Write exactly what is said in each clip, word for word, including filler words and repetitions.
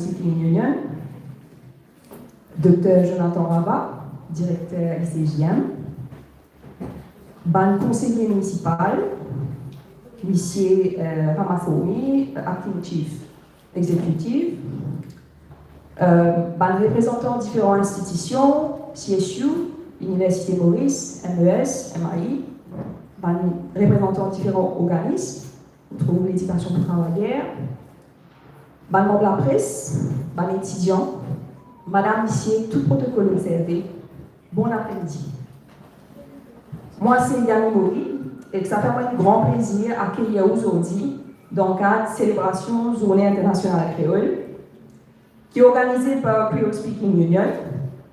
Speaking Union, Dokter Jonathan Rava, direkter I C J M, bann konseye minisipal, misie, eh, Ramasoumi, acting chief executive, eh, bann reprezantan diferan institision, C S U, Iniversite Moris, M E S, M I, bann reprezantan diferan organism, nou trouv Ledikasion pou Travayer, bann manb lapres, bann etidian, madam, misie, tou protokol obzerve, bon apremidi. Mwa se Yann Mori, ek sa fer mwa enn gran plezir akeyir ou zordi dan kad selebrasion Zourne Internasional Kreol, ki organize par Creole Speaking Union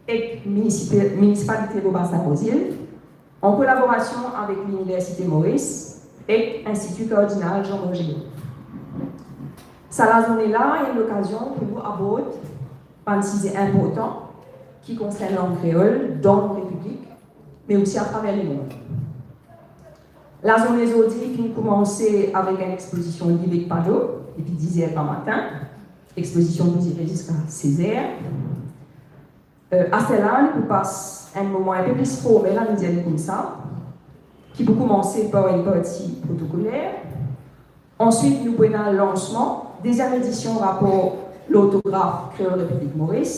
ek Minisipi-, Minisipalite Bo Basin Rozil, an kolaborasion avek Liniversite Moris ek Institut Cardinal Jean Moreau. Sa lazourne la enn lokazion pou nou abord bann size inportan ki konsern lang kreol dan nou repiblik, me osi atraver lemond. Lazourne zordi finn koumanse avek enn expozision liv ek pano, depi diz er gramatin, expozision pou dire ziska sez er. Eh, aster la, nou pou pas enn moman enpe plis formel, anou dir li koumsa, ki pou koumanse par enn parti protokoler. Answit, nou pou ena lansman deziem edision rapor Lortograf Kreol Repiblik Moris,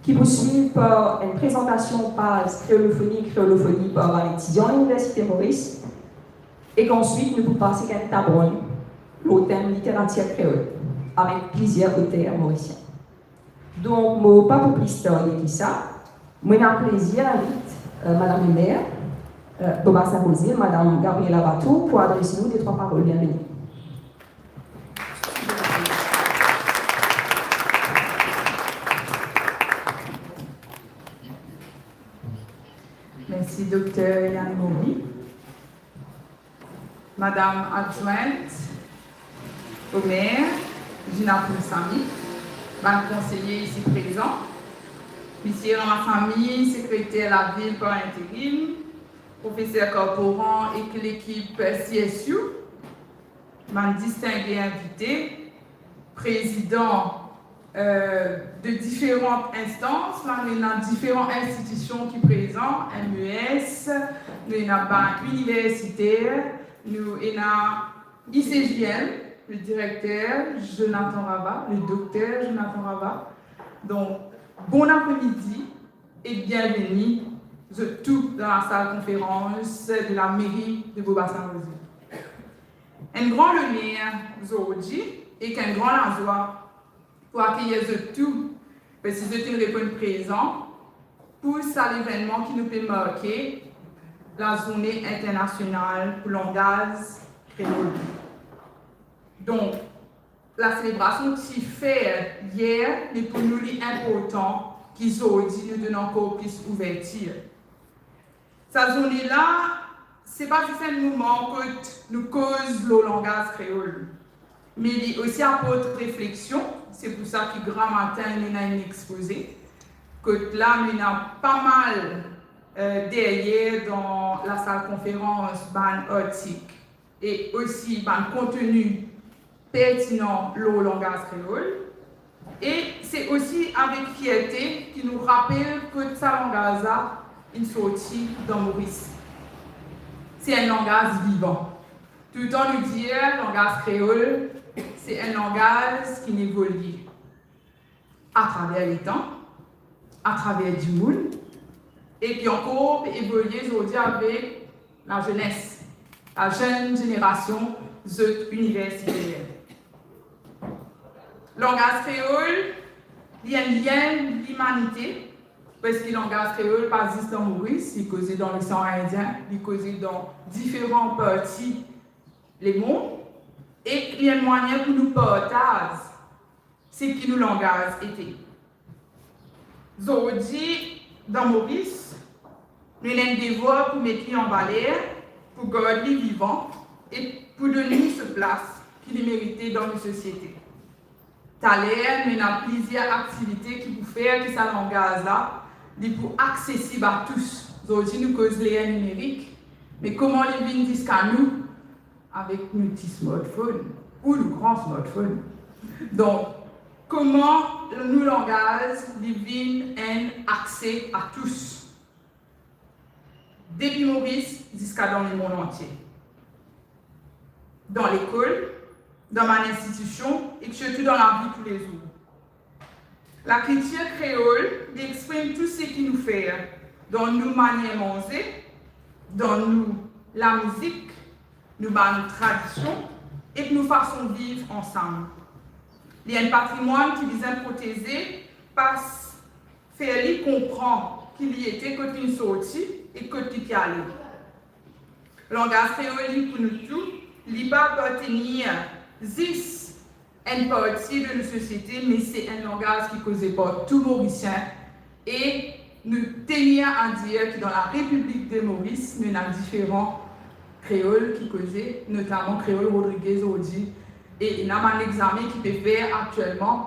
ki pou swiv par enn prezantasion paz kreolofoni, kreolofoni par bann etidian Liniversite Moris, ek answit, nou pou pas ek enn tabronn lor tem literatir kreol avek plizier oter morisien. Donk, mo pa pou plis tarde ki sa, mo ena plezir invit, eh, Madam Lemer, eh, Bo Basin Rozil, Madam Gabriela Vatour, pou adres nou de trwa parol. Bienveni. Mersi, Dokter Yann Mori. Madam adjwint o mer, Gina Poulsamy, bann konseye isi prezan, Misie Ramasamy, sekreter lavil par interim, Profeser Corporan ek lekip C S U, bann distinge invite, prezidan, eh, de diferan instans, la, nou ena diferan institision ki prezan, M E S, nou ena bann iniversiter, nou ena I C J M, le direkter Jonathan Rava, le dokter Jonathan Rava. Donk, bon apremidi e bienveni zot tou dan lasal konferans de lameri de Bo Basin Rozil. Enn gran loner zordi ek enn gran lazwa pou akeyir zot tou, parski zot inn reponn prezan pou sa levennman ki nou pe marke Lazourne Internasional pou Langaz Kreol. Donk, laselebrasion ti fer yer, me pou nou li inportan ki zordi nou donn ankor plis ouvertir. Sa zourne la, se pa zis enn moman kot nou koz lor langaz kreol, me li osi aport refleksion. Se pou sa ki gramatin nou ena enn expoze, kot la nou ena pa mal, eh, deryer dan lasal konferans bann artik e osi bann konteni pertinan lor langaz kreol. E se osi avek fierte ki nou rapel kot sa langaz la inn sorti dan Moris. Se enn langaz vivan. Toultan nou dir langaz kreol, se enn langaz ki'nn evolie atraver letan, atraver dimoun, e ki ankor pe evolie zordi avek lazenes, lazenn zenerasion, zot iniversiter. Langaz kreol, li enn lien limanite, parski langaz kreol pa zis dan Moris, li koze dan Losean Indien, li koze dan diferan parti lemond, e li enn mwayin pou nou partaz seki nou langaz ete. Zordi, dan Moris, nou ena enn devwar pou met li an valer, pou gard li vivan e pou donn li so plas ki li merite dan nou sosiete. Taler, nou ena plizier aktivite ki pou fer ki sa langaz la, li pou aksesib a tous. Zordi, nou koz ler nimerik, me kouma li vinn ziska nou? Avek nou ti smartphone ou nou gran smartphone. Donk, kouma nou langaz li vinn enn akse a tous, depi Moris ziska dan lemond antie, dan lekol, dan bann institision ek sirtou dan lavi toulezour. Lakiltir kreol, li exprim tou seki nou fer dan nou manier manze, dan nou lamizik, nou bann tradision ek nou fason viv ansam. Li enn patrimwann ki bizin proteze, pa s-, fer li konpran ki li ete, kot li sorti e kot li pe ale. Langaz kreol li pou nou tou, li pa apartenir zis enn parti de nou sosiete, me se enn langaz ki koze par tou Morisien e nou tenir a dir ki dan Larepiblik de Moris, nou ena diferan kreol ki koze, notaman kreol rodrige zordi, e ena bann exame ki pe fer aktielman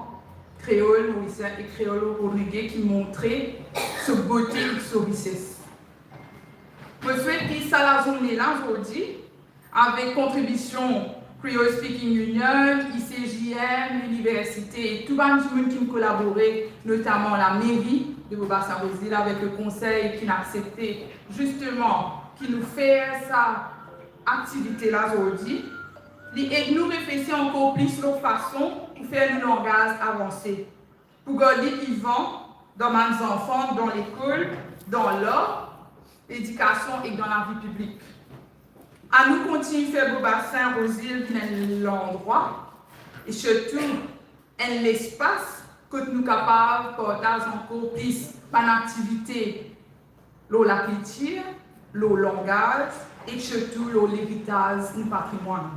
kreol morisien e kreol rodrige ki montre so bote ek so rises. Mo swet ki sa lazourne la zordi, avek kontribision Creole Speaking Union, I C J M, liniversite, e tou bann dimoun ki kolabore, notaman lameri de Beau Bassin Rose Île avek le konsey ki'nn aksepte zisteman ki nou fer sa aktivite la zordi, li ed nou reflesi ankor plis lor fason pou fer nou langaz avanse, pou gard li vivan dan bann zanfan, dan lekol, dan lar, ledikasion ek dan lavi piblik. Anou kontign fer Beau Bassin Rose Île vinn enn landrwa e sirtou enn lespas kot nou kapav partaz ankor plis bann aktivite lor lakiltir, lor langaz ek sirtou lor leritaz nou patrimwann.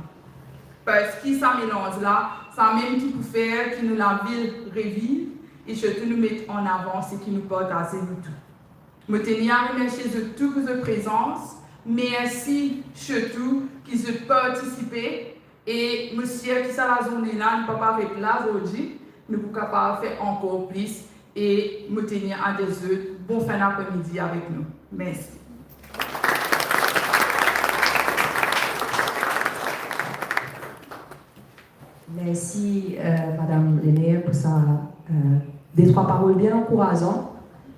Parski sa melanz la, samem ki pou fer ki nou lavil reviv e sirtou nou met an avan seki nou partaze nou tou. Mo tenir a remersie zot tou pou zot prezans. Mersi sirtou ki zot partisipe. E mo sir ki sa lazourne la, li pa pou aret la zordi, nou pou kapav fer ankor plis. E mo tenir a dir zot bon fin dapre-midi avek nou. Mersi. Mersi, euh, Madam Lemer, pou sa, euh, de trwa parol bien ankourazan,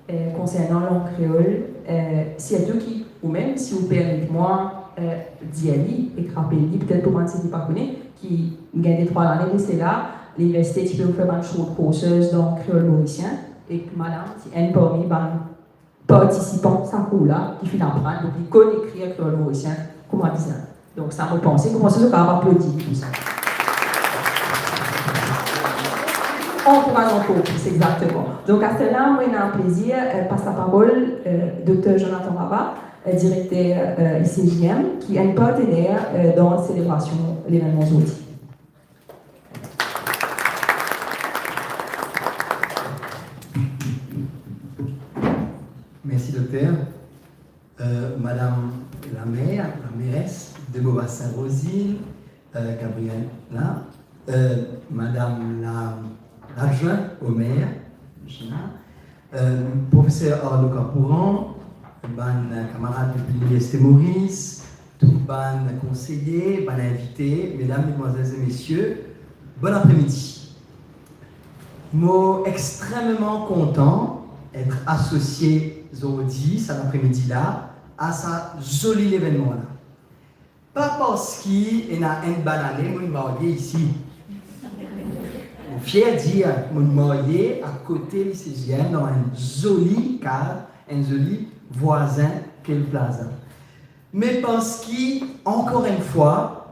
euh, konsernan lang kreol, euh, sirtou ki, ou mem, si ou permet mwa, euh, dir li ek rapel li, petet pou bann seki pa kone, ki gagn de trwa lane de sela, liniversite ti pe ofer bann short courses dan kreol morisien, ek madam ti enn parmi bann partisipan sa kour la, ki finn aprann, donk li konn ekrir kreol morisien kouma bizin. Donk sa, mo panse, mo panse zot kapav aplodi li pou sa. Ankouraz ankor plis, exakteman. Donk, aster la, mo ena plezir, euh, pas laparol, euh, Dokter Jonathan Raba, euh, direkter, euh, I C J M, ki enn partener, euh, dan selebrasion levenman zordi. Mersi, dokter. Euh, Madam la maire, la mairesse de Beau Bassin Rose Île, euh, Gabriella, euh, Madam la, l'adjointe au maire, Gina, euh, profeser Arnaud Kapouran, bann kamarad depi Liniversite Moris, tou bann konseye, bann invite, medam, madmwazel e mesie, bon apremidi. Mo extrememan kontan et asosie zordi, sa lapremidi la, a sa zoli levenman la. Pa parski ena enn bann ane mo'nn marye isi. Mo fier dir, mo'nn marye akote Lycée J M dan enn zoli kaz, enn zoli vwazin ke le Plaza. Me parski, ankor enn fwa,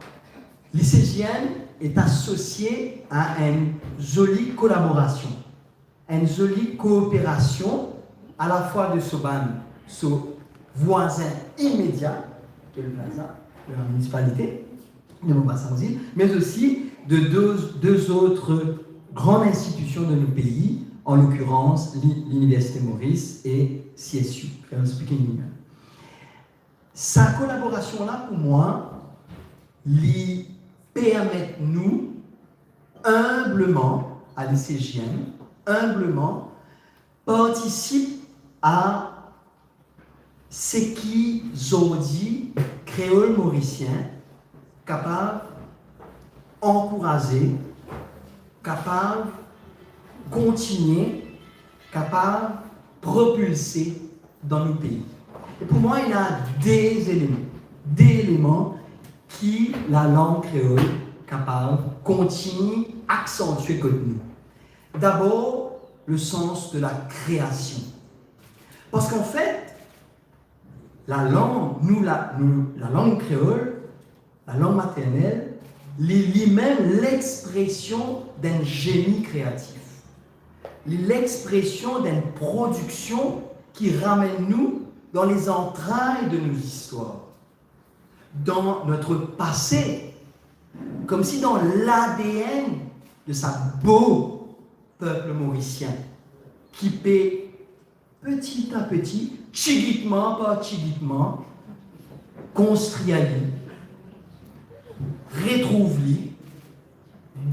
Lycée J M est associé à une jolie collaboration, une jolie coopération, à la fois de so bann, so vwazin imedia, ke le Plaza, de la municipalité de Beau Bassin Rose Île, mais aussi de deux, deux autres grandes institutions de notre pays, en l'occurrence l'I-, l'Université Maurice et C S U, Creole Speaking Union. Sa kolaborasion la, pou mwa, li permet nou, inbleman, a Lycée J M, inbleman, partisip a seki zordi kreol morisien kapav ankouraze, kapav kontigne kapav propilse dan nou pei. E pou mwa, ena de eleman, de eleman ki lalang kreol kapav kontigne aksantie kot nou. Dabor, le sans de la création. Parski anfet, lalang, nou, la, nou, lalang kreol, lalang maternel, li, limem lexpresion d'enn zeni kreatif. Li lexpresion d'enn prodiksion ki ramenn nou dan lezantray de nou zistwar, dan nou pase, koumsi dan l'A D N de sa bo pep morisien ki pe peti a peti, tigitman par tigitman, konstrir li, retrouv li,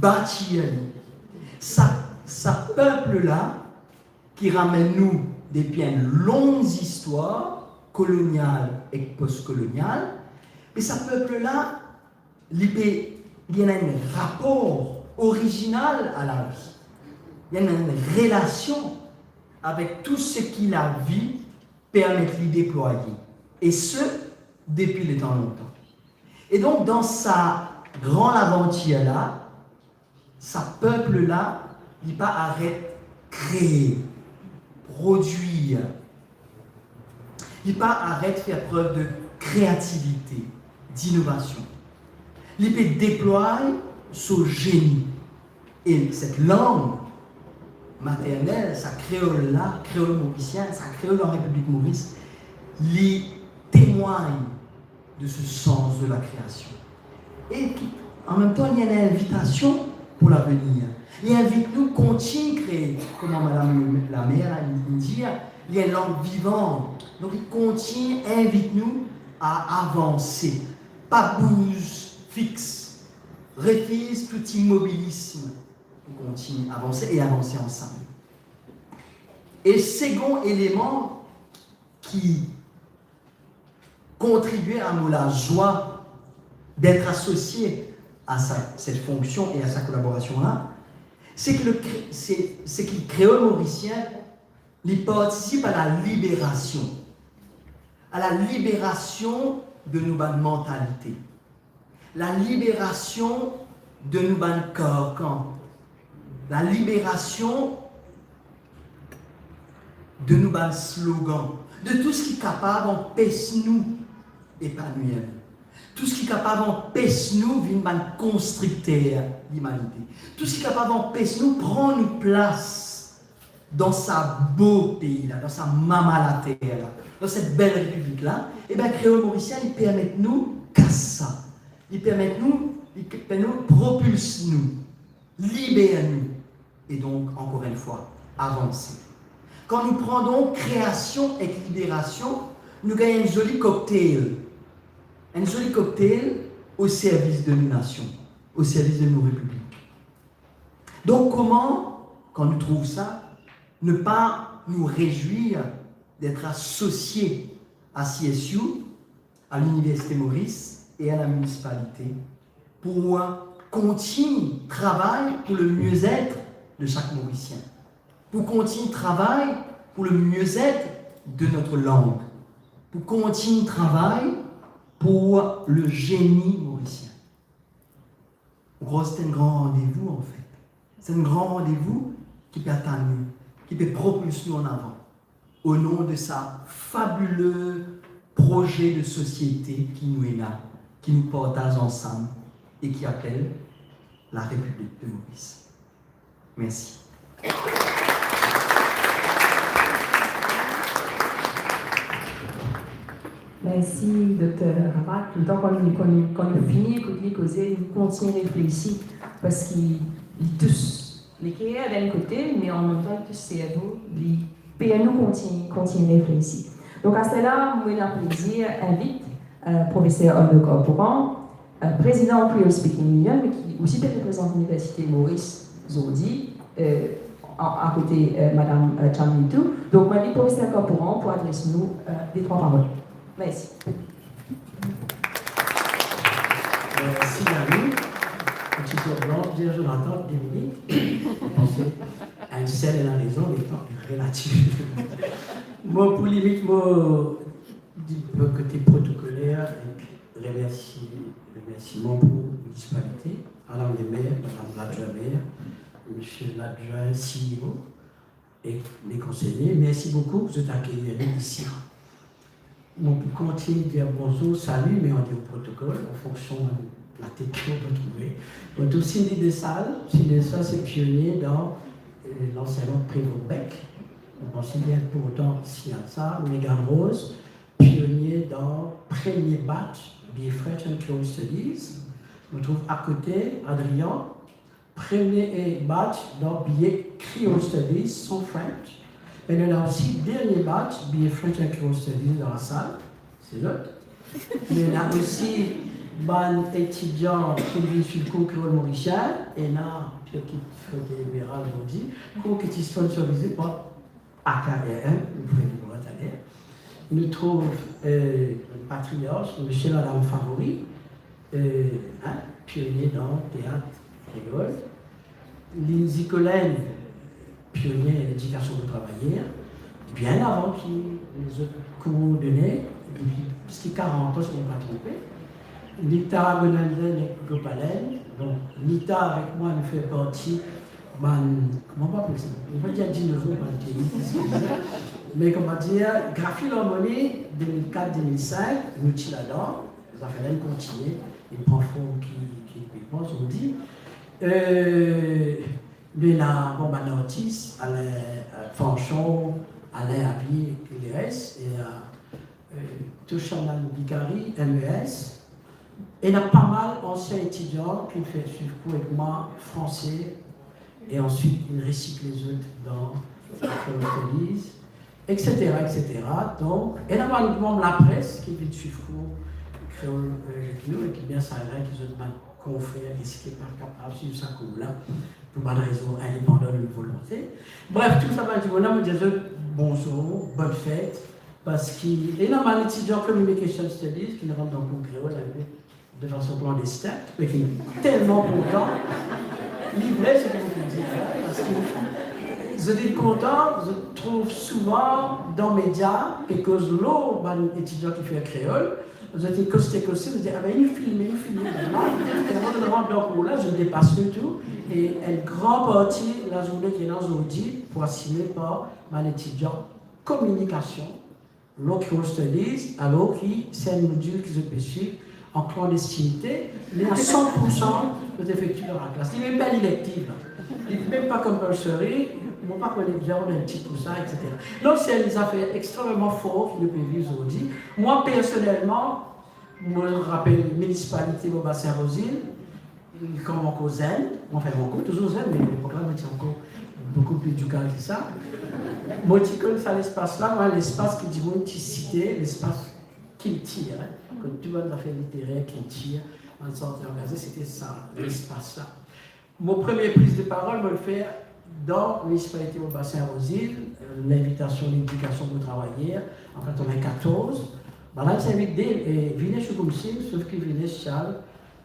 batir li. Sa, sa pep la ki ramenn nou depi enn long zistwar kolonial ek postkolonial, me sa pep la, li pe, li ena enn rapor orizinal a lavi. Li ena enn relasion avek tou seki lavi permet li deplwaye, e se, depi letan lontan. E donk, dan sa gran lavantir la, sa pep la, li pa aret kree, prodwir. Li pa aret fer prev de kreativite, dinovasion. Li pe deplway so zeni. E set lang maternel, sa kreol la, kreol morisien, sa kreol an Repiblik Moris, li temwagn de se sans de la kreasion. E ki, an mem tan, li enn invitasion pou lavenir. Li invit nou kontign kree, kouma madam la mer la inn dir, li enn lang vivan. Donk, li kontign invit nou a avanse, pa bouz fix, refiz tou imobilism, pou kontign avanse e avanse ansam. E segon eleman ki kontribie a mo lazwa d'être associé à sa, cette fonction et à sa collaboration-là, c'est que le cré-, c'est, c'est que le créole mauricien, li partisip a la liberasion, a la liberasion de nou bann mantalite, la liberasion de nou bann karkan, la liberasion de nou bann slogan, de tou seki kapav anpes nou epanwir nou, tou seki kapav anpes nou vinn bann konstrikter limanite, tou seki kapav anpes nou pran nou plas dan sa bo pei la, dan sa mama later la, dan set bel repiblik la. Eben, kreol morisien, li permet nou kas sa, li permet nou, li permet nou propils nou, liber nou, e donk, ankor enn fwa, avanse. Kan nou pran donk kreasion ek liberasion, nou gagn enn zoli cocktail, enn zoli cocktail o servis de nou nasion, o servis de nou repiblik. Donk, kouma, kan nou trouv sa, ne pa nou rezwir d'être associé à C S U, à l'Université Maurice et à la municipalité pour continuer de travailler pour le mieux-être de chaque Mauricien, pour continuer de travailler pour le mieux-être de notre langue, pour continuer de travailler pour le génie mauricien. Mo krwar se enn gran randevou, anfet. Se enn gran randevou ki pe atann nou, ki pe propils nou an avan, o non de sa fabile proze de sosiete ki nou ena, ki nou partaz ansam e ki apel la Repiblik de Moris. Mersi. Mersi, Dokter Rabat. Letan kan nou, kan nou, kan nou fini ekout li koze, nou kontign reflesi, parski li tous leker d'enn kote, me an mem tan li tous servo, li fer nou kontign, kontign reflesi. Donk, aster la, mo ena plezir invit, eh, Profeser Arnaud Carpooran, eh, prezidan Creole Speaking Union, me ki osi pe reprezant Liniversite Moris zordi, eh, a, akote, eh, Madam, eh, Chamlin tou. Donk, mo invit Profeser Carpooran pou adres nou, eh, de trwa parol. Mersi. Mersi, Dani. Enn ti tour blan, bien Jonathan, bien vini. Mersi. Enn sel ena rezon, me bon, relativ. Mo pou limit mo, di, kote protokoler, remersi, remersiman pou minisipalite, madam le mer, madam ladwin mer, misie ladwin C E O, e le konseye. Mersi boukou pou zot akeyir nou isi. Mo pou kontign dir bonzour, sali, me an dir protokol, an fonksion latet ki mo trouve. Mo trouv Cindy Dessal. Cindy Dessal se pionie dan, eh, lansegnman pre-bac. Mo panse li inportan signal sa. Megan Rose, pionie dan premie batch B A French and Creole Studies. Mo trouv akote Adrian, premie, eh, batch dan B A Creole Studies san French. E nou ena osi dernie batch B A French and Creole Studies dan lasal, se zot. Nou ena osi bann etidian ki vinn swiv kour kreol morisien, ena, ki, ki, kour ki ti sponsorize par A K R M, nou pou vinn vwar taler. Nou trouv, eh, patriarch, misie madam Favori, eh, hein, pionie dan teat kreol. Lindsay Collen, pionie dan ledikasion pou travayer, bien avan ki lezot koordone, depi plis ki karant an, si mo pa tronpe. Nita Gunandan Gopalen, donk Nita avek mwa, nou fer parti bann, kouma nou apel sa? Nou pa dir dinozour, bann teni, me kouma dir, Graphilharmonie, de mil kat, de mil sink, nou ti ladan, zafer la inn kontigne, inn pran form ki, ki pe pran, zordi. Euh, nou ena, bon, bann artis, Alain, euh, Fanchon, Alain Abier, ek leres, e, euh, euh, Toshanan Bikari, M E S. Ena pa mal ansien etidian ki fer swiv kour ek mwa franse, e answit inn resikle zot dan Creole Studies, et cetera, et cetera. Donk, ena bann manm lapres ki vinn swiv kour kreol, euh, ek nou, e ki bien sa ki zot bann konfrer isi ki pa kapav swiv sa kour la, pou bann rezon indepandan de volonte. Bref, tou sa bann dimoun la, mo dir zot bonzour, bonn fet, parski ena bann etidian Communication Studies ki rant dan kour kreol, inpe de fason klandestin, me ki telman kontan. Li vre seki mo pou dir, hein, parski zot inn kontan, zot trouv souvan dan media, pe koz lor bann etidian ki fer kreol, zot inn koste koste, zot dir, "Ah ben, inn filme, inn filme." Mwa, telman zot rant dan kour la, zot depas nou tou, e enn gran parti lazourne ki ena zordi pou asime par bann etidian kominikasion, lor Creole Studies, alor ki se enn modil ki zot pe swiv an klandestinite, me a san pour san zot efekti dan laklas. Li mem pa elektiv la. Li mem pa compulsory, mo pa kone bizin rod enn tit pou sa, et cetera. Donk, se enn zafer extrememan for ki nou pe viv zordi. Mwa, personelman, mo rapel minisipalite Bourg Bassin Rose Hill, kan mo ankor zenn, anfin, mo ankor touzour zenn, me lepok la, mo ti ankor boukou pli djoukal ki sa. Mo ti konn sa lespas la, mwa, lespas ki dimoun ti site, lespas kiltir, hein, kot tou bann zafer literer, kiltir, bann santi angaze, sete sa, lespas la. Mo premie priz de parol, mo fer dan minisipalite Bourg Bassin Rose Hill, euh, linvitasion Ledikasion pou Travayer, an katrovin-katorz. Bann la ti invit de, eh, Vinesh Oukoumsing, sof ki Vinesh ti al,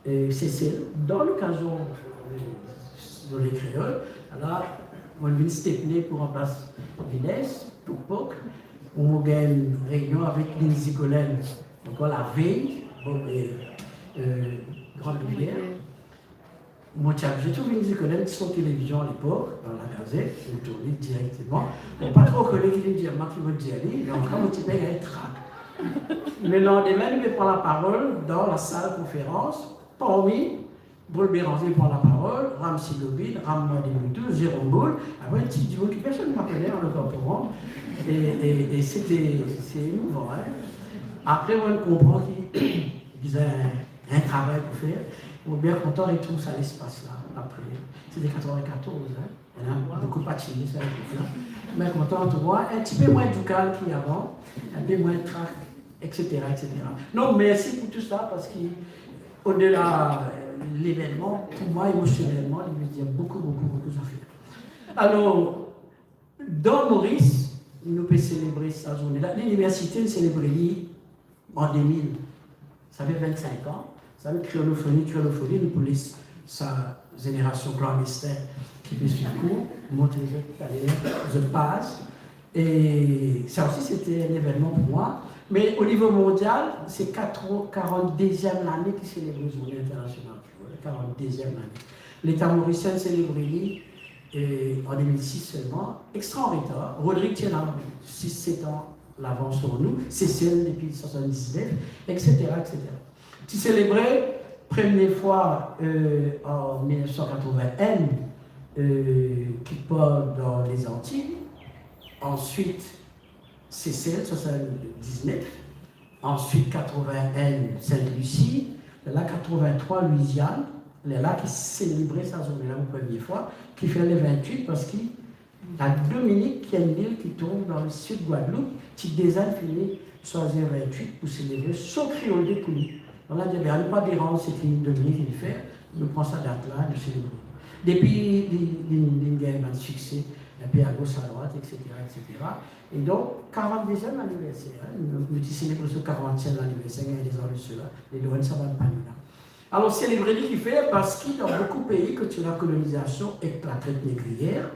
eh, Sesel, dan lokazion, eh, Zourne Kreol. Ala, mo vinn Stepney pou ranplas Vinesh, pou Pok. Mo gagn reynion avek Lindsay Collen, ankor lavey, bon, eh, eh, Grande Rivière. Mo ti abize trouv Lindsay Collen sor televizion alepok, dan lagazet, mo tourn li direkteman. Mo pa tro kone ki linn dir mwa, ki mo dir li, me antouka mo ti pe gagn trak. Lelandime, li pe pran laparol dan lasal konferans, parmi Paul Bérenger pran laparol, Ramsi Gobin, Ramon Demoudou, Jérôme Boule, apre enn ti dimoun ki personn pa kone, an lokazion, e, e, e sete, se emouvan, hein. Apre, mo konpran ki bizin enn travay pou fer. Mo bien kontan retrouv sa lespas la apre. Sete katrovin-katorz, hein. Ena boukou pa ti ena sa lepok la. Me kontan retrouv mwa, enn tipe mwin djoukal ki avan, enn pe mwin trak, et cetera, et cetera. Non, mersi pou tou sa, parski odela, euh, levenman, pou mwa, emosionelman, li ve dir boukou, boukou, boukou zafer. Alor, dan Moris, nou pe selebre sa zourne la. Liniversite, nou selebre li an de mil. Sa fer vinn-sink an. Sa fer kreolofoni, kreolofoni, nou pou les sa zenerasion klandestin ki pe swiv kour. Montre zot taler, zot paz. E sa osi, se ti enn evennman pou mwa. Me o nivo mondial, se katro-, karant-deziem lane ki selebre Zourne Internasional Kreol, karant-deziem lane. Leta morisien selebre li, e, an de mil sis selman, extra an retar. Rodrig ti ena sis, set an lavans lor nou, Sesel depi swasanndiznef, et cetera, et cetera. Ti selebre premie fwa, e, an mil nef san katrovin-enn, e, kikpar dan Lezantiy, answit Sesel, swasanndiznef, answit katrovin-enn, Sent Lisi, la katrovin-trwa, Lwiziann, lerla ki selebre sa zourne la pou premie fwa, ki fer le vintwit, parski Ladominik, ki enn lil ki trouv dan lesid Gwadloup, ti deza fini swazir vintwit pou selebre so kreol de pou li. Donk, la dir, be, anou pa deranz seki Dominik inn fer, nou pran sa dat la, nou selebre. Depi, li, li, li gagn bann sikse, enpe agos, adrwat, et cetera, et cetera. E donk, karant-deziem laniverser, en, nou, nou ti selebre so karantiem laniverser, gagn de zan de sela, le Lorraine sa bann pano la. Alor, selebre li kifer, parski dan boukou pei kot ti ena kolonizasion ek latret negriyer,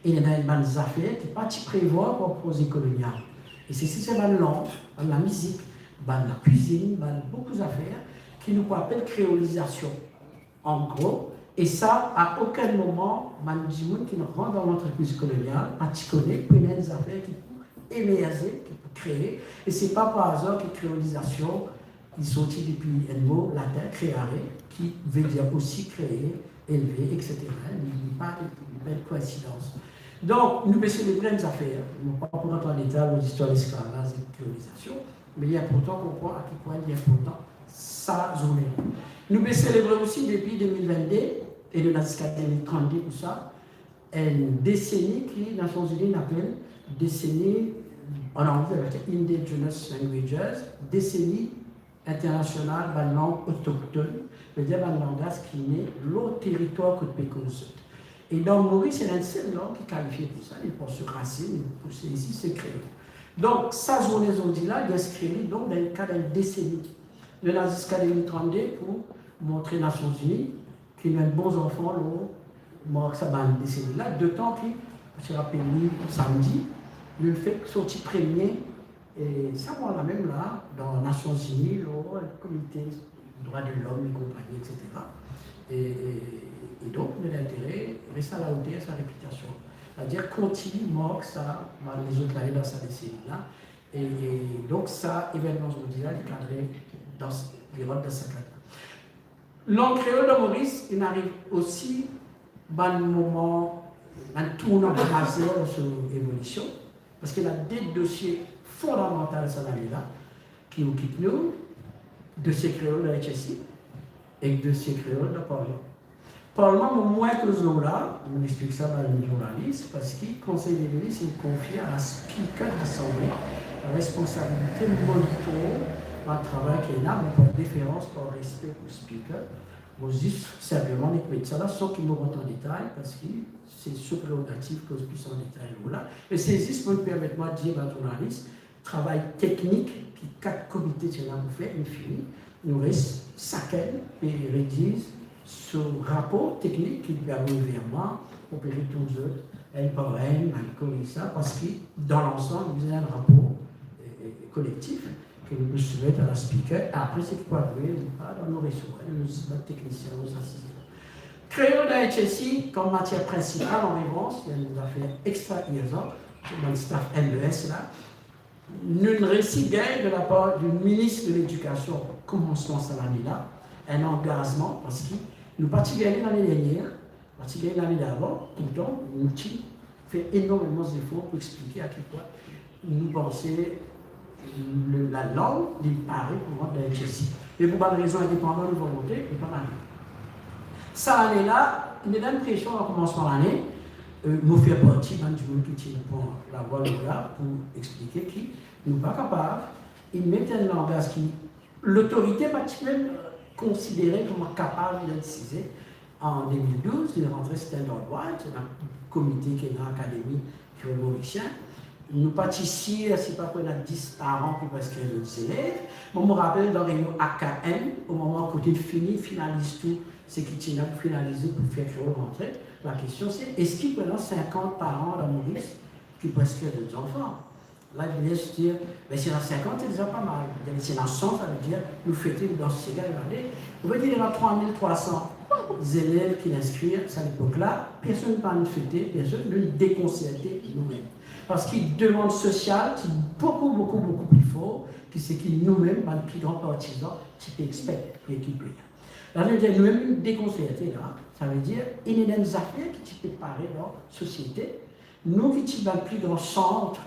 ena enn bann zafer ki pa ti prevwar par proze kolonial. E se, se, se bann lang, bann lamizik, bann lakwizinn, bann boukou zafer ki nou pou apel kreolizasion, an gro. E sa, a okenn moman, bann dimoun ki rant dan lantrepriz kolonial pa ti kone ki ena enn zafer ki pou emerze, ki pou kree. E se pa par azar ki kreolizasion, li sorti depi enn mo latin, creare, ki vedir osi kree, elve, et cetera. Li, li pa, li pa enn koinsidans. Donk, nou pe selebre enn zafer, nou pa pou rant an detay lor listwar lesklavaz ek kreolizasion, me li inportan konpran a ki pwin li inportan sa zourne. Nou pe selebre osi depi de mil vennde, e nou ena ziska de mil trannde pou sa, enn deseni ki Nasion Zini inn apel deseni, an angle, Indigenous Languages, deseni internasional bann lang otoktonn, vedir bann langaz ki ne lor teritwar kot pe koz zot. E dan Moris, ena enn sel lang ki kalifie pou sa, li pran so rasinn, li pouse isi, se kreol. Donk, sa zourne zordi la, li inskri li, donk, dan lekad enn deseni. Nou ena ziska de mil trannde pou montre Nasion Zini ki nou enn bon zanfan lor mark sa bann deseni la, dotan ki, mo ti rapel li samdi, nou fek sorti premie, e sa mwa la mem la, dan Nasion Zini, lor Komite Drwa de Lom e konpagni, et cetera. E, e, e donk, nou ena intere res alaoter sa repitasion. Savedir kontign mark sa, bann lezot lane dan sa deseni la. E, e donk, sa evennman zordi la, li kadre dan s-, li rant dan sa kad la. Lang kreol dan Moris, inn ariv osi bann moman, bann tournan mazer dan so evolision, parski ena de dosie fondamantal sa lane la ki okip nou, dosie kreol dan H S I ek dosie kreol dan Parlman. Parlman, mo mwin koz lor la, mo explik sa bann zournalis, parski Konsey de Minis inn konfie a Speaker Lasanble responsabilite monitor bann travay ki ena, mo pa deferans, pa respe pou Speaker. Mo zis sinpleman nek met sa la, san ki mo rant an detay, parski se so prerogativ koz plis an detay lor la. Me se zis pou permet mwa dir bann zournalis, travay teknik ki kat komite ti ena pou fer, inn fini. Nou res, sakenn pe rediz so rapor teknik ki li pe avoy ver mwa, mo pe retourn zot enn par enn, enn koumsa, parski dan lansam, nou bizin enn rapor, e, e, kolektif ke nou pou soumet a la Speaker. Apre, seki pou arive, li pa dan nou resor, nou zis bann teknisien, nou asize. Kreol dan H S I, kom matier prinsipal, an revans, ena enn zafer extra irzan, bann staff M E S la, nou resi gagn de lapar di minis de Ledikasion, koumansman sa lane la, enn angazman, parski nou pa ti gagn li lane dernier, pa ti gagn lane davan, pourtan nou ti fer enormeman zefor pou explike a ki pwin nou panse le, lalang, li pare pou rant dan H S I. Me pou bann rezon indepandan de volonte, li pa arive. Sa lane la, nou ena enn presion a koumansman lane, e, mo fer parti bann dimoun ki ti pran lavwa lor la pou explike ki nou pa kapav, e met enn langaz ki lotorite pa ti mem konsidere kouma kapav idantifie. An de mil douz, li rantre Standard White, ena komite ki ena Akademi Kreol Morisien. Nou pa ti sir si pa pou ena dis paran ki pou inskrir zot zelev. Bon, mo rapel dan reynion A K M, o moman kot inn fini finaliz tou seki ti ena pou finalize pou fer kreol rantre, La kestion se, eski pou ena sinkant paran dan Moris ki pou inskrir zot zanfan? La, li dir, me si ena sinkant, se deza pa mal. Me si ena san, savedir nou fete dan se gagn lane. Ou ve dir, ena trwa mil trwa san zelev ki inskrir, sa lepok la, personn pa fete personn, nou dekonserte noumem. Parski demann sosial ti boukou, boukou, boukou pli for ki seki noumem, bann pli gran partizan, ti pe expect pou ekipe. La, nou dir, noumem, nou dekonserte la, savedir, ena enn zafer ki ti pe pare dan sosiete. Nou ki ti bann pli gran sant,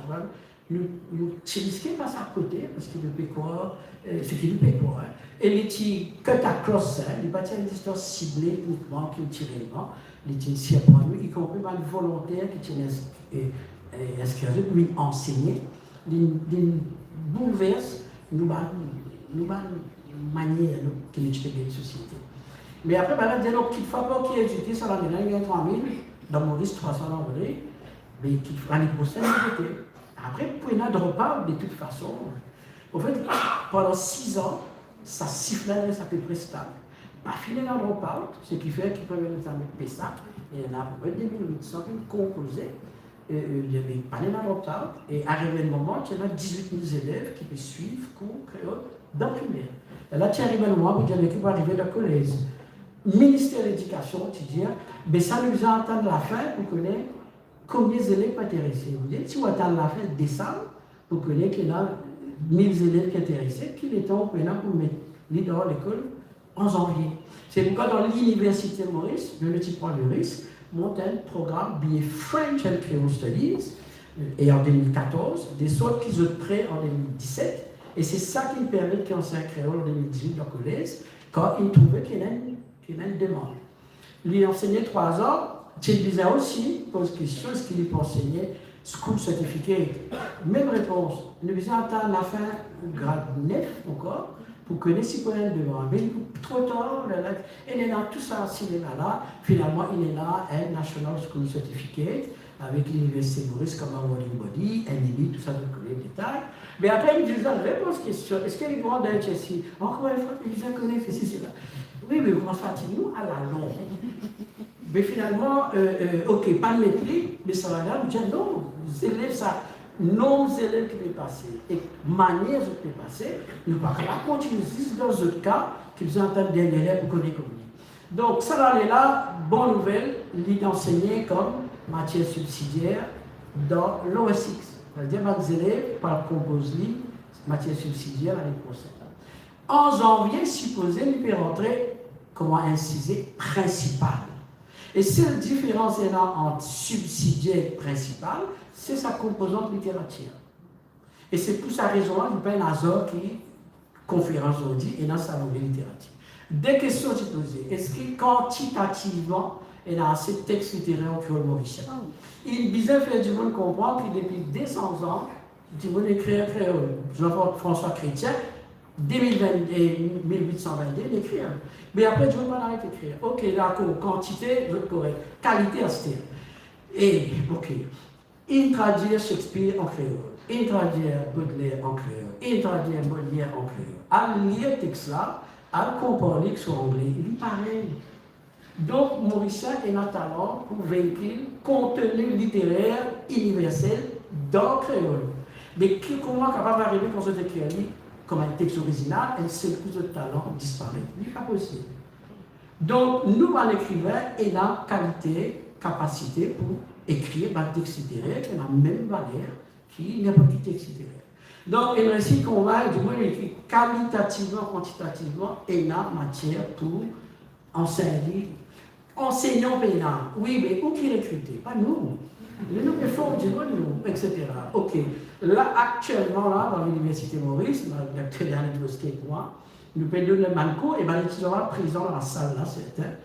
nou, nou ti riske pas akote, parski nou pe krwar, eh, seki nou pe krwar, hein. E li ti cut across, hein, li pa ti enn zistwar sible inikman kiltirelman, li ti sirprann nou, ikonpri bann volonter ki ti ins-, eh, eh, inskrir zot pou vinn ansegne, li, li boulvers nou bann, nou bann manier nou, ki nou ti pe gagn sosiete. Me apre, bann la dir, donk, kitfwa par kiriozite, sa lane la, li gagn trwa mil, dan Moris, trwa san dan Vre, me ki, lane prosenn, nou gete. Apre, pou ena drop out, de tout fason, anfet, pandan siz an, sa sif la res apepre stab. Pa finn ena drop out, seki fer ki premie lezame pe sa, e ena apepre de mil wit san ki konpoze, e, e, li, li pa ena drop out, e arive enn moman, ti ena dizwit mil zelev ki pe swiv kour kreol dan primer. E la, ti arive enn moman pou dir, me ki pou arive dan kolez? Minister Ledikasion ti dir, be sa, nou bizin atann lafin pou kone konbien zelev pou interese. Ou dir, si ou atann lafin desam, pou kone ki ena mil zelev ki interese, ki letan ou pou ena pou met li dan lekol an zanvie? Se poukwa dan Liniversite Moris, nou, nou ti pran le risk mont enn program B A French and Creole Studies, e an de mil katorz, de sort ki zot pre an de mil diset, e se sa ki permet ki ansegn kreol an de mil dizwit dan kolez, kan inn trouve ki ena enn, ki ena enn demann. Li ansegne trwa an, ti bizin osi poz kestion, eski li pou ansegne school certificate? Mem repons, nou bizin atann lafin grad nef ankor pou kone si pou ena enn demann. Me li pou tro tar, lerla, ena tou sa sinema la, finalman, ena enn National School Certificate, avek Liniversite Moris kouma awarding body, N E B, tou sa, zot kone detay. Me apre, li bizin repoz kestion, eski li pou rant dan H S C? Ankor enn fwa, li bizin kone sesi, sela. Wi, me kouma sa ti nou alalong. Me finalman, euh, euh, ok, pa met li, me sa la, nou dir, non, zelev sa, nonb zelev ki pe pase, e manier zot pe pase, nou pa kapav kontinie zis dan zot ka, ki bizin atann dernie ler pou kone koumsa. Donk, sa lane la, bon nouvel, li ansegne kom matier sibsidier dan Lower Six. Savedir, bann zelev pou al konpoz li matier sibsidier lane prosenn. An zanvie, sipoze li pe rantre kouma enn size prinsipal. E sel diferans ena ant sibsidier ek prinsipal, se sa konpozant literatir. E se pou sa rezon la, li pa enn azar ki konferans zordi ena sa lane literatir. De kestion ti poze, eski kantitativman ena ase text literer an kreol morisien? Inn bizin fer dimoun konpran ki depi de san zan, dimoun ekrir an kreol. Jean-François Chrétien, de mil vennde, mil wit san vennde, li ekrir. Me apre, dimoun pa aret ekrir. Ok, dakor, kantite, zot korek. Kalite, aster. E, ok. Inn tradir Shakespeare an kreol, inn tradir Baudelaire an kreol, inn tradir Molière an kreol. Al lir text la, al konpar li ek so angle, li parey. Donk, Morisien ena talan pou veikil konteni literer iniversel dan kreol. Me ki, kouma kapav arive kan zot ekrir li kom enn text orizinal, enn sel kou zot talan disparet? Li pa posib. Donk, nou bann ekriven ena kalite, kapasite pou ekrir bann text literer ki ena mem valer ki ninport ki text literer. Donk, inn resi konvink dimoun ki kalitativman, kantitativman, ena matier pou ansegn li. Ansegnan pena, wi, me ou ki rekrite? Pa nou. Nou, nou pe form dimoun, nou, et cetera. Ok. La, aktielman, la, dan Liniversite Moris, la, Dokter Daniel Bosquet ek mwa, nou pe donn bann kour, e bann etidyan la prezan dan lasal la, sertin.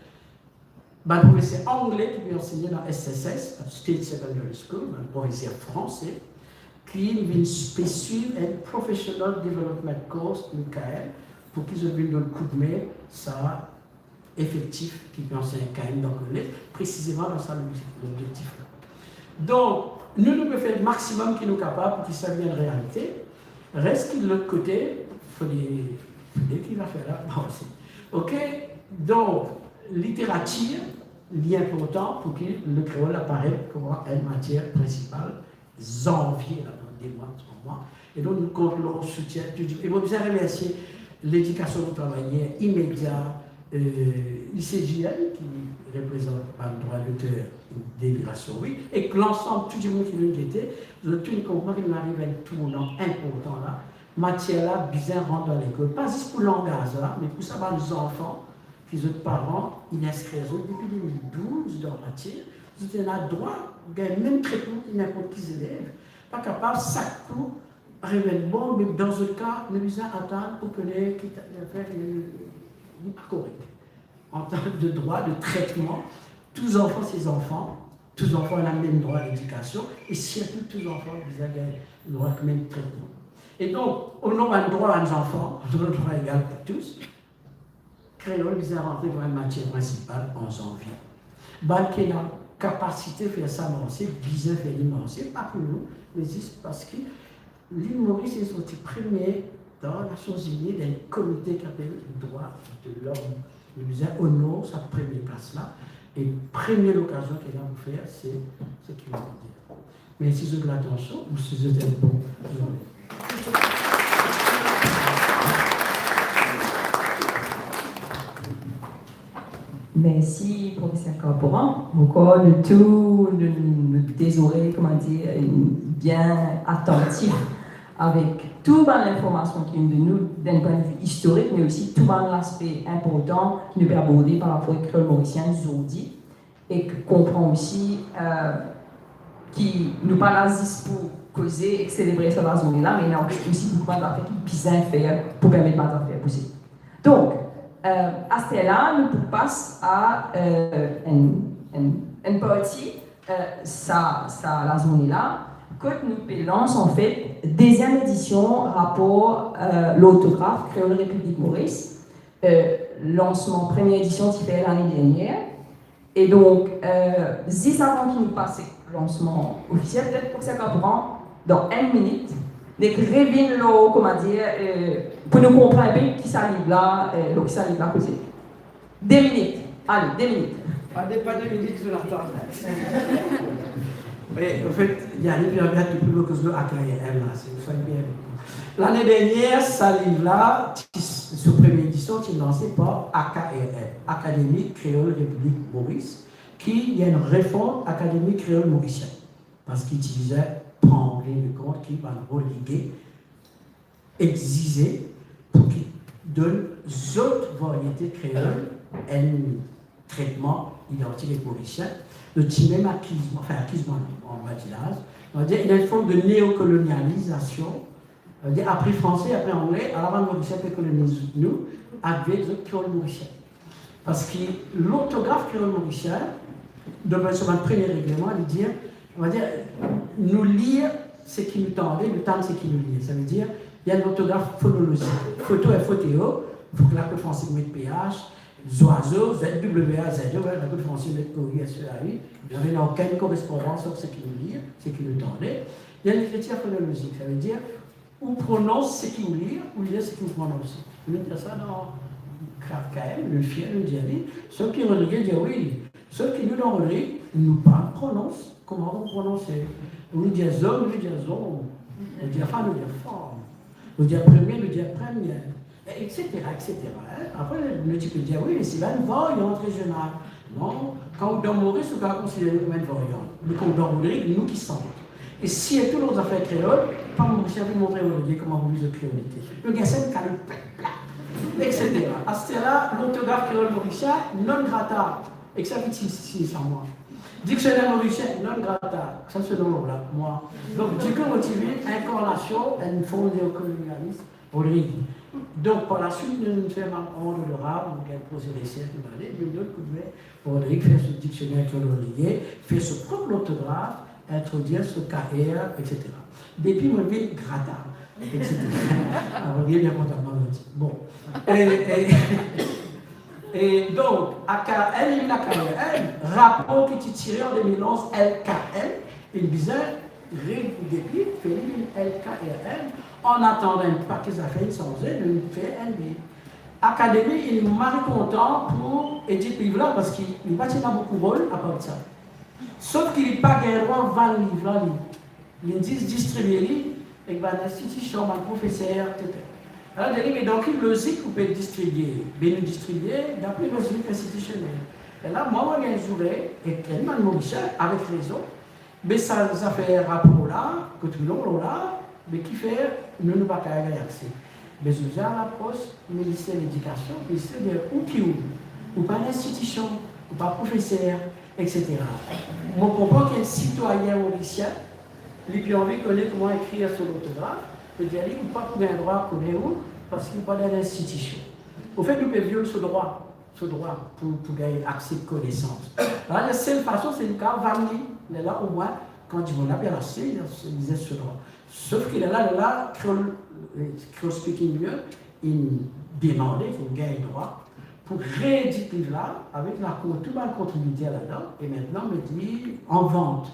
Bann profeser angle ki pe ansegne dan S S S, State Secondary School, bann profeser franse, ki vinn pe swiv enn Professional Development Course, M K M, pou ki zot vinn donn koudme sa efektif ki pe ansegn M K M dan kolez, presizeman dan sa lobzektif la. Donk, nou, nou pe fer maximum ki nou kapav pou ki sa vinn realite. Res ki lot kote, fode, fode ki va fer la, bon, se, ok, donk, literatir, Li inportan pou ki lekreol aparet kouma enn matier prinsipal, zanvie la, dan de mwa, trwa mwa. E donk, nou kont lor soutien toultan. E mo bizin remersie Ledikasion nou travay imedia, eh, I C J N, ki reprezant bann drwa doter de Vila Sori, ek lansam tou dimoun ki vinn gete, zot tou inn konpran ki nou ariv a enn tournan inportan la. Matier la bizin rant dan lekol, pa zis pou langaz la, me pou sa bann zanfan ki zot paran inn inskrir zot depi de mil douz dan matier, zot ena drwa gagn mem tretman ki ninport ki zelev. Pa kapav sak kou remet bon, me dan zot ka, nou bizin atann pou kone ki ta-, zafer, eh, li pa korek. An term de drwa de tretman, tou zanfan se zanfan, tou zanfan ena mem drwa ledikasion, e sirtou tou zanfan bizin gagn drwa mem tretman. E donk, o non bann drwa bann zanfan, o non drwa egal pou tous, kreol bizin rantre kouma enn matier prinsipal an zanvie. Bann ki ena kapasite fer sa marse, bizin fer li marse, pa pou nou, me zis parski Lil Moris inn sorti premie dan Nasion Zini, dan enn komite ki apel Drwa de Lom. Nou bizin onor sa premie plas la, e premie lokazion ki ena pou fer, se, se ki nou dir. Mersi zot latansion, mo swet zot enn bon zourne. Mersi, Profeser Carpooran. Ankor, nou tou, nou, nou, nou de zorey, kouma dir, bien atantif avek tou bann linformasion ki vinn donn nou, dan pwin de vi istorik, me osi tou bann laspe inportan ki nou pe aborde par rapor ek kreol morisien zordi, e konpran osi, eh, ki nou pa la zis pou koze ek selebre sa lazourne la, me ena osi boukou bann zafer ki bizin fer pou permet bann zafer bouse. Donk, eh, aster la, nou pou pas a, eh, enn, enn, enn parti, eh, sa, sa lazourne la, kot nou pe lans, anfet, deziem edision rapor, eh, lortograf kreol Repiblik Moris. Eh, lansman premie edision ti fer lane dernier. E donk, eh, zis avan ki nou pas lansman ofisiel, petet Profeser Carpooran, dan enn minit, nek revinn lor, kouma dir, eh, pou nou konpran enpe ki sa liv la, eh, lor ki sa liv la koze. De minit, ale, de minit. Pa de, pa de minit, Jonathan. Me, anfet, Yannick, li ariv, li pou koz lor A K R M la, si nou swiv bien. Lane dernier, sa liv la, ti, so premie edision, ti lanse par A K R M, Akademi Kreol Repiblik Moris, ki ena refonn Akademi Kreol Morisien, parski ti bizin pran an kont ki bann relege exize pou ki donn zot variete kreol enn tretman idantik ek morisien. Zot ti mem akiz, anfin, akiz mwa, an badinaz, nou dir, ena enn form de neokolonializasion. Savedir, apre franse, apre angle, ala bann Morisien pe koloniz nou avek zot kreol morisien. Parski lortograf kreol morisien, dan so bann premie regleman, li dir, nou va dir, nou lir seki nou tande, nou tann seki nou lir. Savedir, ena lortograf fonolozik. Foto, F O T O, fok lakot franse met P H, zwazo, Z W A Z O, lakot franse met O U S E A U, ena okenn korespondans ant seki nou lir, seki nou tande. Ena lekritir fonolozik, savedir, ou pronons seki ou lir, ou lir seki ou prononse. Nou dir sa dan K K M, nou fie, nou dir li, sof ki Rodrig dir wi, sof ki nou dan Rodrig, nou pa pronons kouma ou prononse. Ou dir zom, nou dir zom. Ou dir fanm, nou dir fanm. Ou dir premie, nou dir premie. Et cetera, et cetera, hein. Apre, nou ti pe dir, wi, me se bann variant rezional. Non, kan ou dan Moris, ou kapav konsidere li kouma enn variant. Me kan ou dan Rodrig, nou ki sant. E sirtou lor zafer kreol, pa Morisien vinn montre Rodrig kouma ou viv zot kreolite. Nou gagn sa enn kalot plat, plat, et cetera. Aster la, lortograf kreol morisien, non grata. Ek sa ki ti, ti, ti, sa mwa. Diksioner morisien, non grata. Sa se non la, mwa. Donk, dikou, mo ti vinn inkarnasion enn form neokolonialis. Rodrig. Donk, par laswit, nou, nou fer bann ord orab, nou gagn proze reserch, nou ale, nou donn koudme Rodrig fer so diksioner kreol relege, fer so prop lortograf, introdwir so K R, et cetera. Depi mo vinn grata, et cetera. Alor, li bien kontan, mo dir. Bon. E, e, e donk, A K L, A K R M, rapor ki ti tire an de mil onz, L K L, inn bizin redepi fer li L K R M, an atandan enn pake zafer inn sanze, nou fer L B. Akademi inn mari kontan pou Edith liv la, parski li pa ti ena boukou rol apar sa. Sof ki li pa gagn drwa vann liv la, li. Li zis distribie li ek bann institision, bann profeser, etsetera. Alor, li dir, me dan ki lozik ou pe distribie? Be nou distribie dapre lozik institisionel. E la, mwa, mo gagn zoure, ek enn bann Morisien, avek rezon, be sa zafer rapor la, kot nou lor la, be kifer nou, nou pa kapav gagn akse? Be zot al apros Minister Ledikasion, minister dir, ou ki ou? Ou pa enn institision, ou pa profeser, etsetera. Mo konpran ki enn sitwayin morisien, li pe anvi kone kouma ekrir so lortograf, pe dir li, ou pa pou gagn drwa kone ou, parski ou pa dan enn institision. Anfet, nou pe viol so drwa, so drwa pou, pou gagn akse konesans. La, lasel fason, se nou kapav vann li. Lerla, omwin, kan dimoun la pe al aste, li, li zis so drwa. Sof ki lerla, lerla, Creole, eh, Creole Speaking Union, inn demande pou gagn drwa pou reedit liv la, avek lakour tou bann kontribiter ladan, e aster met li an vant.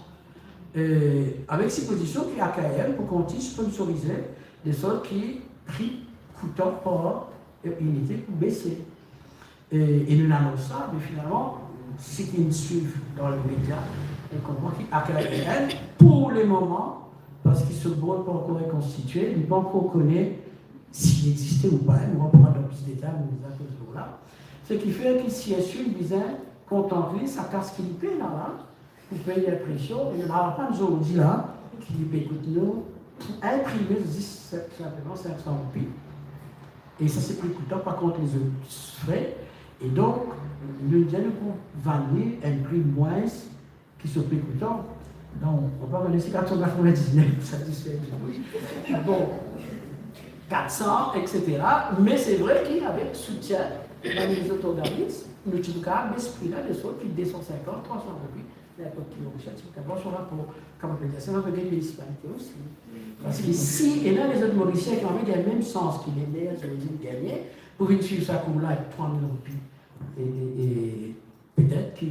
Eh, avek sipozision ki A K R L pou kontign sponsorize, de sort ki pri koutan par, eh, inite pou bese. E, e nou anons sa, me finalman, seki inn swiv dan lemedia, inn konpran ki A K R L, pou lemoman, parski so board pa ankor rekonstitie, li pa ankor kone si li existe ou pa, nou va pran dan plis detay, nou bizin koz lor la. Seki fer ki C S U bizin kontant li, sa kas ki li pe ena la, pou pey inpresion, e nou ena bann zordi la ki pe ekout nou, pou inprime zis sinpleman sink san roupi. E sa se pri koutan, pa kont lezot fre. E donk, nou dir nou pou vann li enn pri mwins ki so pri koutan. Donk, nou pa kone si kat san katrevin-diznef pou satisfer dimoun. Bon, kat san, etsetera. Me se vre ki avek soutien bann lezot organizm, nou ti pou kapav bes pri la, de sort ki de san sinkant, trwa san roupi. Ninport ki Morisien ti pou kapav so rapor, kouma pe dir sa, dan bann minisipalite osi. Parski si ena lezot Morisien ki anvi gagn mem sans ki le mer zordi gagne, pou vinn swiv sa kour la ek trwa mil roupi, e, e, e petet ki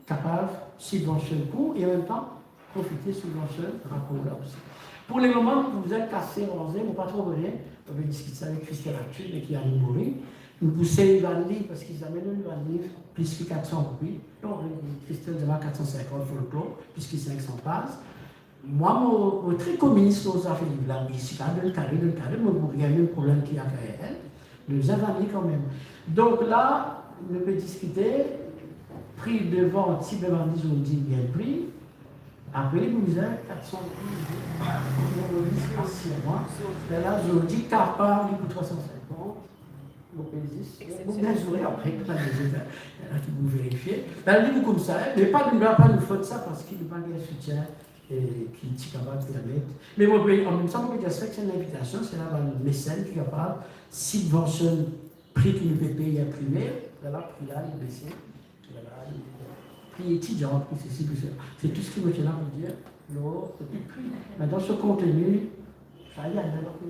kapav sibvansionn kour e anmemtan profite sibvansionn rapor la osi. Pou lemoman, nou pou bizin kas ranze, mo pa tro kone, nou pe diskit sa avek Christelle aktuel, me ki a Mori. Nou pou sey vann li, parski zame nou vann li plis ki kat san roupi. Non, Christelle dir mwa kat san sinkant folklor, plis ki sink san paz. Mwa, mo, mo tre kominis lor zafer liv la, me si kapav donn kado, donn kado, mo pou gagn mem problem ki A K R L, nou bizin vann li kanmem. Donk la, nou pe diskite, pri de vant, si pe vann li zordi, gagn pri, apre li pou bizin kat san roupi, mo pou bizin asir mwa, lerla zordi kapav li pou trwa san sinkant, Mo pe zis, mo bizin zoure apre, kan la deziem, la, ki pou verifie. Be, li pou koumsa, e, me pa, nou pa, pa nou fot sa, parski nou pa gagn soutien, e, ki ti kapav permet. Me mo pe, anmemtan, mo pe dir sa, se enn invitasion, si ena bann mesenn ki kapav sibvansionn pri ki nou pe pey inprimer, lerla pri la, li bese. Lerla, pri etidian, pri sesi, pri sela. Se tou seki mo ti ena pou dir lor, lor pri. Me dan so konteni, sa, li al dan lor pri.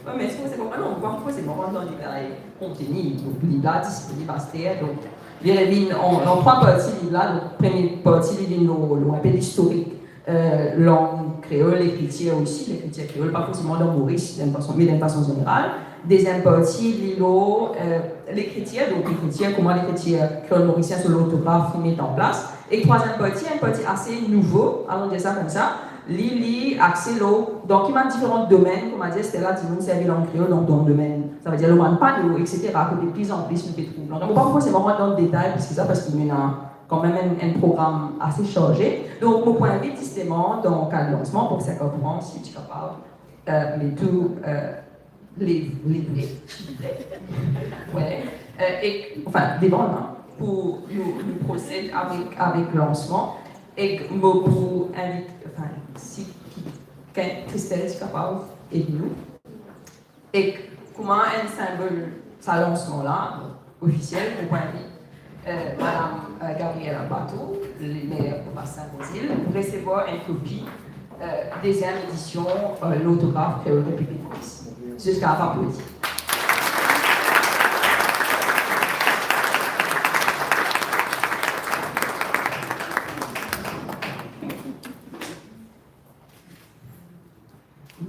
Wi, me eski se konpran, non, pa forseman rant dan detay konteni, donk, liv la disponib aster, donk, li revinn an, an trwa parti, liv la, donk, premie parti, li vinn lor, lor inpe listorik, eh, lang kreol, lekritir osi, lekritir kreol, pa forseman dan Moris, dan enn fason, me dan enn fason zeneral. Deziem parti, li lor, eh, lekritir, donk lekritir, kouma lekritir kreol morisien, so lortograf, finn met an plas. E trwaziem parti, enn parti ase nouvo, anon dir sa koumsa, li, li axe lor, dan ki bann diferan domenn, kouma dir Stella, dimoun servi lang kreol, donk dan domenn, savedir lor bann pano, etsetera, kot deplizanpli nou pe trouv. Donk, mo pa forseman rant dan detay plis ki sa, parski nou ena kanmem enn, enn program ase sarze. Donk, mo pou invit zisteman dan kad lansman, profeser Carpron, si ou ti kapav, eh, met tou, eh, liv, liv, liv. Wi. Eh, e, anfin, devan la, pou nou, nou prosed avek, avek lansman. E mo pou invit, anfin, si ki, kan Christelle ti kapav ed nou. Ek kouma enn sinbol sa lansman la, ofisiel, mo pou invit, eh, madam, eh, Gabrielle Albato, le maire de Bassin Rosil, pou resevwar enn kopi, eh, deziem edision, eh, Lortograf Kreol Repiblik Moris. Ziska aplodi.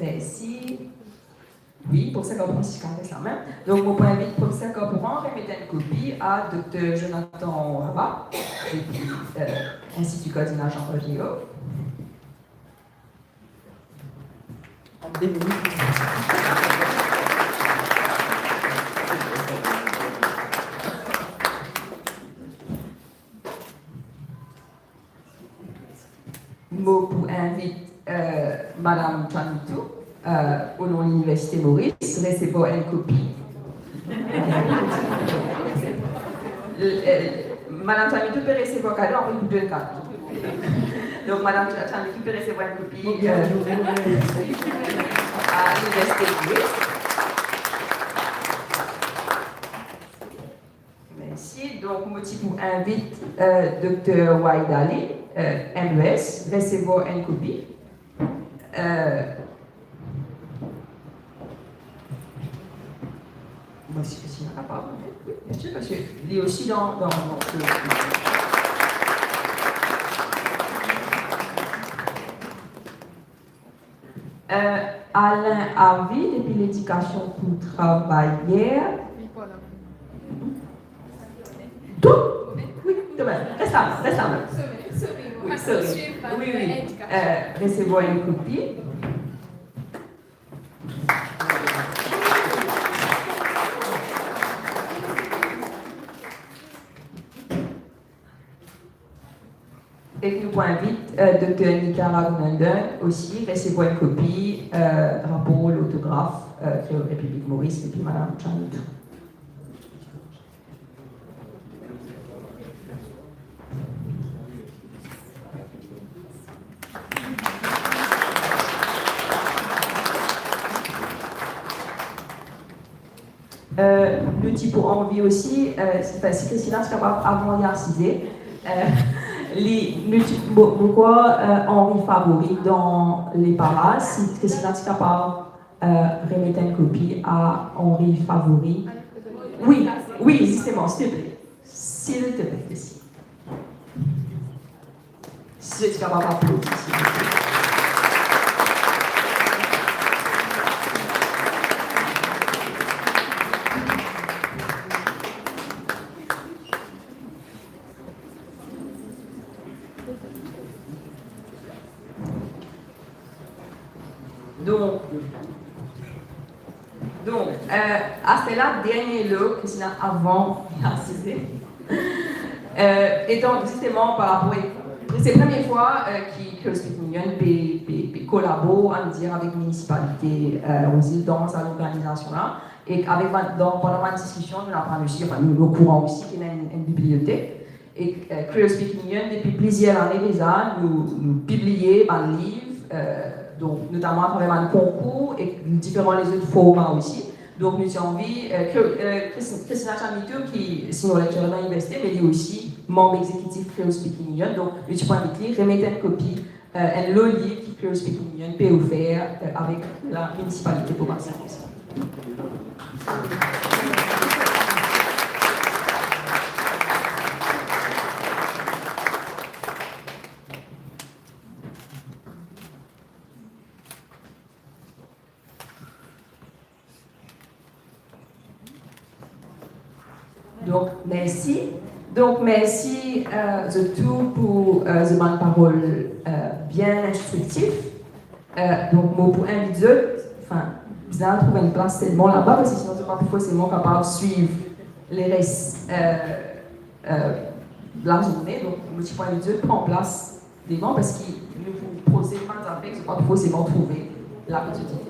Mersi. Wi, profeser Carpouran, si zis kapav les lamem. Donk, mo pou invit profeser Carpouran remet enn kopi a dokter Jonathan Rabat, depi, euh, Institut Cardinal Jean-Paul Viau. Mo pou invit, euh, Madam Chamitou, euh, o non Liniversite Moris, resevwar enn kopi. Euh, Madam Chamitou pe resevwar kado, apre li pou donn kado. Donk, Madam Chamitou pe resevwar enn kopi, euh, a Liniversite Moris. Mersi. Donk, mo ti pou invit, euh, dokter Waid Ali, euh, M E S, resevwar enn kopi. Euh, mo si, si li kapav, wi, biensir, parski li osi dan, dan, dan, Euh, Alain Harvey, depi Ledikasion pou Travayer. Tou? Wi, tou bien. Res la, res la. Wi, sorry. Wi, wi. Euh, resevwar enn kopi. Ek nou pou invit, euh, dokter Nika Raghunandan osi resevwar enn kopi, euh, rapor lortograf, euh, Kreol Repiblik Moris, depi Madam Chamitou. Euh, nou ti pou anvi osi, euh, si, si Christina ti kapav, avan li asize, euh, li, nou ti, mo, mo krwar, euh, Henri Favori dan Lepalas, si Christina ti kapav, euh, remet enn kopi a Henri Favori. Wi, wi, zisteman, silteple. Silteple, mersi. Si zot ti kapav aplodi, silteple. Donk, donk, euh, aster la, dernie lo, Christina, avan asize. Euh, e donk, zisteman, par rapor, se premie fwa, euh, ki Creole Speaking Union pe, pe, pe kolabor, ann dir, avek minisipalite, euh, Rouzil dan sa lorganizasion la. E avek bann, dan, pandan bann diskision, nou aprann osi, anfin, nou, nou okouran osi ki ena enn, enn bibliotek. E, euh, Creole Speaking Union, depi plizier lane deza, nou, nou pibliye bann liv, euh, donk, notaman atraver bann konkour ek diferan lezot forma osi. Donk, nou ti anvi, euh, ke, euh, Chris-, Christina Chamitou, ki sinon lektorer dan liniversite, me li osi manb exekitif Creole Speaking Union. Donk, nou ti pou invit li remet enn kopi, euh, enn lo liv ki Creole Speaking Union pe ofer, euh, avek la minisipalite Port Max-Saint-Maurice. Donk, mersi. Donk, mersi, euh, zot tou pou, euh, zot bann parol, euh, bien instriktif. Euh, donk, mo pou invit zot, anfin, bizin trouv enn plas selman laba, parski sinon zot pa pou forseman kapav swiv leres, euh, euh, lazourne. Donk, mo ti pou invit zot pran plas devan, parski nou pou proze bann zafer ki zot pa pou forseman trouve la kot zot ete.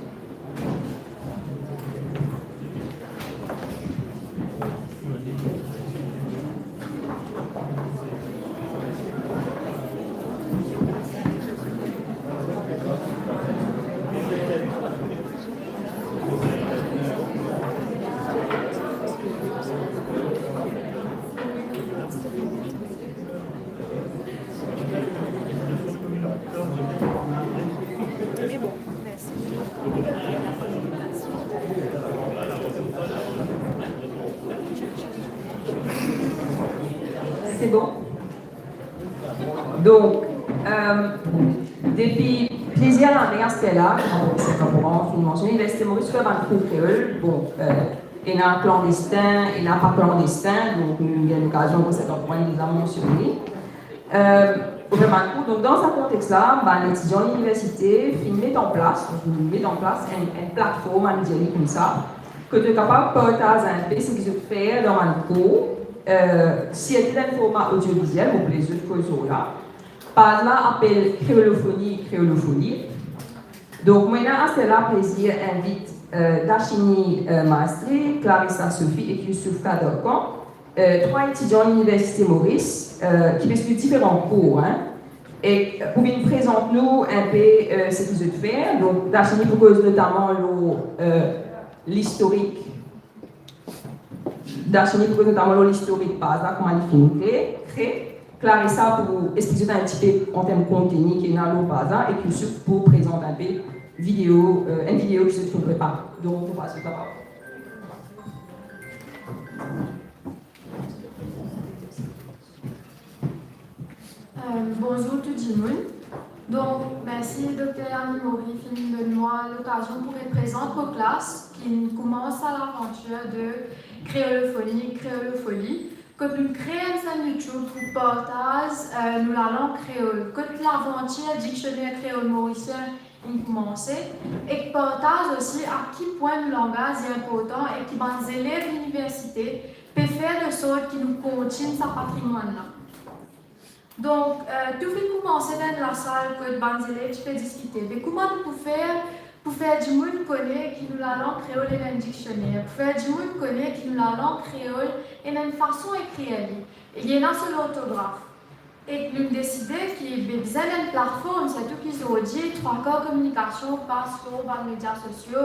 C'est bon ? Donk, euh, depi Plizier lane aster la, kouma Profeser Corporan finn mansione, Liniversite Moris fer bann kour kreol, bon, euh, ena klandestin, ena pa klandestin, donk nou gagn lokazion, Profeser Corporan deza mansione. Euh, pou fer bann kour, donk dan sa kontex la, bann etidian liniversite finn met an plas, donk nou met an plas enn, enn platform, ann dir li koumsa, kot zot kapav partaz enpe seki zot fer dan bann kour, euh, sirtou dan forma odioviziel, mo pou les zot koz lor la. Paz la apel Kreolofoni, Kreolofoli. Donk, mo ena aster la plezir invit, euh, Dashini, euh, Maestri, Clarissa Sophie ek Youssouf Kaderkan, euh, trwa etidian Liniversite Moris, euh, ki pe swiv diferan kour, hein, e pou vinn prezant nou enpe, euh, seki zot fer. Donk, Dashini pou koz notaman lor, euh, listorik Dashini pou koz notaman lor listorik paz la, kouma li finn kre-, kre-. Clarissa pou explik zot enn tipe an term konteni ki ena lor paz la, e Youssouf pou prezant enpe video, euh, enn video ki zot finn prepare. Donk, mo pas zot laparol. Euh, bonzour tou dimoun. Donk, mersi Dokter Yann Mori finn donn mwa lokazion pou reprezant mo klas ki koumans sa lavantir de Kreolofoni, Kreolofoli, kot nou kre enn senn YouTube pou partaz, euh, nou lalang kreol, kot lavantir diksioner kreol morisien inn koumanse, ek partaz osi a ki pwin nou langaz li inportan e ki bann zelev liniversite pe fer de sort ki nou kontign sa patrimwann la. Donk, euh, tou finn koumanse dan enn lasal kot bann zelev ti pe diskite, be kouma nou pou fer pou fer dimoun kone ki nou lalang kreol ena enn diksioner, pou fer dimoun kone ki nou lalang kreol ena enn fason ekrir li, e li ena so lortograf. Ek nou deside ki, be, bizin enn platform, sirtou ki zordi trwa kar kominikasion pas lor bann media sosio,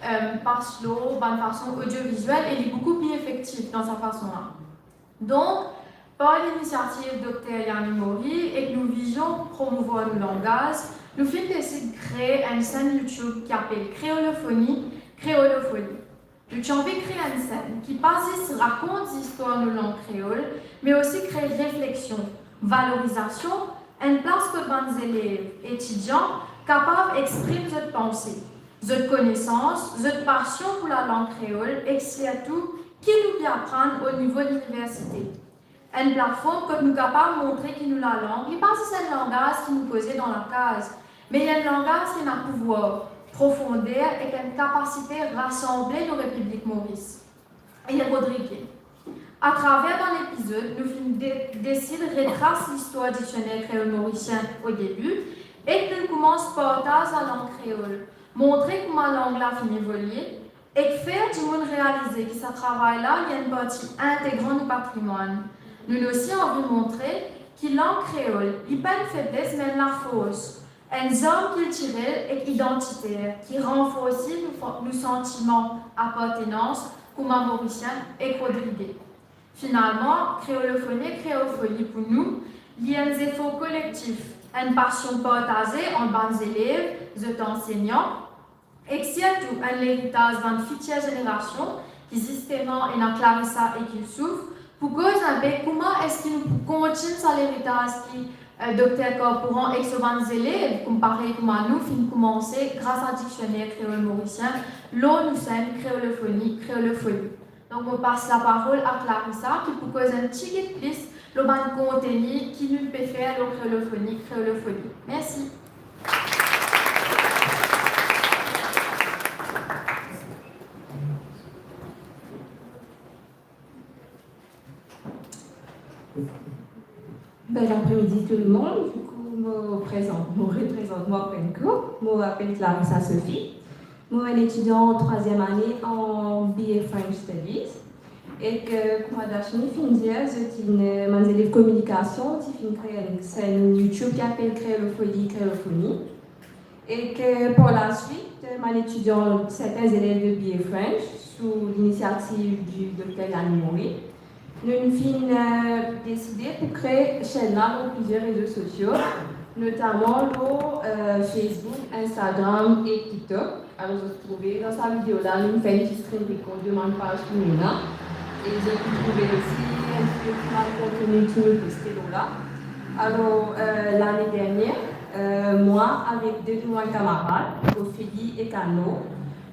euh, pas lor bann fason odioviziel, e li boukou pli efektif dan sa fason la. Donk, par linisiativ Dokter Yann Mori ek nou vizion promouvwar nou langaz, nou finn desid kre enn senn YouTube ki apel Kreolofoni, Kreolofoli. Nou ti anvi kre enn senn ki pa zis rakont zistwar nou lang kreol, me osi kre refleksion, valorizasion, enn plas kot bann zelev, etidian kapav exprim zot panse, zot konesans, zot pasion pou lalang kreol, ek sirtou ki nou pe aprann o nivo liniversite. Enn platform kot nou kapav montre ki nou lalang, li pa zis enn langaz ki nou koze dan lakaz, me li enn langaz ki ena pouvwar, profonder ek enn kapasite rasanble nou Repiblik Moris e Rodrige. Atraver bann epizod, nou finn de-, desid retras listwar diksioner kreol morisien o debi, ek nou koumans partaz lalang kreol, montre kouma lang la finn evolie, ek fer dimoun realize ki sa travay la, li enn parti integran nou patrimwann. Nou'nn osi anvi montre ki lang kreol, li pa enn febles, me enn lafors, enn zarm kiltirel ek idantiter ki ranforsi nou fo-, nou santiman apartenans kouma Morisien ek Rodrige. Finalman, Kreolofoni, Kreolofoli pou nou, li enn zefor kolektif, enn pasion partaze ant bann zelev, zot ansegnan, ek sirtou enn leritaz bann fitir zenerasion ki zisteman ena Clarissa ek Youssouf, pou koz inpe kouma eski nou pou kontign sa leritaz ki, eh, Dokter Corporan ek so bann zelev, kouma parey kouma nou, finn koumanse gras a diksioner kreol morisien, lor nou senn Kreolofoni, Kreolofoli. Donk, mo pas laparol a Clarissa, ki pou koz enn tigit plis lor bann konteni ki nou pe fer lor Kreolofoni, Kreolofoli. Mersi. Bel apremidi tou lemonn. Dikou, mo prezant, mo reprezant mwa pou enn kou. Mo apel Clarissa Sophie. Mo enn etidian trwaziem ane an B A French Studies. Ek, eh, kouma Dashini finn dir, zot inn, eh, bann zelev kominikasion, ti finn kre enn senn YouTube ki apel Kreolofoli, Kreolofoni. Ek, eh, par laswit, eh, bann etidian, sertin zelev de B A French, sou linisiativ di Dokter Yann Mori, nou finn, eh, deside pou kre senn la lor plizier rezo sosio, notaman lor, eh, Facebook, Instagram ek TikTok. Alor, zot trouve dan sa video la, nou fer enn ti screen record de bann paz ki nou ena. E zot pou trouve osi enn ti pe bann konteni ki nou poste lor la. Alor, eh, lane dernier, Eh, mwa avek de, de mo kamarad, Ophélie ek Anno,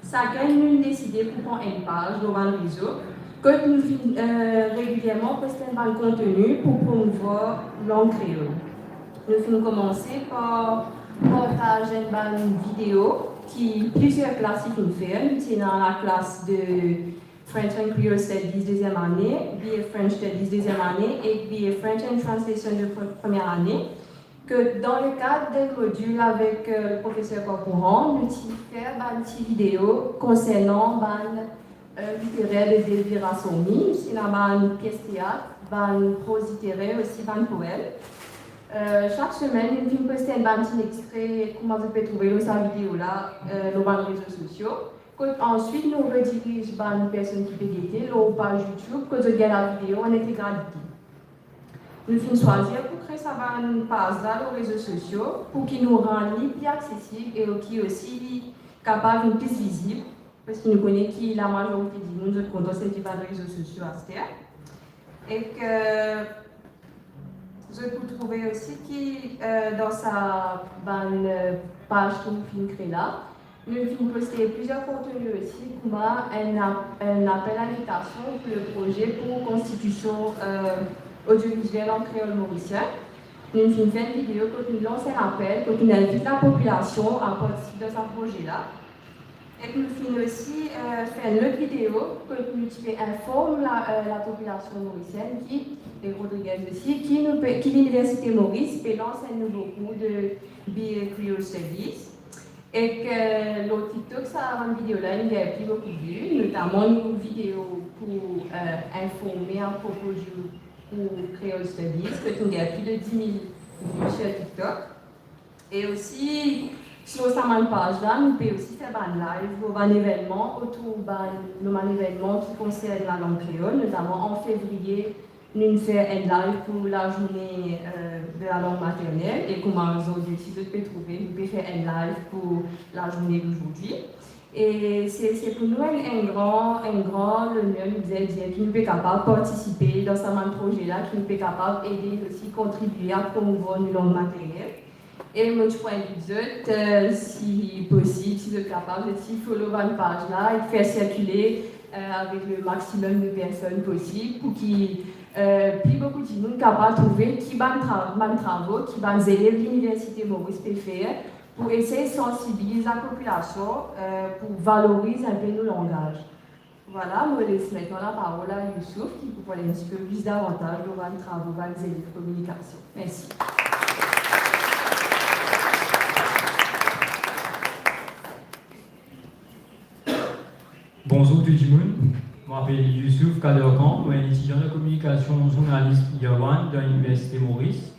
sakenn nou deside pou pran enn paz lor bann rezo, kot nou finn, eh, regilierman post enn bann konteni pou promouvwar lang kreol. Nou finn koumanse par partaz enn bann video ki plizier klas ti finn fer. Nou ti ena laklas de French and Creole Studies deziem ane, B A French Studies deziem ane ek B A French and Translation de pre-, premie ane. Ke dan lekad de modil avek, eh, profeser Corcoran, nou ti fer bann ti video konsernan bann, eh, literer de Delvira Sommi, ti ena bann pies teat, bann proz literer, osi bann poem. Eh, sak semenn, nou finn poste enn bann ti extre, kouma zot pe trouve lor sa video la, eh, lor bann rezo sosio. Kot answit nou rediriz bann personn ki pe gete lor paz YouTube, kot zot gagn lavideo an integralite. Nou finn swazir pou kre sa bann paz la lor rezo sosio, pou ki nou rann li pli aksesib e ki osi li kapav vinn pli vizib, parski nou kone ki lamazorite dimoun zot kontan servi bann rezo sosio aster. Ek, eh, zot pou trouve osi ki, eh, dan sa bann, eh, paz ki nou finn kre la, nou finn poste plizier konteni osi, kouma enn ap-, enn apel a linvitasion pou le proze pou konstitision, eh, odioviziel an kreol morisien. Nou finn fer enn video kot nou lans enn apel, kot nou invit lapopilasion a partisip dan sa proze la. Ek nou finn osi, eh, fer enn lot video kot nou ti pe inform la, eh, lapopilasion morisienn ki, e Rodriguez osi, ki nou pe, ki Liniversite Moris pe lans enn nouvo kour de B A Creole Studies. Ek, eh, lor TikTok, sa bann video la, inn gagn pli boukou vi, notaman nou video pou, eh, informe apropo di kour Creole Studies, ki inn gagn pli de dis mil vi sir TikTok. E osi, lor sa bann paz la, nou pe osi fer bann live lor bann evennman, otour bann, lor bann evennman ki konsern lalang kreol, notaman an fevriye, nou fer enn live pou lazourne, eh, de lalang maternel, e kouma zordi osi zot pe trouve, nou pe fer enn live pou lazourne dozordi. E se, se pou nou enn, enn gran, enn gran loner, nou dir, dir ki nou pe kapav partisipe dan sa bann proze la, ki nou pe kapav ede osi kontribie a promouvwar nou lang maternel. E mo ti pou invit zot, eh, si posib, si zot kapav, zot ti follow bann paz la e fer sirkile, eh, avek le maximum de personn posib pou ki, eh, pli boukou dimoun kapav trouve ki bann tra-, bann travo ki bann zelev Liniversite Moris pe fer pou esey sansibiliz lapopilasion, eh, pou valoriz enpe nou langaz. Vwala, mo les aster laparol a Youssouf, ki pou parl enn tipe plis davantaz lor bann travo bann zelev kominikasion. Mersi. Bonzour tou dimoun, mo apel Youssouf Kaderkan, mo enn etidian dan kominikasion, zournalis, year one dan Liniversite Moris.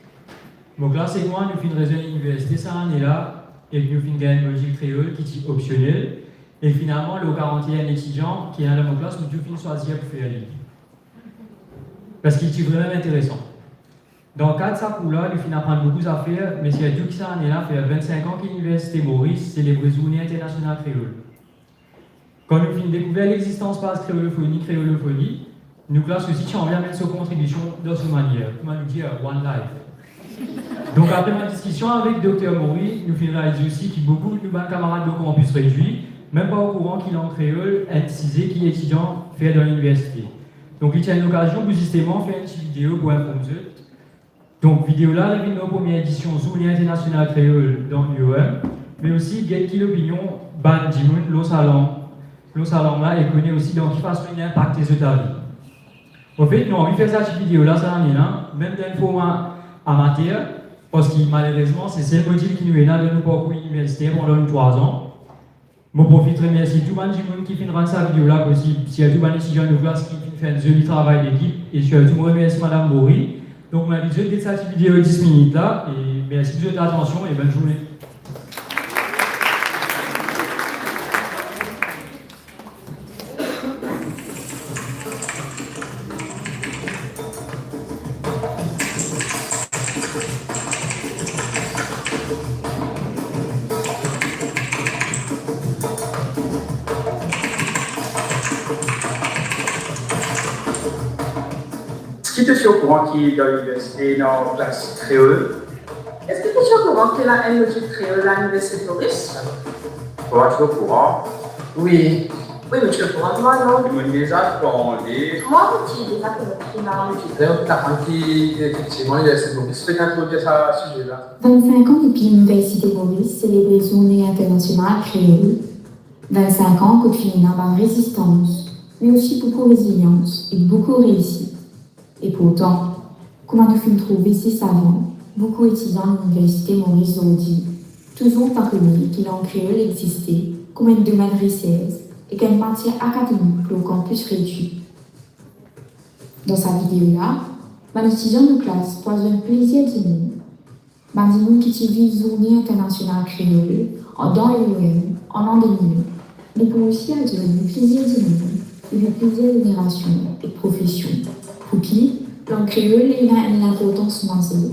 Mo klas ek mwa, nou finn rezwenn liniversite sa lane la, e nou finn gagn modil kreol ki ti opsionel. E finalman, lor karant-e-enn etidian ki ena dan mo klas, nou tou finn swazir pou fer li. Parski li ti vremem interesan. Dan kad sa kour la, nou finn aprann boukou zafer, me sirtou ki sa lane la fer vennsenk an ki Liniversite Moris selebre Zourne Internasional Kreol. Kan nou finn dekouver lexistans paz Kreolofoni, Kreolofoni, nou klas osi ti anvi amenn so kontribision dan so manier, kouma nou dir, one life. Donk, apre bann diskision avek Dokter Mori, nou finn realize osi ki boukou nou bann kamarad lor kanpis Redwi mem pa okouran ki lang kreol enn size ki etidian fer dan liniversite. Donk, li ti enn lokazion pou zisteman fer enn ti video pou inform zot. Donk, video la, li vinn lor premie edision Zourne Internasional Kreol dan U O M, me osi get ki lopinion bann dimoun lor sa lang, lor sa lang la, e kone osi dan ki fason li inpakte zot lavi. Anfet, nou anvi fer sa ti video la sa lane la, mem dan enn forma amater, parski malerezman, se sel modil ki nou ena dan nou parkour iniversiter pandan nou trwa an. Mo profit remersie tou bann dimoun ki finn rann sa video la posib, sirtou bann etidian nou klas ki finn fer enn zoli travay lekip, e sirtou mo remersie Madam Mori. Donk, mo invit zot get sa ti video dis minit la, e mersi pou zot latansion, e bonn zourne. Eski to ti okouran ki dan liniversite ena klas kreol? Est-ce que tu es au courant qu'il y a un module créole à l'Université de Maurice ? Toi, tu es au courant ? Oui. Oui, mais tu es au courant, moi, non ? Ils m'ont déjà demandé. Moi, tu es déjà connecté dans un module. D'ailleurs, ta femme qui, effectivement, il y a cette mauvaise fait introduire ce sujet-là. Vennsenk an depi Liniversite Moris selebre Zourne Internasional Kreol. Vennsenk an kot finn ena bann rezistans, me osi boukou rezilians ek boukou reisit. E pourtan, kouma nou finn trouve zis avan, boukou etidian Liniversite Moris zordi touzour pa kone ki lang kreol existe kouma enn domenn resers ek enn matier akademik lor kanpis Redu. Dan sa video la, bann etidian nou klas pou al zwenn plizier dimoun. Bann dimoun ki ti viv Zourne Internasional Kreol dan E O M an an de mil. Nou pou osi al zwenn plizier dimoun depi plizier zenerasion ek profesion, pou ki lang kreol ena enn linportans mazer,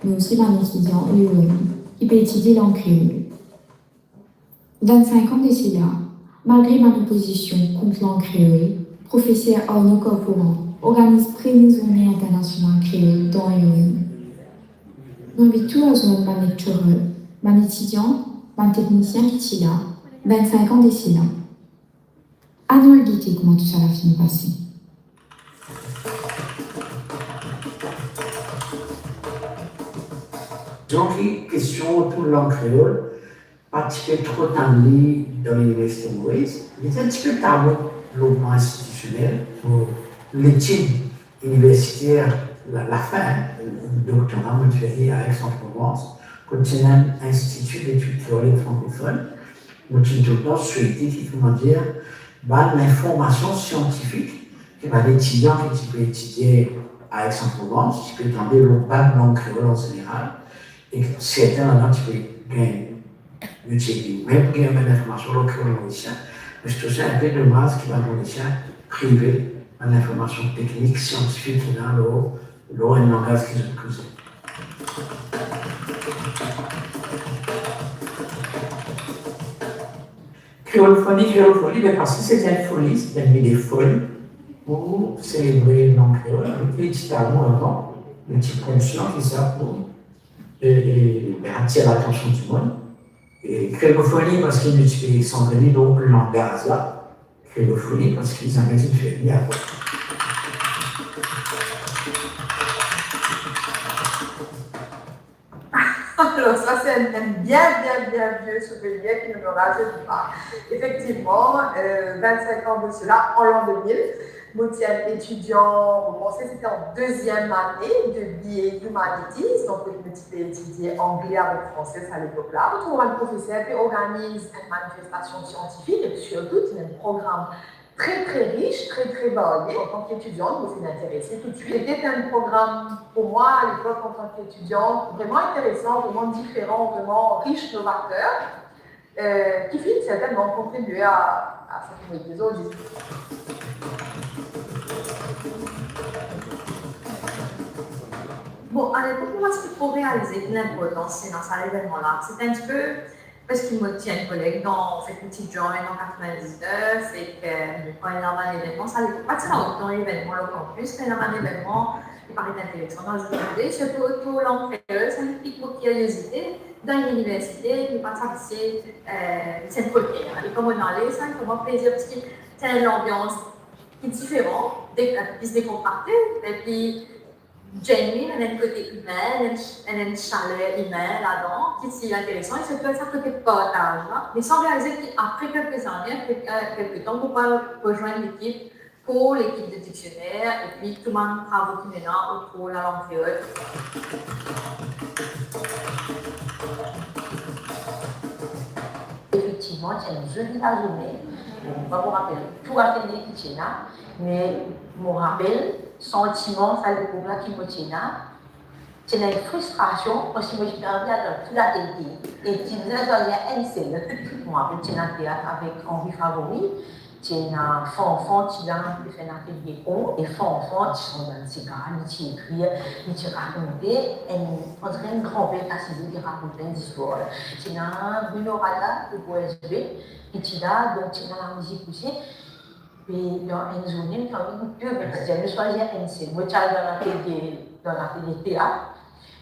me osi bann etidian E O M ki pe etidie lang kreol. Vennsenk an de sela, malgre bann opozision kont lang kreol, profeser Arnaud Corporan organiz premie Zourne Internasional Kreol dan E O M. Nou invit ou al zwenn bann lecturer, bann etidian, bann teknisien ki ti la, vennsenk an de sela. Anou al gete kouma tousala finn pase. Donk, kestion otour lang kreol, pa ti pe tro tann li dan Liniversite Moris, li ti enn tipe tabou lor plan institisionel pou letid iniversiter, la, lafin, doktora mo ti fer li Aix-en-Provence, kot ti ena Institut d'Études Créoles et Francophones, mo ti toultan swete ki, koumadir, bann linformasion siantifik ki bann etidian ki ti pe etidie Aix-en-Provence ti pe tande lor bann lang kreol an zeneral, e sertin ladan ti pe gagn, nou ti ena mem pou gagn bann linformasion lor kreol morisien, me se tou sa enpe domaz ki bann Morisien prive bann linformasion teknik, siantifik ki ena lor, lor enn langaz ki zot koze. Kreolofoni, kreolofoni, me paski se ti enn foli, se ti enn lide fol pou selebre lang kreol, nou ti ti tabou avan, nou ti konsian ki sa pou, e, e, atir latansion dimoun. E kreolofoni, paski nou ti pe santre li lor langaz la, kreolofoni, paski zame ti fer li avan. Alors ça, c'est un, un bien, bien, bien vieux souvenir qui ne me rajeunit pas. Effectivement, euh, vingt-cinq ans de cela, en l'an deux mille, mo ti enn etidian, mo panse se ti an deziem ane de B A Humanities, donk mo ti pe etidie angle avek franse a lepok la. Mo trouv bann profeser pe organiz enn manifestasion siantifik e sirtou ti ena enn program tre, tre ris, tre, tre varie. Antan ki etidian, mo finn interese toutswit. Sete enn program, pou mwa, a lepok, antan ki etidian, vreman interesan, vreman diferan, vreman ris, novater, euh, ki finn sertennman kontribie a, a sa ki mo ete zordi. Bon, a lepok, mo pa ti pe tro realize ki linportans ti ena sa levennman la. Sete enn tipe Parski mo ti enn koleg dan, anfet, mo ti join an katrevin-diznef, ek, euh, kan ena bann levennman, sa lepok pa ti ena otan levennman lor kanpis, kan ena bann levennman ki paret interesan dan zourne, sirtou otour lang kreol, sa finn pik mo kiriozite. Dan liniversite, mo pa ti abitye, euh, ti enn koleg, e kan mo ale, sa finn donn mwa plezir, parski ti ena enn lanbians ki diferan, de-, plis dekontrakte, epi genuine, ena enn kote imin, ena enn, ena enn saler imin ladan, ki ti interesan, e sirtou sa kote partaz la. Me san realize ki apre kelke zane, apre, euh, kelke tan, mo pou al rezwenn lekip, kor lekip de diksioner, epi tou bann travo ki mo ena otour lalang kreol. Efektivman, ti enn zoli lazourne. Mo pa mo rapel tou atelie ki ti ena, me mo rapel santiman sa lepok la ki mo ti ena. Ti ena enn fristrasion, parski mo ti pe anvi al dan tou atelie. E ti bizin swazir enn sel. Mo rapel ti ena teat avek Henri Favori, ti ena Fanfan, ti la, ti fer enn atelie kor, e Fanfan ti konn bann sigar, li ti ekrir, li ti rakonte, enn, on dirait enn granper asize, li rakont bann zistwar. Ti ena Bruno Rada, le O S B, li ti la, donk ti ena lamizik osi. Epi dan enn zourne, nou ti anvi de, me ti dir, nou swazir enn sel. Mo ti al dan latelie, dan latelie teat.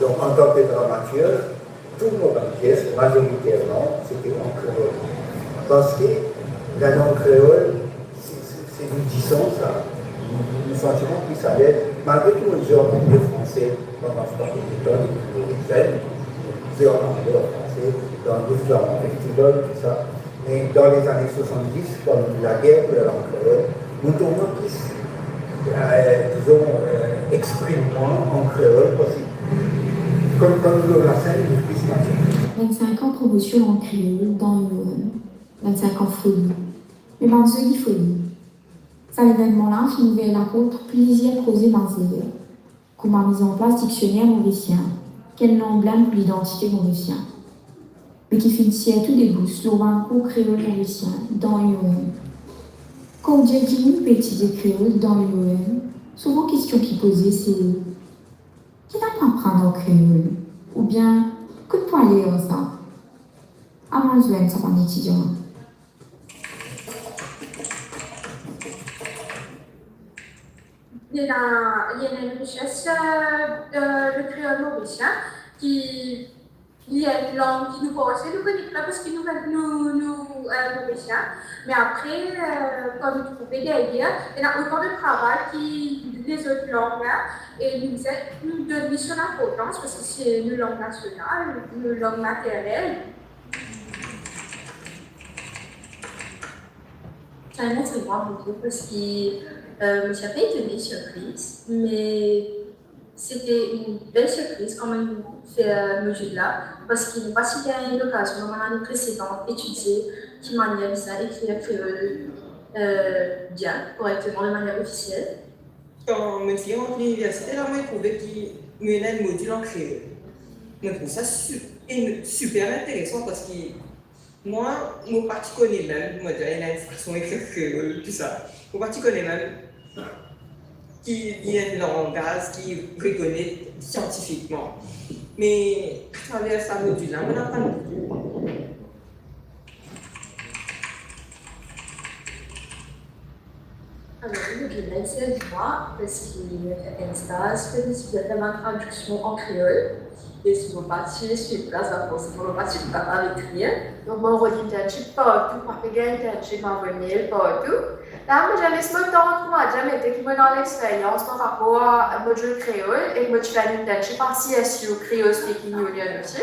Donk, antan ke dramatirg, tou mo bann pies, mazoriterman, se te an kreol. Parski lalang kreol, se, se, se nou dison sa. Nou, nou santi nou pli alez, malgre ki nou dir an angle, franse, pandan sa letan, depi nou zenn, nou dir an angle, an franse, dan nou festival, tou sa. Me dan lezane swasanndis, kan lager pou lalang kreol, nou trouv mwa plis, eh, dizon, eh, exprim mwa an kreol, parski kan, kan nou lor lasenn, nou plis natirel. Vennsenk an promosion an kreol dan I O M, vennsenk an foli, me bann zoli foli. Sa levennman la finn ouver laport pou plizier proze mazer, kouma mizanplas diksioner moresien, ki enn lanblenm pou lidantite moresien, me ki finn sirtou debous lor bann kour kreol moresien dan I O M. Kan ou dir ki nou pe etidie kreol dan I O M, souvan kestion ki poze se, "Kifer nou aprann an kreol?" oubien, "Kot pou ale ar sa?" Avan zwenn sa bann etidian. Ena, ena enn recherch, euh, de, de kreol morisien ki, li enn lang ki nou panse nou kone pa, parski nou, nou, nou, euh, Morisien. Me apre, euh, kan nou trouve deryer, ena otan de travay ki lezot lang la, e nou bizin, nou donn li so linportans, parski se nou lang nasional, nou lang maternel. Sa inn res mwa boukou parski, euh, mo ti ape etone, sirpriz, me se ti enn bel sirpriz kanmem fer, euh, modil la, parski mo pa ti gagn lokazion dan mo lane presedan etidie ki manier bizin ekrir kreol, euh, bien, korekteman, de manier ofisiel. Kan mo ti rant liniversite la, mo trouve ki nou ena enn modil an kreol. Mo trouv sa su-, enn-, siper interesan parski mwa, mo pa ti kone mem, mo dir, ena enn fason ekrir kreol, tousa. Mo pa ti kone mem ki li enn langaz ki rekonet siantifikman. Me atraver sa modil la, mo aprann boukou. Alor, mo gagn enn sel mwa, parski enn staz, fer enn tradiksion an kreol, e si mo pa ti swiv klas la, forseman mo pa ti kapav ekrir. Donk, mo rod internship partou, mo pe gagn internship, mo avoy mail partou. La, mo dir, les mo tann, kouma dir, mete ki mo ena lexperyans par rapor a modil kreol, e mo ti fer enn internship ar C S U, Creole Speaking Union osi.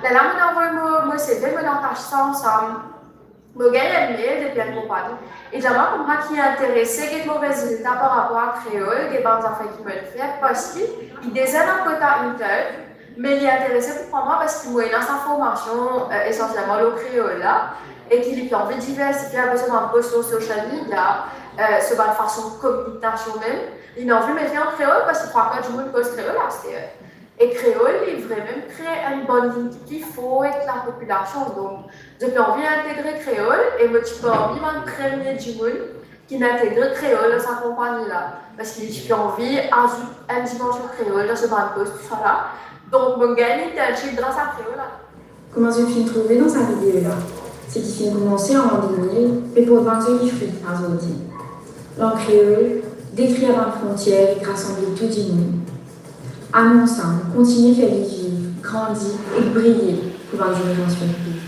Lerla, mo avoy mo, mo C V, mo atas sa ansam. Mo gagn enn mail depi enn konpagni. Li dir mwa koumsa ki interese, get mo rezilta par rapor a kreol, get bann zafer ki mo fer, parski li deza ena kota intern, me li interese pou pran mwa parski mo ena sa formasion, euh, esansielman lor kreol la, e ki li pe anvi diversifie enpe so bann post lor social media, euh, so bann fason kominikasion mem. Li anvi met li an kreol parski trwa kar dimoun koz kreol aster. E kreol, li vremem kre enn bann linn ki for ek lapopilasion. Donk, zot ti anvi integre kreol, e mo ti parmi bann premie dimoun ki inn integre kreol dan sa konpagni la, parski li ti anvi azout enn dimansion kreol dan so bann post, tousala. Donk, mo gagn internship gras a kreol la. Kouma zot finn trouve dan sa video la, seki finn koumanse an lan de mil pe port bann zoli fri azordi. Lang kreol, detrir bann frontier ek rasanble tou dimoun. Anou ansam, kontigne fer li viv, grandi ek briye pou bann zenerasion ki vini.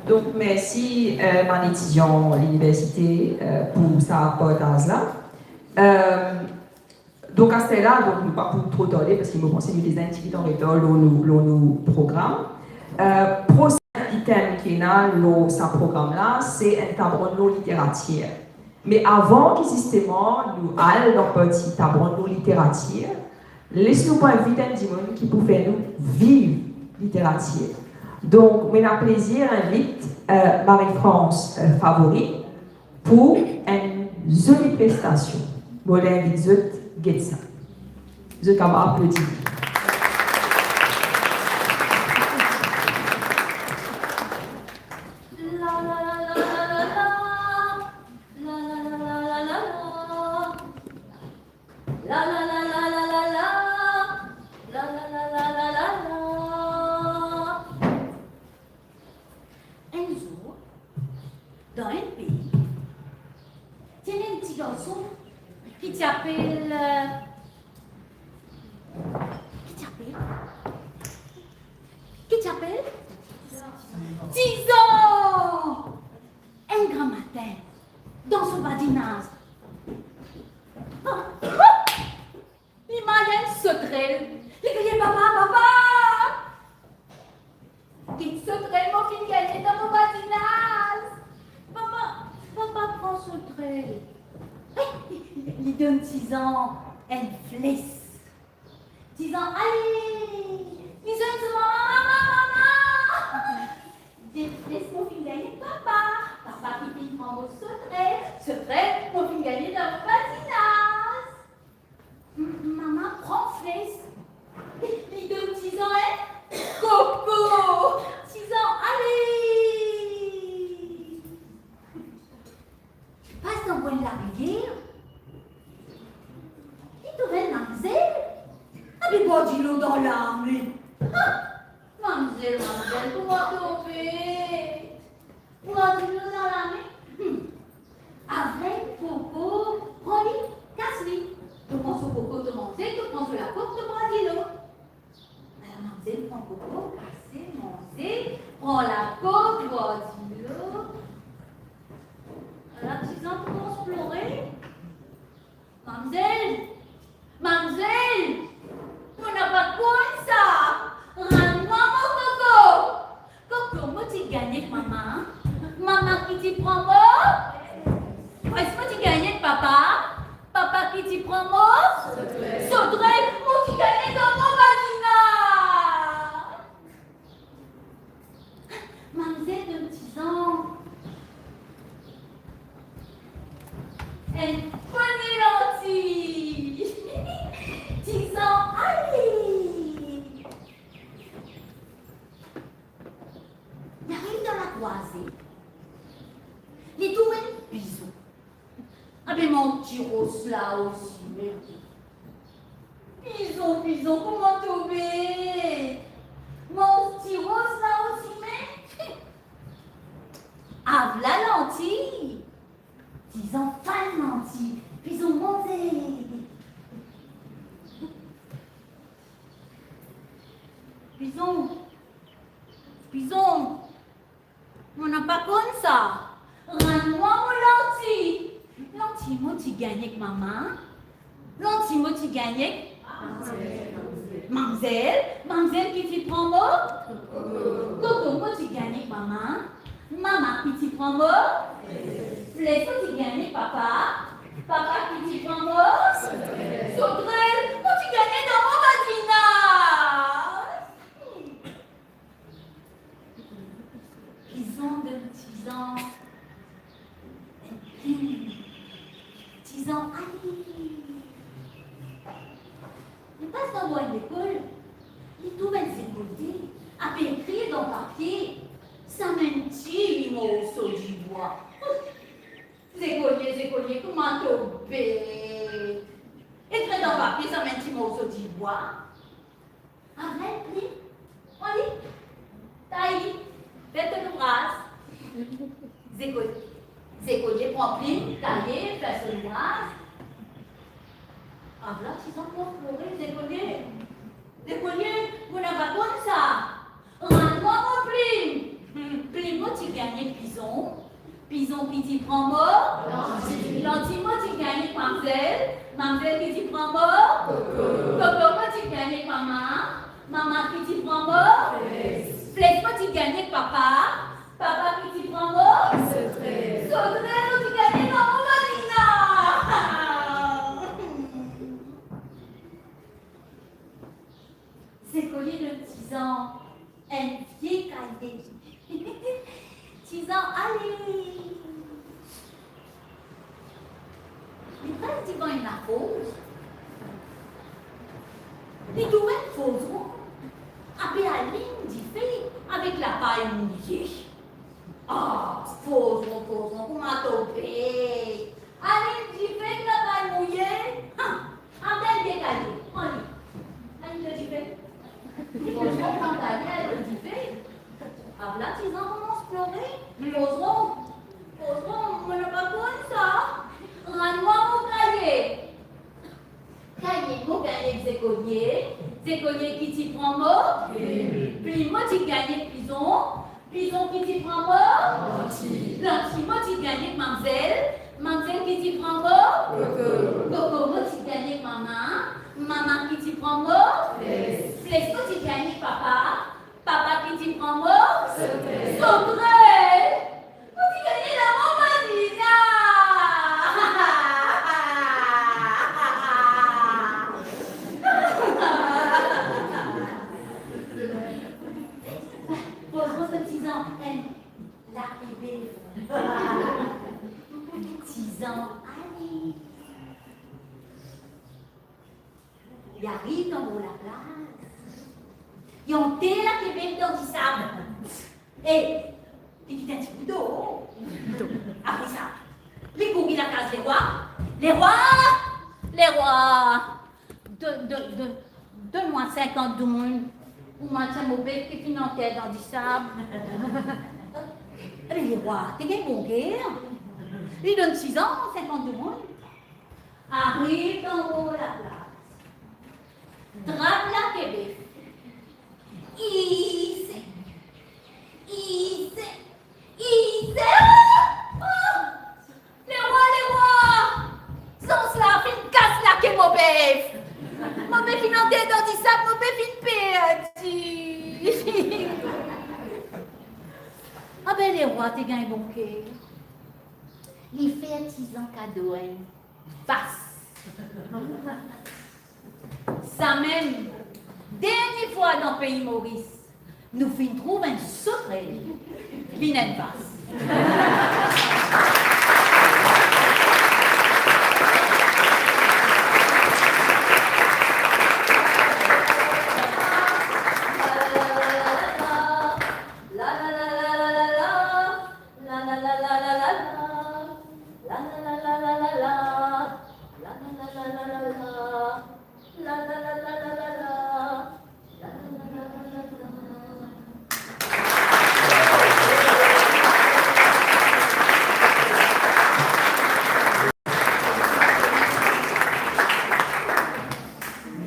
Donk, mersi, euh, bann etidian liniversite, euh, pou sa partaz la. Euh, donk, aster la, donk, nou pa pou tro tarde, parski mo panse nou deza enn tigit an retar lor nou, lor nou program. Euh, prosin item ki ena lor sa program la, se enn tab ronn lor literatir. Me avan ki zisteman nou al dan parti tab ronn lor literatir, les nou pou invit enn dimoun ki pou fer nou viv literatir. Donk, mo ena plezir invit, euh, Marie-France, euh, Favori pou enn zoli prestasion. Mo invit zot get sa. Zot kapav aplodi. Enn zour, dan enn pei, ti ena enn ti garson ki ti apel, euh, ki ti apel, ki ti apel Tizan. Enn gramatin, dan so badinaz, li manz enn sotrel, li kriye, "Papa, papa!" Get sotrel mo finn gagne dan mo badinaz. Papa, papa pran sotrel. Li donn Tizan enn fles. Tizan ale, li zwenn so mama, "Mama, mama! Get fles mo finn gagne papa. Papa ki finn pran mo sotrel, sotrel mo finn gagne dan mo badinaz." M-, mama pran fles, li donn Tizan enn koko. Tizan ale, li pas dan bor enn larivier, li trouv enn mamzel, li pe bwar dilo dan lame. "Ah, mamzel, mamzel, kouma to pe bwar dilo dan lame?" Hmm. Avril, Koko, pran li, kas li. To pran so koko, to manze, to pran so lakok, to bwar dilo. Ala mamzel pran koko, kase, manze, pran lakok, bwar dilo. Ala Tizan koumans plore. Mamzel! Mamzel! Mo napa konn sa! Rann mwa mo koko! Koko mo ti gagn ek mama, mama ki ti pran mo? Pres mo ti gagn ek papa, papa ki ti pran mo? Sotrel. Sotrel, mo ti gagn dan mo vagina! Mamzel donn Tizan enn pogne lanti. Tizan ale. Li ariv dan lakrwaze, li trouv enn pizon. Abe manz ti ros la osi, merde. Pizon, pizon, kouma to be? Manz ti ros la osi, me. Avla lanti. Tizan fann lanti, pizon manze. Pizon, pizon. Mo napa konn sa. Rann mwa mo lanti. Lanti mo ti gagn ek mama. Lanti mo ti gagn ek mamzel. Mamzel ki ti pran mo? Koko mo ti gagn ek mama. Mama ki ti pran mo? Fles mo ti gagn ek papa. Papa ki ti pran mo? Sotrel mo ti gagn dan mo vagina. Pizon donn Tizan enn plim. Tizan ale. Li pas dan bor enn lekol, li trouv enn zekolie, ape ekrir dan papie, "Sa enn ti morso dibwa." Zekolie, zekolie, kouma to be? Ekrir dan papie, "Sa enn ti morso dibwa." Avla enn plim, pran li, tay li, fer to louvraz. Zeko-, zekolie pran plim, taye, fer so louvraz. Avla Tizan koumans plore, zekolie. Zekolie, mo napa konn sa. Rann mwa mo plim. Plim mo ti gagn ek pizon. Pizon ki ti pran mo? Lanti. Lanti mo ti gagn ek mamzel. Mamzel ki ti pran mo? Koko. Koko mo ti gagn ek mama. Mama ki ti pran mo? Fles. Fles mo ti gagn ek papa. Papa ki ti pran mo? Sotrel. Sotrel mo ti gagn ek mama Marina. Zekolie donn Tizan enn vie kaye. Tizan ale. Li pas devan enn lafoz. Li trouv enn fozron ape alim dife avek lapay mouye. Ah, fozron, fozron, kouma to pe? Alim dife ek lapay mouye? Ha! Atann, vie kaye, pran li. Alim to dife. Fozron pran kaye, alim dife. Avla Tizan koumans plore. Fozron, fozron, mo napa konn sa. Rann mwa mo kaye. Kaye mo gagn ek zekolie. Zekolie ki ti pran mo? Plim. Plim mo ti gagn ek pizon. Pizon ki ti pran mo? Lanti. Lanti mo ti gagn ek mamzel. Mamzel ki ti pran mo? Koko. Koko mo ti gagn ek mama. Mama ki ti pran mo? Fles. Fles mo ti gagn ek papa. Papa ki ti pran mo? Sotrel. Sotrel. Mo ti gagn dan mo vagina. Fozron donn Tizan enn lake bef. Tizan ale. Li ariv dan bor laplas. Li anter lake bef dan disab. E, li kit enn tibout dor. Apre sa, li kouri lakaz lerwa. Lerwa! Lerwa! Donn, donn, donn, donn mwa sinkant doum pou mwa tir mo bef ki finn anter dan disab. Lerwa ti gagn bon ker. Li donn sizan, sinkant dimoun. Ariv dan bor laplas. Trap lake bef. Ise. Ise. Ise. Ah! Ah! Lerwa, lerwa! Zans la finn kas lake mo bef. Mo bef finn antre dan disab, mo bef finn perdi. Abe lerwa ti gagn bon ker. Li fer sizan kado enn vas. Samem, dernie fwa dan pei Moris, nou finn trouv enn sotrel vinn enn vas.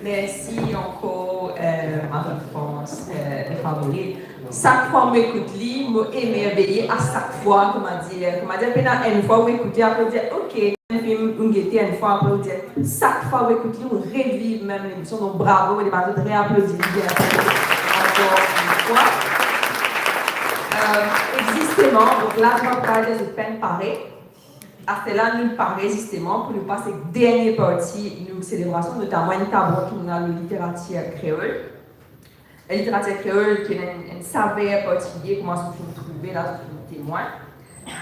Mersi ankor, eh, Marie-France, eh, e Fabrice. Sak fwa mo ekout li, mo emerveye a sak fwa, koumadir, koumadir, pena enn fwa ou ekoute, apre ou dir, "Ok, enn fim, ou gete enn fwa", apre ou dir, sak fwa ou ekout li, ou reviv mem lemosion. Donk, bravo, mo demann zot reaplodi li bien for ankor enn fwa. Eh, e zisteman, donk la, mo pe dir zot pa'nn pare. Aster la, nou pare zisteman pou nou pas dernie parti nou selebrasion, notaman enn tab rond ki nou ena lor literatir kreol. Literatir kreol ki ena enn, enn saver partikilie, kouma zot finn trouve la, zot finn temwin.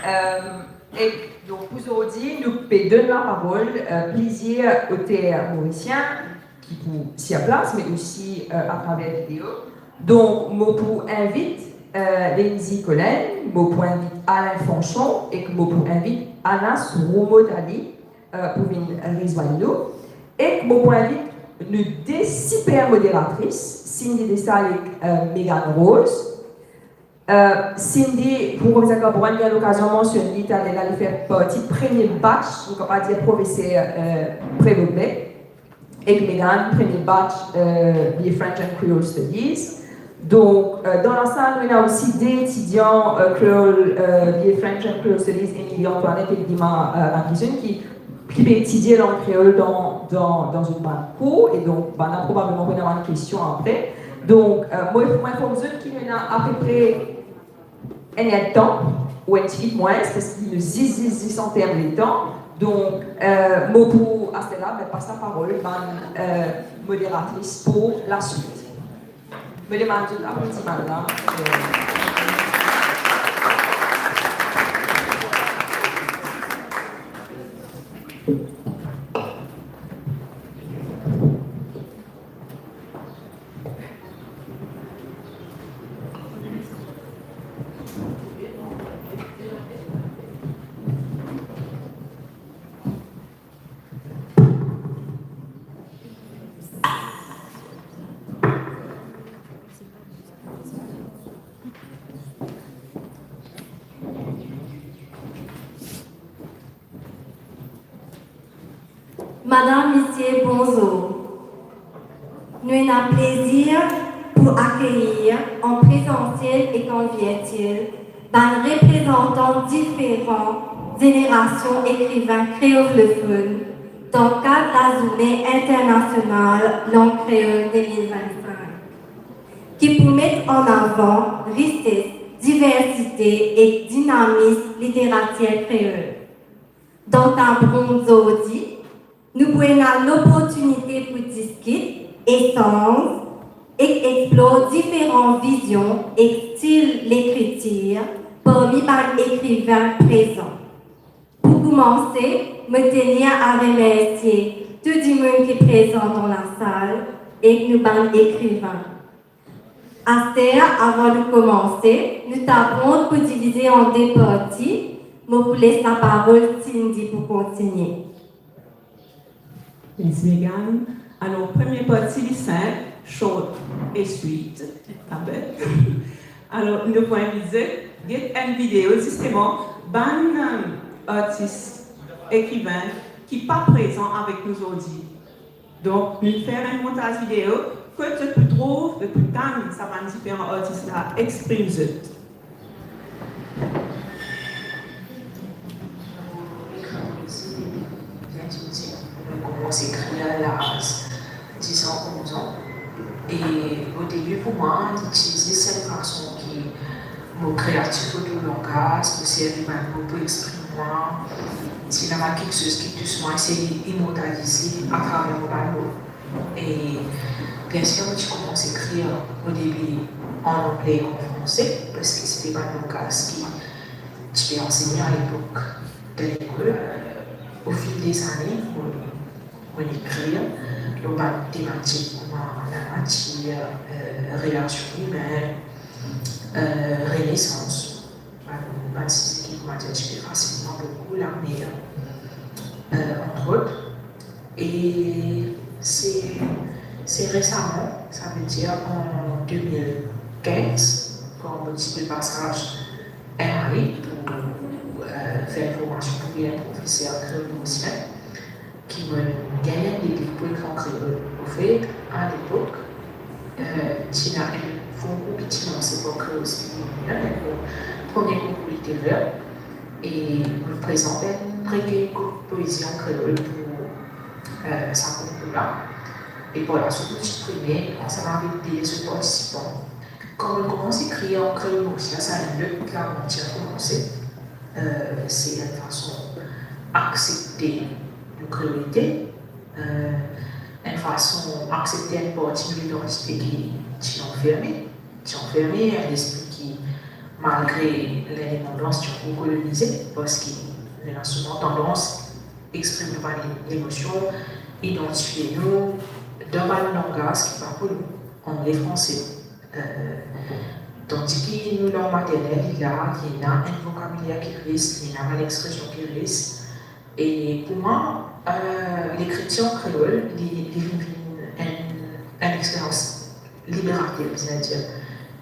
Eh, e donk, pou zordi, nou pe donn laparol, eh, plizier oter morisien ki pou sir plas, me osi, eh, atraver video. Donk, mo pou invit, eh, Lindsay Collen, mo pou invit Alain Fanchon ek mo pou invit Anas Roumaud Ali, eh, pou vinn rezwenn nou. Ek mo pou invit nou de siper moderatris, Cindy Dessalle ek, eh, Megan Rose. Eh, Cindy, pou Profeser Cabrol, li ena lokazion mansionn li taler la, li fer parti premie batch, nou kapav dir profeser, eh, Prévost-Blake, ek Megan, premie batch, eh, B A French and Creole Studies. Donk, eh, dan lasal, nou ena osi de etidian, eh, kreol, eh, B A French and Creole Studies, Émilie Antoinette ek Dima, eh, Ramkissoon, ki ki pe etidie lang kreol dan, dan, dan zot bann kour, e donk, bann la probableman pou ena bann kestion apre. Donk, eh, mo, mo inform zot ki nou ena apepre enn er tan, ou enn tigit mwins, parski nou zis, zis, zis an term letan. Donk, eh, mo pou, aster la, me pas laparol bann, eh, moderatris pou laswit. Mo demann zot aplodi bann la. Madam, misie, bonzour. Nou ena plezir pou akeyir an prezansiel ek an virtiel bann reprezantan diferan zenerasion ekrivin kreolofonn dan kad Lazourne Internasional Lang Kreol de mil vinn-sink, ki pou met an avan rises, diversite ek dinamis literatir kreol. Dan tab rond zordi, nou pou ena loportinite pou diskit, esanz ek explor diferan vizion ek stil lekritir parmi bann ekrivin prezan. Pou koumanse, mo tenir a remersie tou dimoun ki prezan dan lasal ek nou bann ekrivin. Aster, avan nou koumanse, nou tab rond pou divize an de parti. Mo pou les laparol Cindy pou kontinie. Mersi Megan. Alor, premie parti li sinp, short e sweet, pa bet. Alor, nou pou invit zot get enn video, zisteman, bann, eh, artis, ekriven ki pa prezan avek nou zordi. Donk, nou fer enn montaz video kot zot pou trouv, zot pou tann sa bann diferan artis la exprim zot. Bien, tu me dis, on commence à écrire à l'âge dix ans, onze ans. E o debi, pou mwa, itiliz sel fason ki mo kreatif otour langaz, mo servi bann mo pou exprim mwa. Si ena kiksoz ki tous mwa, esey imortalize atraver mo bann mo. E bien sir, mo ti koumans ekrir o debi an angle e an franse, parski se te bann langaz ki ti pe ansegn alepok dan lekol. O fil dezane, mo, mo ekrir lor bann tematik kouma lanatir, eh, relasion imin, eh, renesans, bann, bann size ki, koumadir, ti pe fasil mwa boukou, lamer, eh, antrot. E se, se resaman, savedir an de mil kinz, kan mo ti pe pasaz R I pou, eh, fer formasion pou vinn profeser kreol morisien, ki mo gagn enn delik pou ekrir an kreol. Anfet, alepok, eh, ti ena enn konkour ki ti lanse par Kreolistik, enn konkour, premie konkour literer, e mo prezant enn rekey poezi an kreol pou, eh, sa konkour la. E par laswit, mo ti prime ansam avek de lezot partisipan. Kan mo koumans ekrir an kreol morisien, sa enn lot lavantir koumanse. Eh, se enn fason aksepte nou kreolite, eh, enn fason aksepte enn parti nou lidantite ki ti anferme, ti anferme, enn lespri ki, malgre lindepandans, ti ankor kolonize, parski nou ena souvan tandans exprim nou bann lemosion, idantifie nou dan bann langaz ki pa pou nou, angle, franse. Eh, tandis ki nou lang maternel, li la, li ena enn vokabiler ki ris, li ena bann expresion ki ris. E pou mwa, eh, lekritir an kreol, li, li vinn, vinn enn, enn experians liberater, savedir,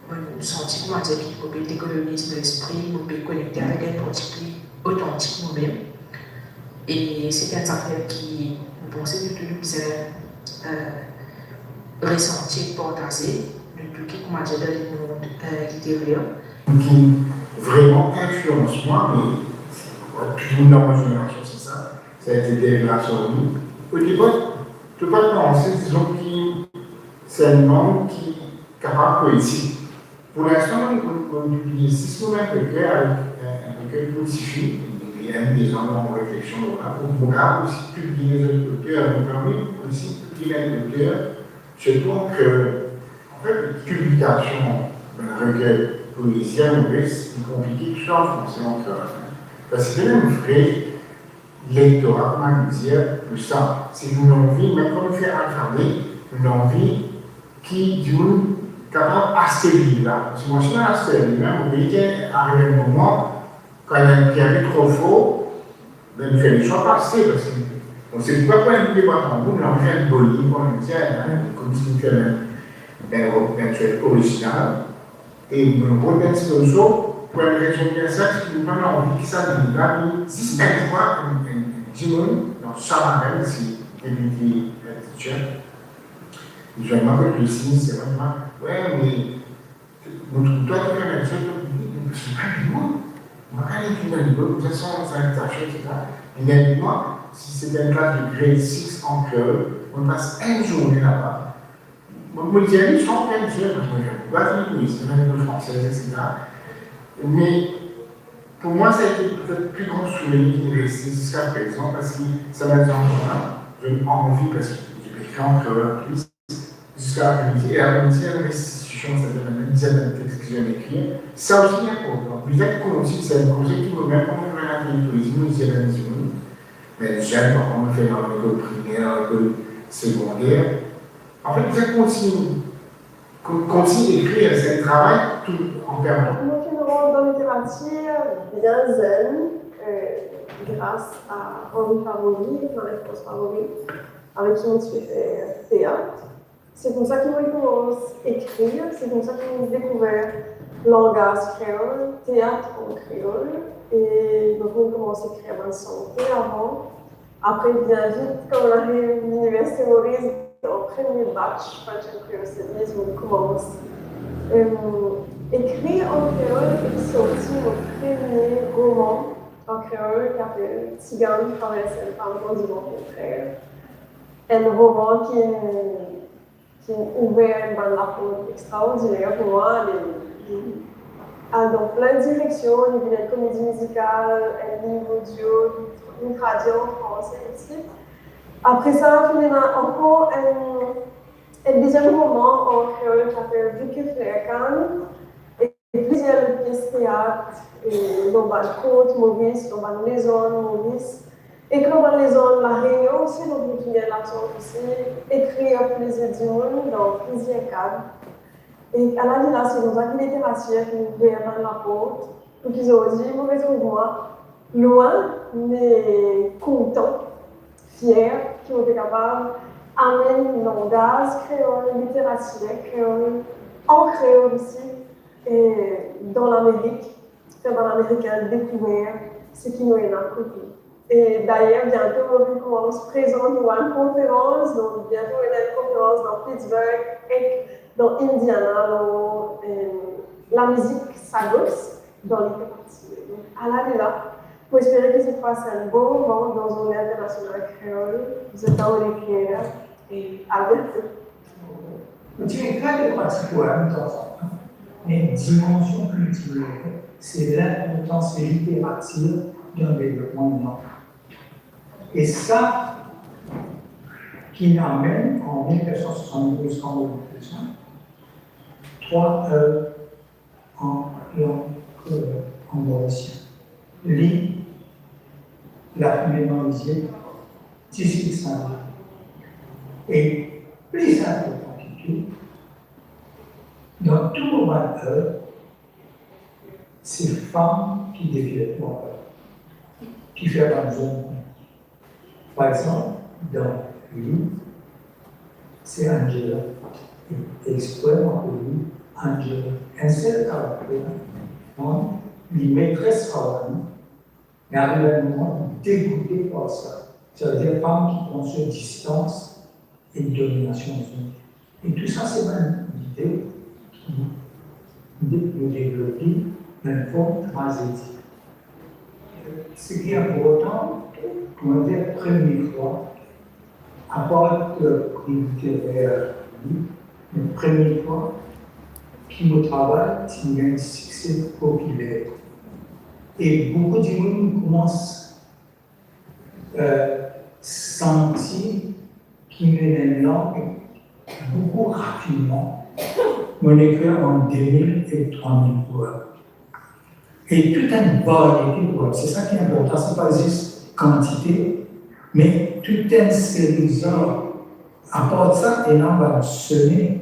mo santi, koumadir, ki mo pe dekoloniz mo lespri, mo pe konekte avek enn parti pli otantik momem. E se enn zafer ki mo panse nou tou nou bizin, eh, resanti, partaze, nou tou ki, koumadir, dan lemond, eh, literer. Ki vreman inflians mwa, me touzour dan mo zenerasion, se sa, sa ete Dave Larson. O depar, to pa panse, dizon ki se enn lang ki kapav poetik. Pou linstan, nou, nou, nou pibliye zis nou mem reker avek enn, enn reker pou tifi, epi enn deziem an refleksion lor la, pou nou kapav osi pibliye lezot reker, nou kapav osi pibliye enn reker, sirtou an kreol. Anfet, piblikasion bann reker poezi an Moris, li konplike ki an franse, an kreol. Parski se mem vre lektora, kouma nou dir, pou sa, si nou anvi, mem kan nou fer alfabe, nou anvi ki dimoun kapav aste liv la. Parski mwa, si mo aste liv la, mo pe ariv enn moman, kan enn pie tro for, be, nou fer leswa pase, parski, bon, se pou pa pran enn pie par tanbour, nou anvi fer enn bo liv, kouma nou dir, hein, koumsi nou fer enn, enn, enn, enn trwet orizinal. E nou rod enn ti morso, pou enn rezon bien sinp, se ki nou pa'nn anvi ki sa liv la vinn zis enn fwa enn, enn, enn dimoun dan sa marenn, si depite, eh, Titien, li zwenn mwa kot Louisine, se mwa, li dir mwa, "We, me mo trouv twa to fer enn trwet, to piblie, me mo pa dimoun. Mo pa kapav vinn dan liv la, koumsa san, san invitasion, et cetera." Li dir mwa, si se enn klas de grade six an kreol, mo pas enn zourne laba. Mo, mo dir li, san okenn zot, mo dir, mo pa fini poezi, mo fini lekol fransez, et cetera. Me pou mwa, sa ete petet pli gran souvenir ki reste ziska prezan, parski sa bann zanfan la, zot anvi, parski zot ekrir an kreol an plis, ziska lapremidi, e lapremidi, enn restision, setadir enn dizinn text ki zot ekrir. Sa osi inportan. Bizin kontign, se enn konsep ki mo mem, kan mo fer enn atelier poezi, mo dir bann dimoun, bann zenn, parfwa mo fer dan lekol primer, dan lekol segonder, Anfet, bizin kontign, kon-, kontign ekrir, se enn travay tou an permanans. Mo finn rant dan literatir bien zenn, eh, gras a Henri Favori, Marie-France Favori, avek ki mo ti pe fer teat. Se koumsa ki mo koumans ekrir, se koumsa ki mo dekouver langaz kreol, teat an kreol, e mo finn koumans ekrir bann sante avan. Apre, bien vit, kan mo ariv Liniversite Moris, dan premie batch, batch kreol studies, mo koumans, em, ekrir an kreol e sorti mo premie roman an kreol ki apel Tigann travers enn fam dan divan kontrer. Enn roman ki, ki ouver enn bann laport extraordiner pou mwa. Li, li al dan plin direksion, li vinn enn komedi mizikal, enn liv odio, li, li tradir an franse osi. Apre sa, finn ena ankor enn, enn deziem roman an kreol ki apel Vike Fler Kann, e plizier lot pies teat, e dan bann kont Moris, dan bann lezann Moris, ek dan bann lezann La Rényon osi, donk mo finn gagn lasans osi ekrir plizier dimoun dan plizier kad. E ala li la, se koumsa ki literatir finn ouver bann laport, pou ki zordi mo retrouv mwa lwin, me kontan, fier ki mo pe kapav amenn langaz kreol, literatir kreol, an kreol osi, e dan Lamerik, fer bann Amerikin dekouver seki nou ena kote. E dayer, biento, mo pou koumans prezant nou enn konferans, donk biento ena enn konferans dan Pittsburgh ek dan Indiana, lor, em, lamizik sagos dan literatir. Donk, ala li la. Mo espere ki zot pas enn bon moman dan Zourne Internasional Kreol. Zot amo leker, e a biento. Mo ti ekrir de pratik poem tanzantan, me dimansion kiltirel, se linportans literatir dan devlopman lang. E sa ki amenn an mil nef san swasanndouz, kan mo finn trwa, e, an, an, e, an morisien. Li, Lafime dan lizie, Ti Sid Sindri. E pli inportan ki tou, dan tou mo bann ov, se fam ki devir mo, ki fer bann zom. Par exanp, dan li, se Angela. E, e exprime mo pou li Angela. Enn sel karakter, fam, li metres fami, me ariv enn moman, li degoute par sa. Savedir fam ki pran so distans e dominasion zom. E tou sa, se bann lide ki, lide ki nou devlope dan enn form trazedi. Seki inportan, pou mwa, premie fwa, apar, e, pri literer, me premie fwa ki mo travay ti gagn sikse popiler. E boukou dimoun koumans, e, santi ki mo ena enn lang boukou rafinnman. Mo ekrir ant de mil e trwa mil poem. E tou enn variete poem. Se sa ki inportan, se pa zis kantite, me tou enn seri zar. Apar sa, ena bann sonet,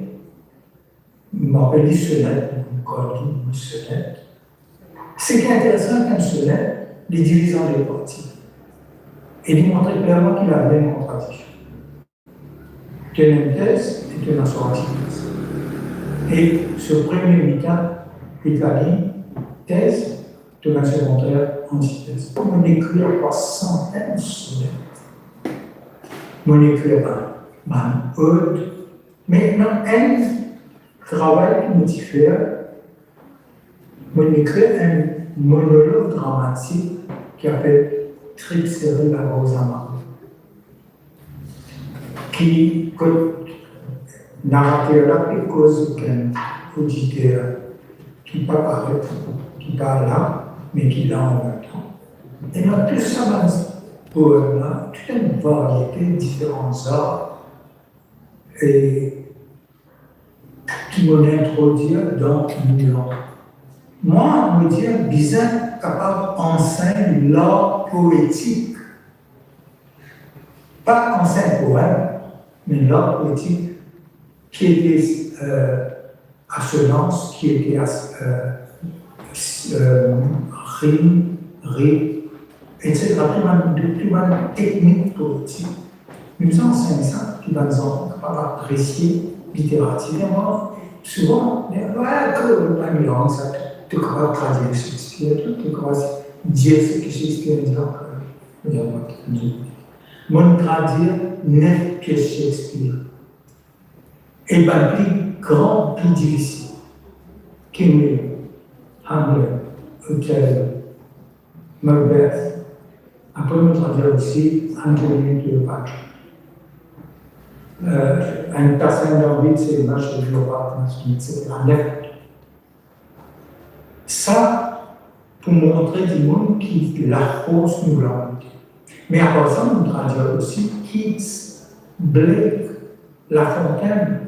mo apel li sonet, kordi, sonet. Seki interesan avek enn sonet, li diviz an de parti. E li montre klerman ki ena mem kontradiksion. To ena enn tez e to ena so antitez. E so premie mitan, li gagn tez, to gagn so kontrer, antitez. Mo ekrir par santenn sonet. Mo ekrir bann, bann od. Me ena enn travay ki mo ti fer, mo ekrir enn monolog dramatik ki apel Trip Sere, Lagorz Amare, ki kot narater la pe koz ek enn oditer ki pa paret, ki pa la, me ki la anmemtan. E dan tou sa bann poem la, tou enn variete, diferan zar, e ki mo introdwir dan nou lang. Mwa, mo dir bizin kapav ansegn lar poetik. Pa ansegn poem, me lar poetik, ki ete, e, asonans, ki ete as-, e, s-, e, rim, rit, etsetera. Tou bann, tou bann teknik poetik. Nou bizin ansegn sa, ki bann zanfan kapav apresie literatir. Mwa, Souvan, me, wi, ke bann lang sa, to kapav tradir Shakespeare, to, to kapav dir seki Shakespeare inn dir, euh, inn dir, inn dir. Mo'nn tradir nef pies Shakespeare. E bann pli gran, pli difisil, King Lear, Hamlet, Othello, Macbeth. Apre, mo'nn tradir osi Antonio Cleopatra. Euh, enn tasin dan vid, se Match de Cléopâtre, etsetera. Nef. Sa, pou montre dimoun ki lafors nou lang. Me apar sa, mo'nn tradir osi Keats, Blake, La Fontaine,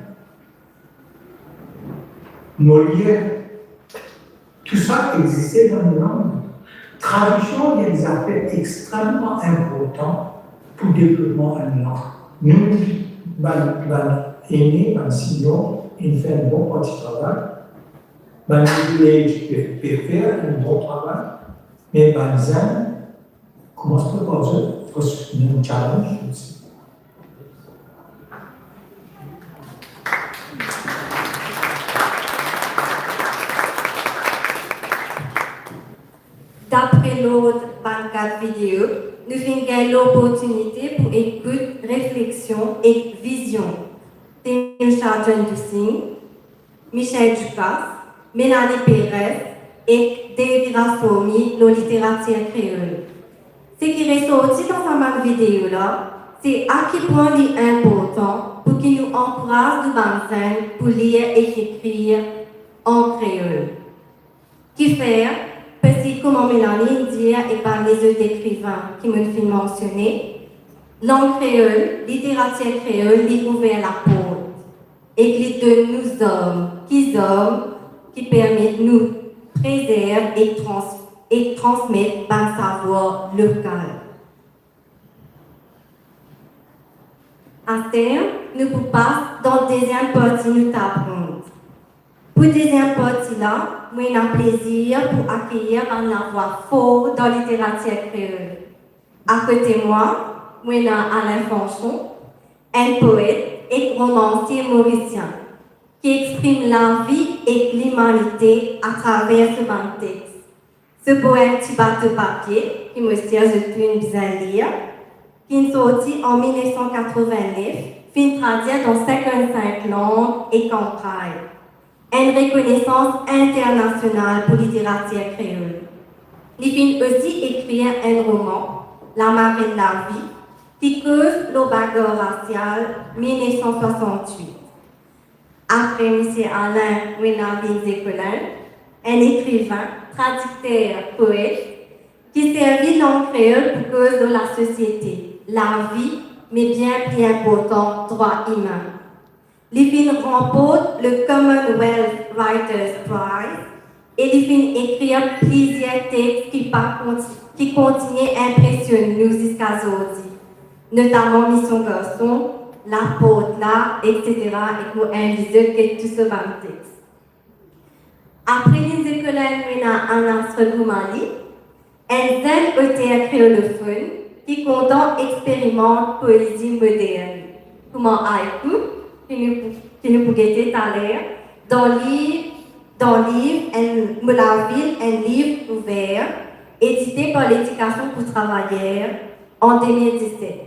Molière, tou sa existe dan nou lang. Tradiksion, li enn zafer extrememan inportan pou devlopman enn lang. Nou, bann, bann ene, bann senior, inn fer enn bon parti travay. Bann middle age pe, pe fer enn bon travay. Me bann zenn, kouma zot pe parl, fos nou challenge osi. Dapre lord bann kat video, nou finn gagn loportinite pou ekout refleksion ek vizion de nou sa zenn dousing, Michel Ducasse, Mélanie Pérès ek Davy Rassoumi lor literatir kreol. Seki resorti dan sa bann video la, se a ki pwin li inportan pou ki nou ankouraz nou bann zenn pou lir ek ekrir an kreol. Kifer, parski kouma Mélanie inn dir ek bann lezot ekrivin ki mo'nn finn mansione, lang kreol, literatir kreol, li ouver laport ek li donn nou zarm, ki zarm ki permet nou prezerv ek trans-, ek transmet bann savwar lokal. Aster, nou pou pas dan deziem parti nou table ronn. Pou deziem parti la, mo ena plezir pou akeyir bann lavwa for dan literatir kreol. Akote mwa, mo ena Alain Fanchon, enn poet ek romansie morisien, ki exprim lavi ek limanite atraver so bann text. So poem Ti bato papie, ki mo sir zot tou inn bizin lir, ki'nn sorti an mil nef san katrovin-nef, finn tradir dan sinkant-sink lang ek an Braille. Enn rekonesans internasional pou literatir kreol. Li finn osi ekrir enn roman, Lamarenn lavi, ki koz lor bagar rasial mil nef san swasant-wit. Apre misie Alain, mo ena Lindsay Colin, enn ekrivin, tradikter, poet, ki servi lang kreol pou koz lor lasosiete, lavi, me bien pli inportan, drwa imin. Li finn ranport le Commonwealth Writers' Prize e li finn ekrir plizier text ki pa konti-, ki kontigne inpresionn nou ziska zordi, notaman Mision Garson, Laport la, etsetera, ek mo invit zot get tou so bann text. Apre Lindsay Colin, mo ena Anas Rod Romali, enn zenn oter kreolofonn ki kontan experimant poezi modern, kouma haiku, ki nou pou, ki nou pou gete taler, dan liv, dan liv enn, Mo lavil, enn liv ouver, edite par Ledikasion pou Travayer an de mil diset.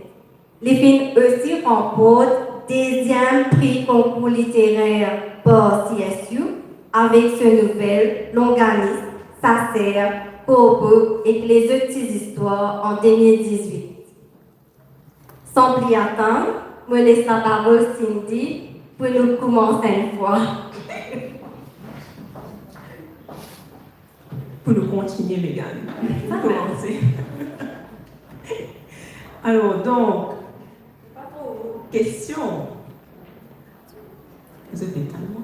Li finn osi ranport deziem pri konkour literer par C S U avek so nouvel Longanis, Saser, Korbo ek lezot ti zistwar an de mil diz-wit. San pli atann, mo les laparol Cindy pou nou koumans enn fwa. Pou nou kontinie, Megan. Pou koumanse. Alor, donk, kestion. Zot pe tann mwa?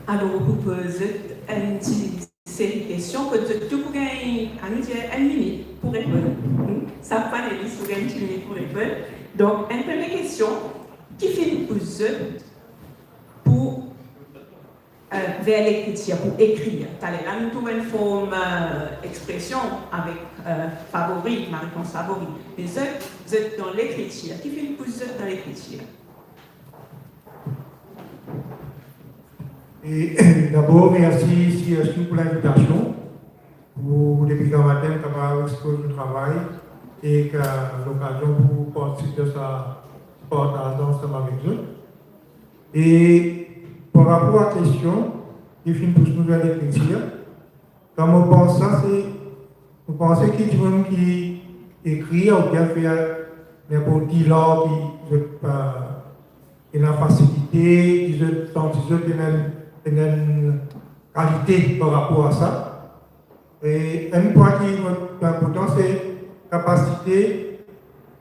Alor, mo pou poz zot enn ti seri kestion, kot zot tou pou gagn, anou dir, enn minit pou reponn. Hmm? Sak panelis pou gagn enn ti minit pou reponn. Donk, enn premie kestion, ki finn pous zot euh, vers l'écriture, pour écrire. Taler la nou trouv enn form, euh, expression avec, euh, Favory, Marie-France Favory. Me zot, zot dan lekritir. Ki finn pous zot dan lekritir? E dabor, mersi C S U pou linvitasion, pou depi gramatin kapav expoz nou travay e ki lokazion pou partisipe dan sa partaz ansam avek zot. E par rapor a kestion ki finn pous nou dan lekritir, kan mo pans sa, se, mo panse ki dimoun ki ekrir oubien fer ninport ki lar ki zot, euh, ena fasilite, ki zot santi zot ena, ena enn kalite par rapor a sa. E enn pwin ki inportan, se kapasite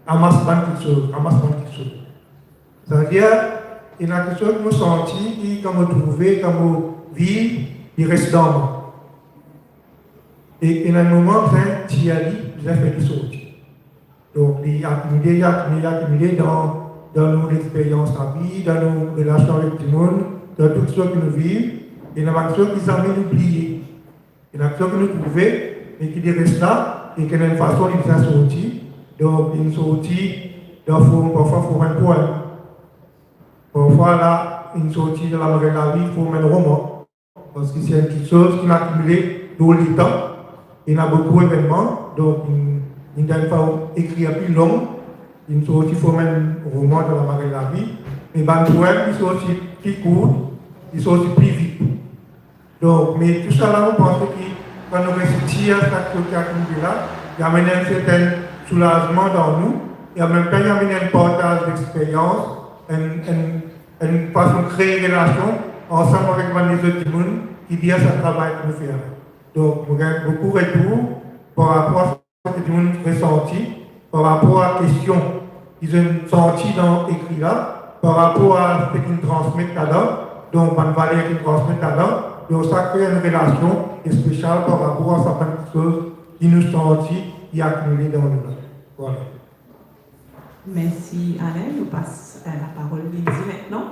amas bann kiksoz, amas bann kiksoz. Savedir, ena kiksoz ki mo santi ki kan mo trouve, kan mo viv, li res dan mwa. E ena enn moman, bizin tir li, bizin fer li sorti. Donk, li akimile, li akimile, li akimile dan, dan nou lexperyans lavi, dan nou relasion avek dimoun, dan tou seki nou viv, ena bann kiksoz ki zame nou bliye. Ena kiksoz ki nou trouve, me ki li res la, e ki ena enn fason li bizin sorti. Donk, li sorti dan form, parfwa form enn pwem. Parfwa la, li sorti dan lamarenn lavi, form enn roman. Parski se enn kiksoz ki akimile lor letan, ena boukou evennman, donk, li, li dan enn form ekrir pli long, li sorti form enn roman dan lamarenn lavi, me bann pwem, li sorti pli kourt, li sorti pli vit. Donk, me tousala, mo panse ki kan nou resi tir sa kiksoz ki akimile la, li amenn enn sertin soulazman dan nou, e anmemtan, li amenn enn partaz lexperyans, enn, enn, enn fason kree relasion ansam avek bann lezot dimoun ki dir sa travay ki nou fer la. Donk, mo gagn boukou retour par rapor a ki dimoun resanti par rapor a kestion ki zot santi dan ekrir la, par rapor a seki nou transmet ladan, donk bann valer ki nou transmet ladan, donk sa kre enn relasion espesial par rapor a sertin kiksoz ki nou santi ki akimile dan nou la. Vwala. Mersi Alain, nou pas, euh, laparol Lindsay aster.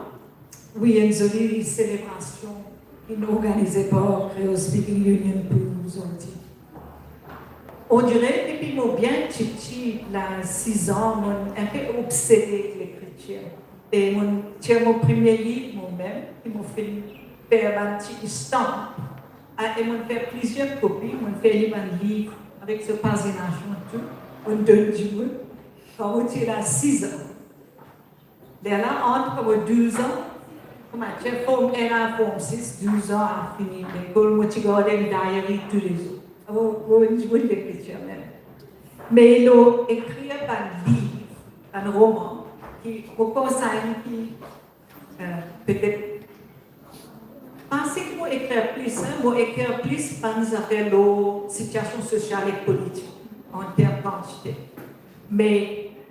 Wi, enn zoli selebrasion ki nou organize par Creole Speaking Union pou zordi. On dirait depi mo bien titi, la sis an, mo enpe obsede ek lekritir. E mo tir mo premie liv mo mem, ki mo finn fer bann ti estamp, e mo fer plizier kopi, mo fer li bann liv avek so pazinasyon tou, mo donn dimoun, kan mo ti la sis an. Lerla ant mo douz an, kouma ti form enn a form sis, douz an a fini lekol, mo ti gard enn diary toulezour. Mo, mo, mo lekritir mem. Me lor ekrir bann liv, bann roman, ki, mo panse ki, euh, petet, pa seki mo ekrir plis, hein, mo ekrir plis bann zafer lor sitiasion sosial ek politik, an term kantite. Me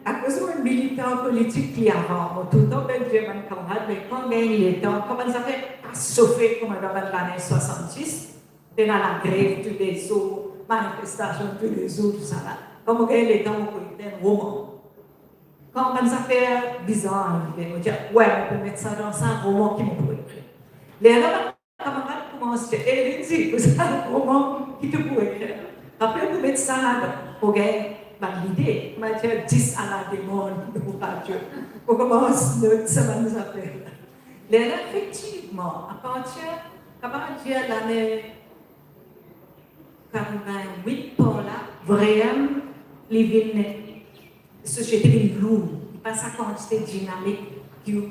akoz mo militan politik pli avan, mo toultan pe dir bann kamarad, me kan gagn letan, kan bann zafer pa sofe kouma dan bann lane swasann-dis, pena lagrev toulezour, manifestasion toulezour, tousala. Kan mo gagn letan, mo pou ekrir enn roman. Kan bann zafer bizar arive, mo dir, wi, mo pou met sa dan sa roman ki mo pou ekrir. Lerla bann kamarad koumans dir, "E, Lindsay, kouma sa roman ki to pou ekrir? Apre pou met sa ladan." Mo gagn bann lide, mo dir, dis a la demande, mo pa dir. Mo koumans not sa bann zafer la. Lerla, efektivman, apartir, kapav dir lane katrevin-wit par la, vremem, li vinn, sosiete vinn lour, li pa sa kantite dinamik ki ou,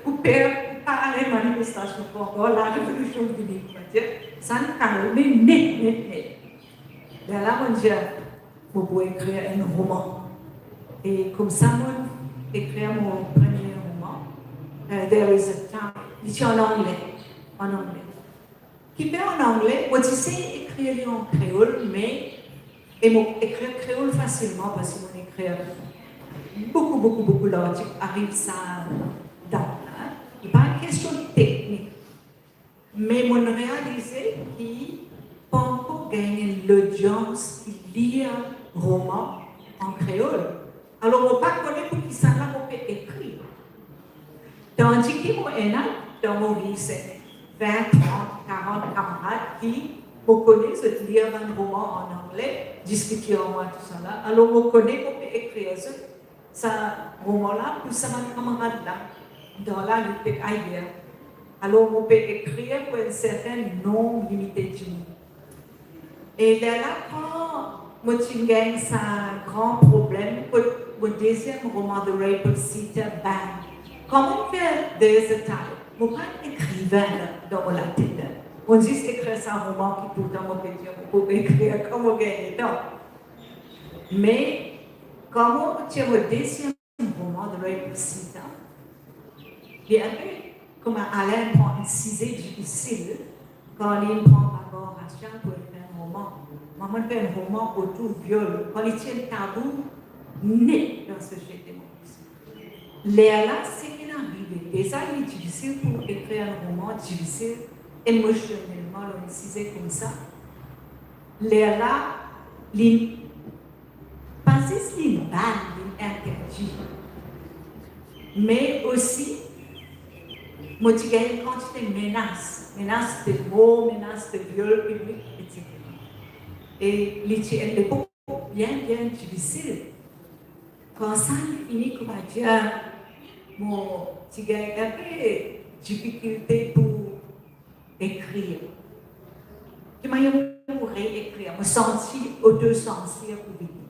ou per pa al manifestasion ankor, larevolision vini, kouma dir, sa inn kalme net, net, net. Lerla mo dir, mo pou ekrir enn roman. E koumsa mo ekrir mo premie roman, euh, There Is a Time. Li ti an angle, an angle. Kifer an angle, mo ti sey ekrir li an kreol, me, e mo ekrir kreol fasilman parski mo ekrir boukou, boukou, boukou lartik, ariv sa dat la. Li pa enn kestion teknik. Me mo realize ki pankor gagn enn lodians ki lir roman an kreol. Alor, mo pa kone pou kisannla mo pe ekrir. Tandis ki mo ena dan mo vi, se vin, trant, karant kamarad ki mo kone zot lir bann roman an angle, diskite ar mwa, tousala. Alor mo kone mo pe ekrir zot sa roman la pou sa bann kamarad la, dan lari ek ayer. Alor mo pe ekrir pou enn sertin nonb limite dimoun. E lerla kan mo ti gagn sa gran problem kot mo deziem roman, The Rape of Sita, bann, kan mo fer There's a Type, mo pa ekriven dan mo latet. Mo zis ekrir sa roman ki toultan mo pe dir mo pou ekrir kan mo gagn letan. Me kan mo tir mo deziem roman, The Rape of Sita, li enpe kouma Alain pran enn size difisil, kan li pran bagar rasial pou ekrir enn roman. Mwa, mo fer enn roman otour viol, kan li ti enn tabou net dan sosiete Moris. Lerla seki arive, deza li difisil pou ekrir enn roman difisil emosionelman lor enn size koumsa. Lerla li pa zis li bann, li interdi, me osi mo ti gagn enn kantite menas, menas de mor, menas de viol piblik, etsetera. E li ti enn lepok bien, bien difisil. Kan sa li fini, koumadir, mo ti gagn enpe difikilte pou ekrir. Ki manier mo pou reekrir? Mo santi otosansir pou vini.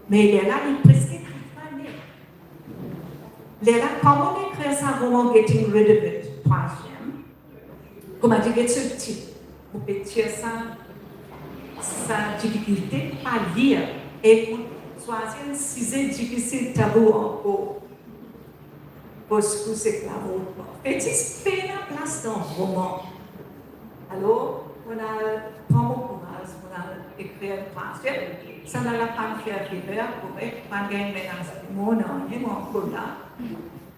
Me lerla li preske trwa lane. Lerla kan mo ekrir sa roman Getting Rid of It, trwaziem, koumadir get so tit, mo pe tir sa, sa difikilte pa lir, e mo swazir enn size difisil, tabou ankor. Boskous ek lavot. Fetis pena plas dan roman. Alor, mo al pran mo kouraz, mo al ekrir enn trwaziem. Sa la, la pa'nn fer fever, korek, pa'nn gagn menas de mor, nanye, mo ankor la.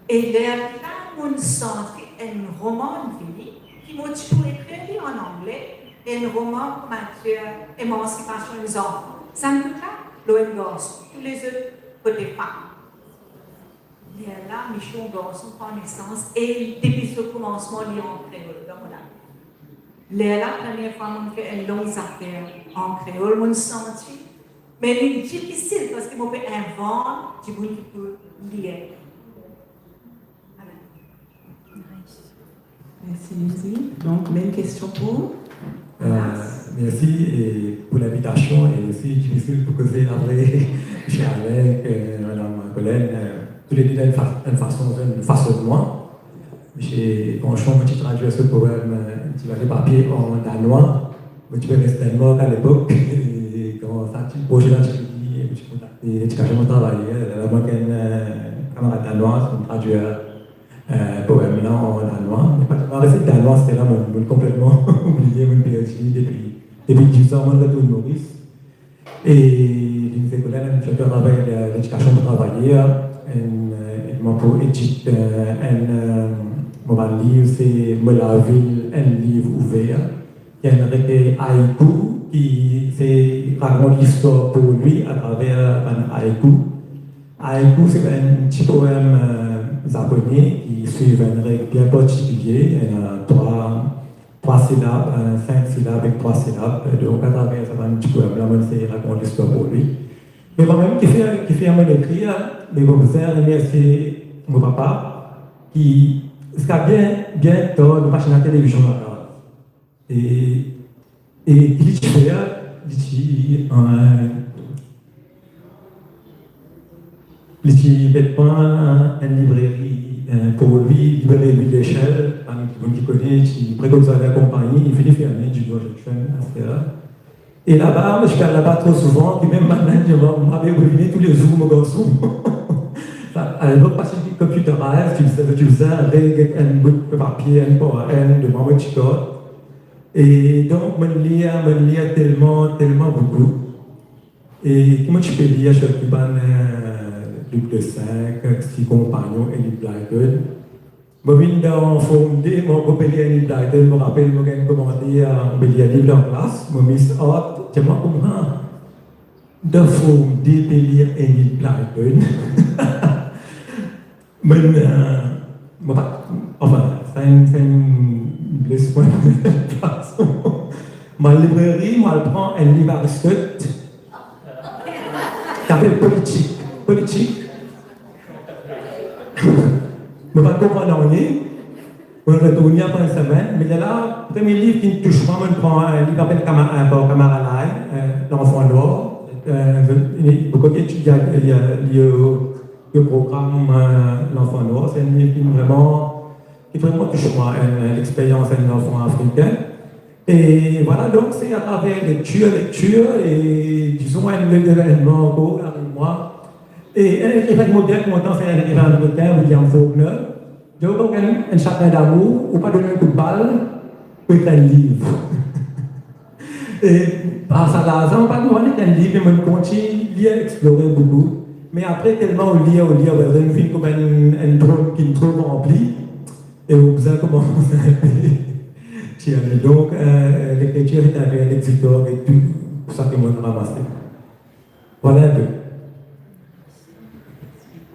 E lerla mo'nn santi enn roman vini, ki mo ti pou ekrir li an angle, enn roman, koumadir, emansipasion zanfan. Sa nou la, lor enn garson, tou lezot kote fam. Lerla mision garson pran nesans e depi so koumansman li an kreol dan mo latet. Lerla premie fwa mo'nn fer enn long zafer an kreol, mo'nn santi, me li difisil parski mo pe invant dimoun ki pou lir. Amen. Mersi, Lizzie. Donk, mem kestion pou... Euh, mersi, e pou linvitasion, e osi difisil pou koze apre Misie Alain, euh, Madam Colin, euh, toule de dan enn fa-, enn fason, enn fason mwa. Misie, fransman, mo ti tradwir so poem, euh, ti vale papie an danwa. Mo ti pe res Danmark alepok, e kan sa ti, proze la ti fini, mo ti kontakte Ledikasion Travayer, la mo gagn, euh, kamarad danwa, mo'nn tradwir euh, poem la an danwa. Me pa, mo resep danwa, sete la, mo, mo konpletman oubliye, mo perdi depi, depi dizan, mo retourn Moris. E linn fer koler, linn fer travay, euh, Ledikasion pou Travayer, enn, euh, enn mo pou edit, euh, enn, euh, mo bann liv, se Mo Lavil, enn liv ouver, ki enn rekey aiku, ki se rakont listwar pou li atraver bann aiku. Aiku, se enn ti poem, euh, zaponais ki swiv enn reg bien partikilie, ena trwa, trwa silab, euh, sink silab ek trwa silab. Donk, atraver sa bann ti poem la, mo sey rakont listwar pou li. Me mwa mem ki fer, ki fer mo ekrir, me mo bizin remersie mo papa, ki ziska bien, bien tar, nou pa ti ena televizion lakaz. E, e ki li ti fer, li ti, euh, li ti met pran enn libreri, euh, pou li, libreri Louis Lechelle, parmi dimoun ki kone, ti pre kot Zardin Konpagni, li fini ferme, Junior Junction, et cetera. E laba, mo ti pe al laba tro souvan, ki mem bann la, mo, mo pe revini toulezour, mo garson. Alepok, pa ti computerized, ti bizin, ti bizin get enn bout papie, enn par enn, devan mo ti kart. E donk, mo'nn lir, mo'nn lir telman, telman boukou. E ki mo ti pe lir, sirtou bann, euh, Luc de Sink, Six Compagnons, Enid Blyton. Mo vinn dan Form de, mo ankor pe lir Enid Blyton, mo rapel mo gagn komanter, euh, mo pe lir liv la an klas, mo miss out, telman kouma dan Form de pe lir Enid Blyton. Me, euh, mo pa, anfin, sa enn, sa enn Les mwa, mo al libreri, mo al pran enn liv Aristot. Ki apel Politik. Politik. Mo pa konpran nanye. Mo retourn apre enn semenn, me lerla, premie liv ki tous mwa, mo pran enn liv apel Kama-, eh, par Kamar Alai, eh, L'Enfant Noir. Eh, li, boukou ki etidie, li, li, li, li program, eh, L'Enfant Noir, se enn liv ki vreman, ki vreman tous mwa, enn, enn lexperyans enn zanfan afrikin. E vwala, donk, se atraver lektir, lektir, e, dizon, enn lot evenman ankor ariv mwa. E, enn, efektivman, mo bien kontan, se enn ekriven amerikin, William Faulkner. Donk, enn, enn satin damour, ou pa donn enn kout bal, ou ekrir enn liv. E, par sa larzan, mo pa konpran enn liv, me mo kontign lir, explore boukou. Me apre, telman ou lir, ou lir, ou lir, ou finn kouma enn, enn tronk ki tro ranpli, e ou bizin koumans enpe tir li. Donk, eh, lekritir se enn, enn exutoire de tou sa ki mo ramase. Vwala enpe.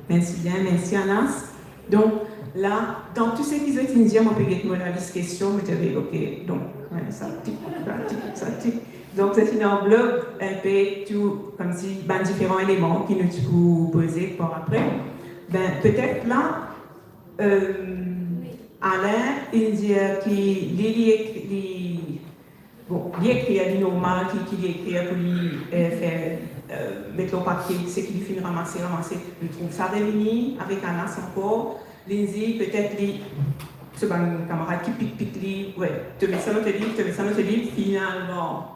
Mersi bien, mersi Anas. Donk, la, dan tou seki zot inn dir, mo pe get mo lalis kestion, mo dir, ok, donk, vwala, sa, tik, sa, tik, sa, tik. Donk, se finn anglobé enpe tou, koumsi, bann diferan eleman ki nou ti pou poze par apre. Be, petet la, eh, Alain, li dir ki li, li ek-, li, bon, li ekrir, li normal ki, ki li ekrir pou li, eh, fer, eh, met lor papie seki li finn ramase, ramase. Li trouv sa revini avek Anas ankor. Li dir petet li, so bann kamarad ki pik, pik li, we, to met sa dan to liv, to met sa dan to liv, finalman,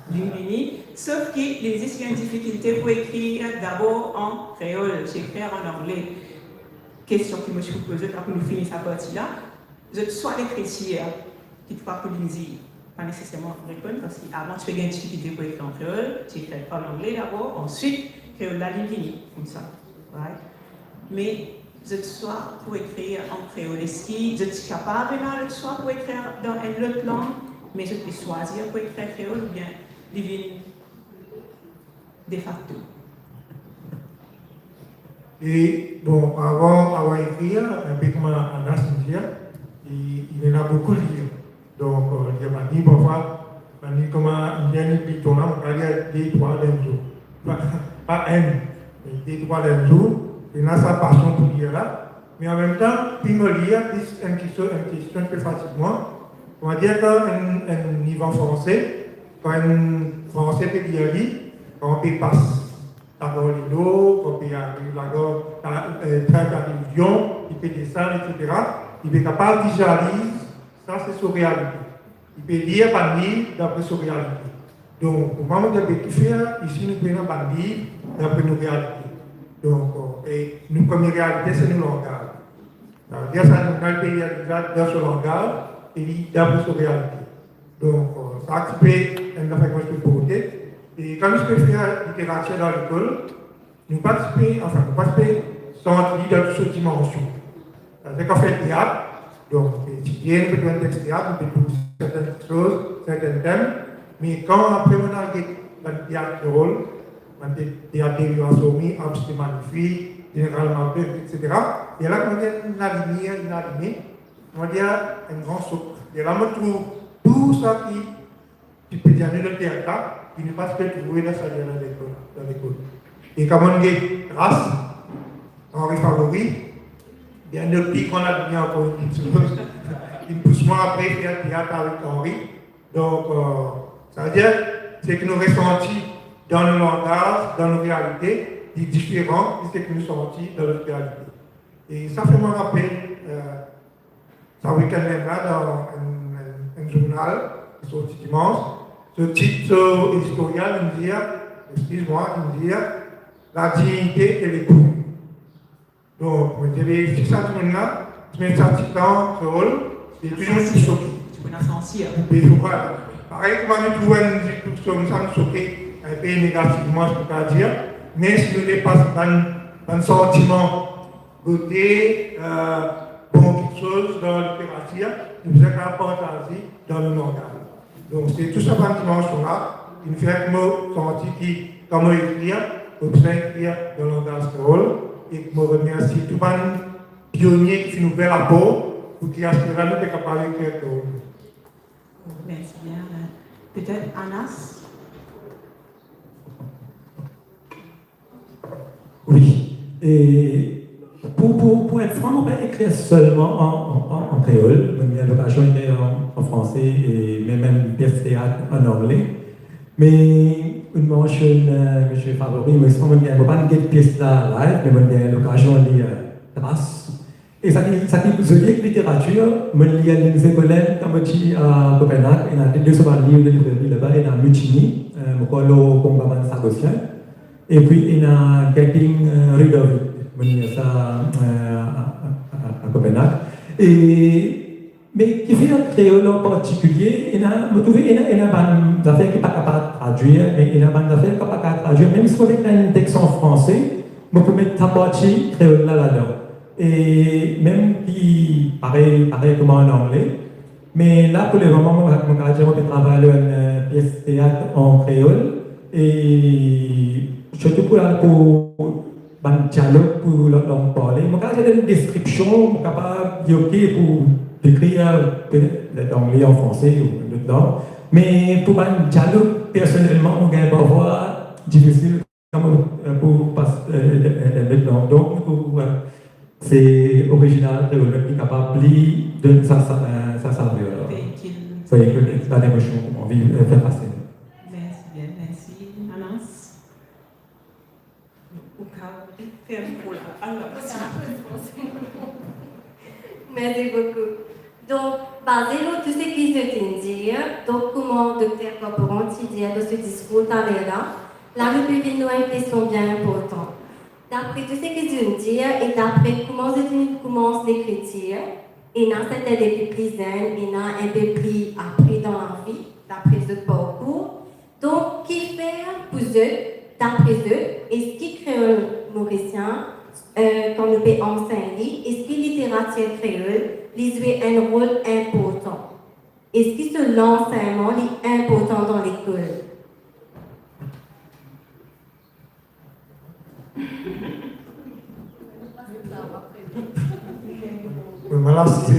li vini. Sof ki li dir si li ena difikilte pou ekrir dabor an kreol, li ekrir an angle. Kestion ki mo ti pou poze zot, apre nou fini sa parti la, zot swa lekritir, kitfwa pou li dir, pa neseserman reponn, parski avan ti pe gagn difikilte pou ekrir an kreol, ti ekrir an angle dabor, answit kreol la li vini, koumsa. Right? Me zot swa pou ekrir an kreol, eski zot ti kapav ena lot swa pou ekrir dan enn lot lang, me zot pe swazir pou ekrir kreol, oubien li vinn de facto? E, bon, avan, avan ekrir, enpe kouma Anas inn dir, li, li ena boukou lir. Donk, eh, li ena bann liv, parfwa, bann liv kouma, li ena li Python la, mo kapav lir de, trwa dan enn zour. Pa, pa enn, me de, trwa dan enn zour, li ena sa pasion pou lir la. Me anmemtan, pli mo lir, pli enn kestion, enn kestion pe fatig mwa. Kouma dir, kan enn, enn liv an franse, kan enn Franse pe lir li, kan pe pas Lagare Lelo, kan pe ariv Lagare, eh, trin Lagare Lyon, li pe desann, etsetera, li pe kapav vizializ, sa se so realite. Li pe lir bann liv dapre so realite. Donk, pou mwa, mo dir, be kifer isi nou pena bann liv dapre nou realite? Donk, eh, e nou premie realite, se nou langaz. Savedir sa, nou, kan li pe lir li dan so langaz, e li dapre so realite. Donk, eh, sa ti pe enn zafer ki mo ti pe pote. E kan nou ti pe fer literatir dan lekol, nou pa ti pe, anfin, nou pa ti pe santi li dan tou so dimansion. Savedir kan fer teat, donk, nou pe etidie, nou pe trouv enn text teat, nou pe trouv sertenn kiksoz, sertenn tem, me kan apre mo al get bann teat drol, bann te-, teat Derive Insomnie, Abs Magnifique, Général Marbeuf, etsetera. E la, kouma dir, enn lalimier inn alime, kouma dir, enn gran sok. E la, mo trouv tou sa ki, ki pe dir nou dan teat la, ki nou pa ti pe trouve dan sa dan lekol, dan lekol. E kan mo get gras Henri Favori, bien, enn pli gran lalimier ankor, inn pous mwa apre fer teat avek Henri. Donk, eh, savedir, seki nou resanti dan nou langaz, dan nou realite, li diferan de seki nou santi dan lot realite. E sa fer mwa rapel, eh, sa wikenn mem la, dan enn, enn, enn zournal ki sorti dimans, so tit, so editorial, inn dir, exkiz mwa, inn dir, la dignité et l'épouille. Donk, mo dir, be, si sa dimoun la, ti met sa titan kreol, li touzour ti soke. Ti pou ena sansi, hein. Be, vwala. Parey kouma nou trouv enn dimoun soke, enn pe negativman, si nou kapav dir, me si nou depas bann, bann santiman, bote, eh, bon kiksoz dan literatir, nou bizin kapav partaze dan nou langaz. Donk, se tou sa bann dimansion la ki fer ki mo santi ki, kan mo ekrir, mo bizin ekrir dan langaz kreol, e ki mo remersie tou bann pionie ki finn ouver laport pou ki aster la nou pe kapav ekrir kreol. Mersi bien. Petet Anas? Wi. E pou, pou, pou et fran, mo pe ekrir selman an, an, an, an kreol. Mo gagn lokazion ekrir an, an franse e mem, mem pies teat an angle. Me, enn mansion, eh, Misie Favori, mo, mo gagn, mo pa'nn get pies la live, me mo gagn lokazion lir, eh, tras. E sa ki, sa ki zoli ek literatir, mo lir Lindsay Collen kan mo ti a Copenhague, ena de, de so bann liv dan libreri laba, ena Mutiny, eh, mo krwar lor konba bann Sagosien, epi ena Getting, eh, Rid of It, mo lir sa, eh, a, a, a, a Copenhague. E, me kifer kreol an partikilie, ena, mo trouve ena, ena bann zafer ki pa kapav tradwir, me ena bann zafer ki pa kapav tradwir, mem si mo ena enn text an franse, mo pou met sa parti kreol la ladan. E mem ki parey, parey kouma an angle. Me la, pou lemoman, mo, mo kapav dir mo pe travay lor enn, eh, pies teat an kreol. E sirtou pou la, pou bann dialog, pou lang, lang parle. Mo kapav donn enn deskripsion, mo kapav dir, ok, pou dekrir, eh, petet, dan angle, an franse ou lot lang. Me pou bann dialog, personelman, mo gagn parfwa difisil. Kouma, eh, pou pas, eh, eh, eh, eh, donk, donk, pou, eh, se orizinal kreol ki kapav pli donn sa, sa, eh, sa saver la. Veikil. Veikil sa lemosion, kouma anvi, eh, fer pase. Mersi bien, mersi. Anas? Ou kapav fer mikro la. Ala, mersi. Mersi boukou. Donk, baze lor tou seki zot inn dir, donk, kouma Dokter Corporan ti dir dan so diskour taler la, la nou pe vinn lor enn kestion bien inportan. Dapre tou seki zot inn dir e dapre kouma zot inn koumans lekritir, ena sertin depi pli zenn, ena enpe pli apre dan lavi, dapre zot parkour, donk, kifer pou zot, dapre zot, eski kreol morisien, eh, kan nou pe ansegn li, eski literatir kreol, li zwe enn rol inportan? Eski so lansegnman, li inportan dan lekol? Wi, mo la, se,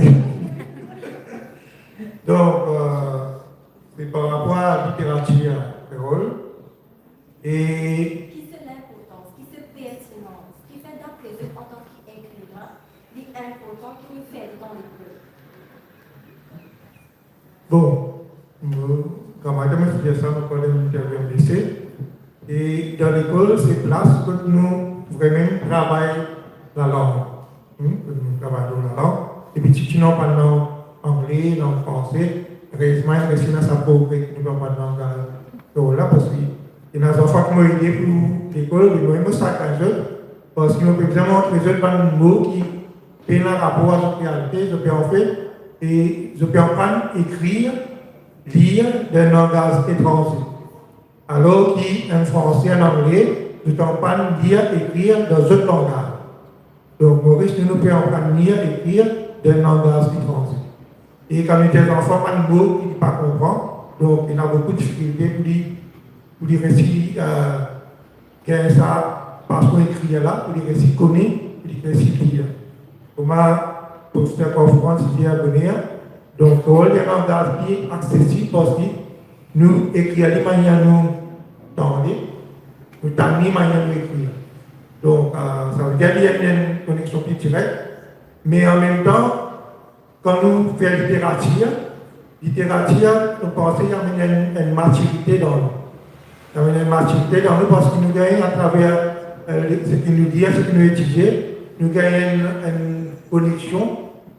donk, eh, se par rapor a literatir kreol. E ki se linportans, ki se pertinans, ki fer dapre zot antan ki ekriven, li inportan ki nou fer li dan lekol? Bon, mo, kamarad mo ti dir sa, mo krwar dan interview lise. E dan lekol, se plas kot nou vremem travay lalang. Hmm, kot nou travay lor lalang. Epi, si nou aprann lang angle, lang franse, erezman, ena sa progre ki nou pe aprann langaz kreol la, parski ena zanfan ki mo ede pou lekol, me mwa, mo sakriye zot, parski mo pe bizin montre zot bann mo ki pena rapor ar zot realite, zot pe anfet, e zot pe aprann ekrir, lir dan enn langaz etranze. Alor ki enn franse, enn angle, zot aprann lir, ekrir dan zot langaz. Donk, Moris, nou, nou pe aprann lir, ekrir dan enn langaz etranze. E kan nou ti zanfan, bann mo ki li pa konpran, donk, ena boukou difikilte pou li, pou li resi, eh, gagn sa pasion ekrir la, pou li resi kone, pou li resi lir. Kouma Profeser Corporan ti dir boner, donk, kreol enn langaz ki aksesib parski nou ekrir li manier nou tande, nou tann li manier nou ekrir. Donk, eh, savedir li ena enn koneksion pli direk, me anmemtan, kan nou fer literatir, literatir, nou panse li amenn enn, enn matirite dan nou. Li amenn enn matirite dan nou parski nou gagn atraver, eh, le, seki nou lir, seki nou etidie, nou gagn enn, enn koneksion,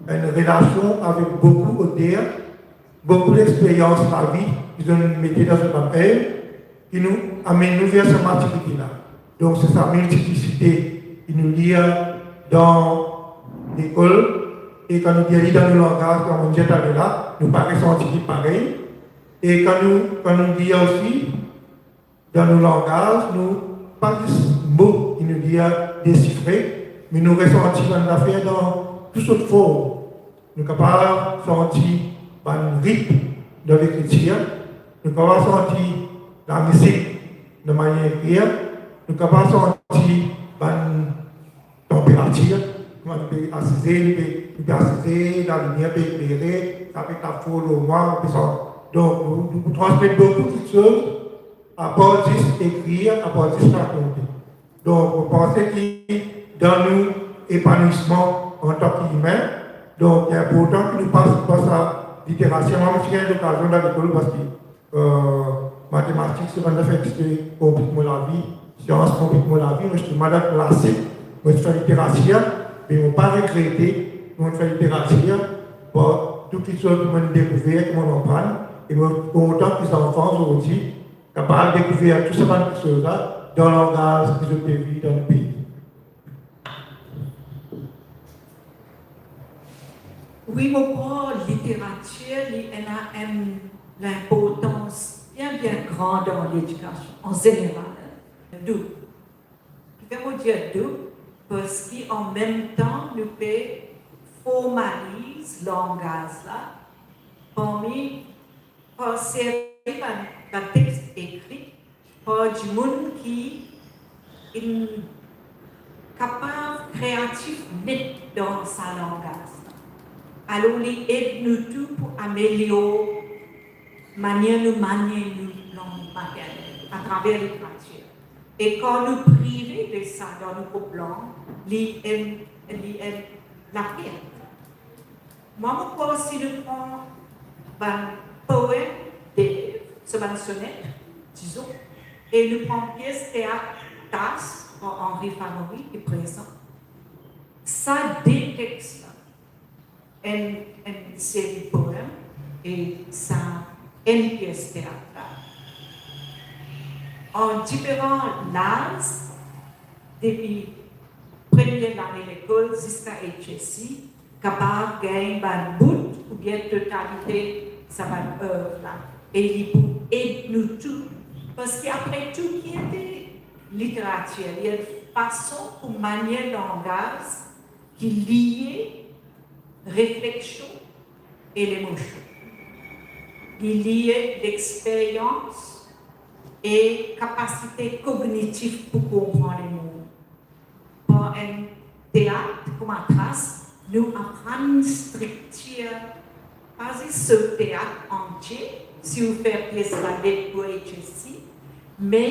enn relasion avek boukou oter, boukou lexperyans lavi ki zot inn mete dan zot bann ev, ki nou amenn nou ver sa matirite la. Donk, se sa miltiplisite ki nou lir dan lekol, e kan nou lir li dan nou langaz, kouma mo dir taler la, nou pa resanti li parey. E kan nou, kan nou lir osi, dan nou langaz, nou pa zis mo ki nou lir desifre, me nou resanti bann zafer dan tou sort form. Nou kapav santi bann ritm dan lekritir, nou kapav santi lamizik dan manier ekrir, nou kapav santi bann tanperatir, kouma nou pe asize, nou pe, nou pe asize, lalimier pe eklere, sa pe tap for lor mwa, nou pe santi Donk, nou, nou pou transmet boukou kiksoz, apar zis ekrir, apar zis rakonte. Donk, mo panse ki dan nou epanwisman antan ki imin, donk, li inportan ki nou pas par sa literatir. Mwa, mo ti gagn lokazion dan lekol, parski, eh, matematik, se bann zafer ki ti konplik mo lavi, sians konplik mo lavi, mo ti mal dan klasik, mo ti fer literatir, me mo pa regrete, mo ti fer literatir, par tou kiksoz ki mo dekouver, ki mo aprann, e mo kontan ki zanfan zordi kapav dekouver tou sa bann kiksoz la dan langaz ki zot pe viv dan nou pei. Wi, mo krwar literatir, li ena enn linportans bien, bien gran dan ledikasion an zeneral. Dou. Kifer mo dir dou? Parski an mem tan, nou pe formaliz langaz la parmi, par seri bann, bann text ekri par dimoun ki inn kapav kreatif net dan sa langaz la. Alor, li ed nou tou pou amelior manier nou manie nou lang maternel atraver literatir. E kan nou prive de sa dan nou prop lang, li enn, li enn lapert. Mwa, mo krwar si nou pran bann poem Dev, so bann sonet, dizon, e nou pran pies teat Tas par Henri Favori ki prezan, sa de text la, enn, enn seri poem e sa enn pies teat la, an diferan laz, depi premie lane lekol ziska H S C, kapav gagn bann bout oubien totalite sa bann erv la. E li pou ed nou tou, parski apre tou, ki ete literatir? Li enn fason pou manie langaz ki lie refleksion e lemosion. Li lie lexperyans e kapasite kognitif pou konpran lemond. Par enn teat kouma Tas, nou aprann striktir, pa zis so teat antie, si ou fer pies la de pou H S C, me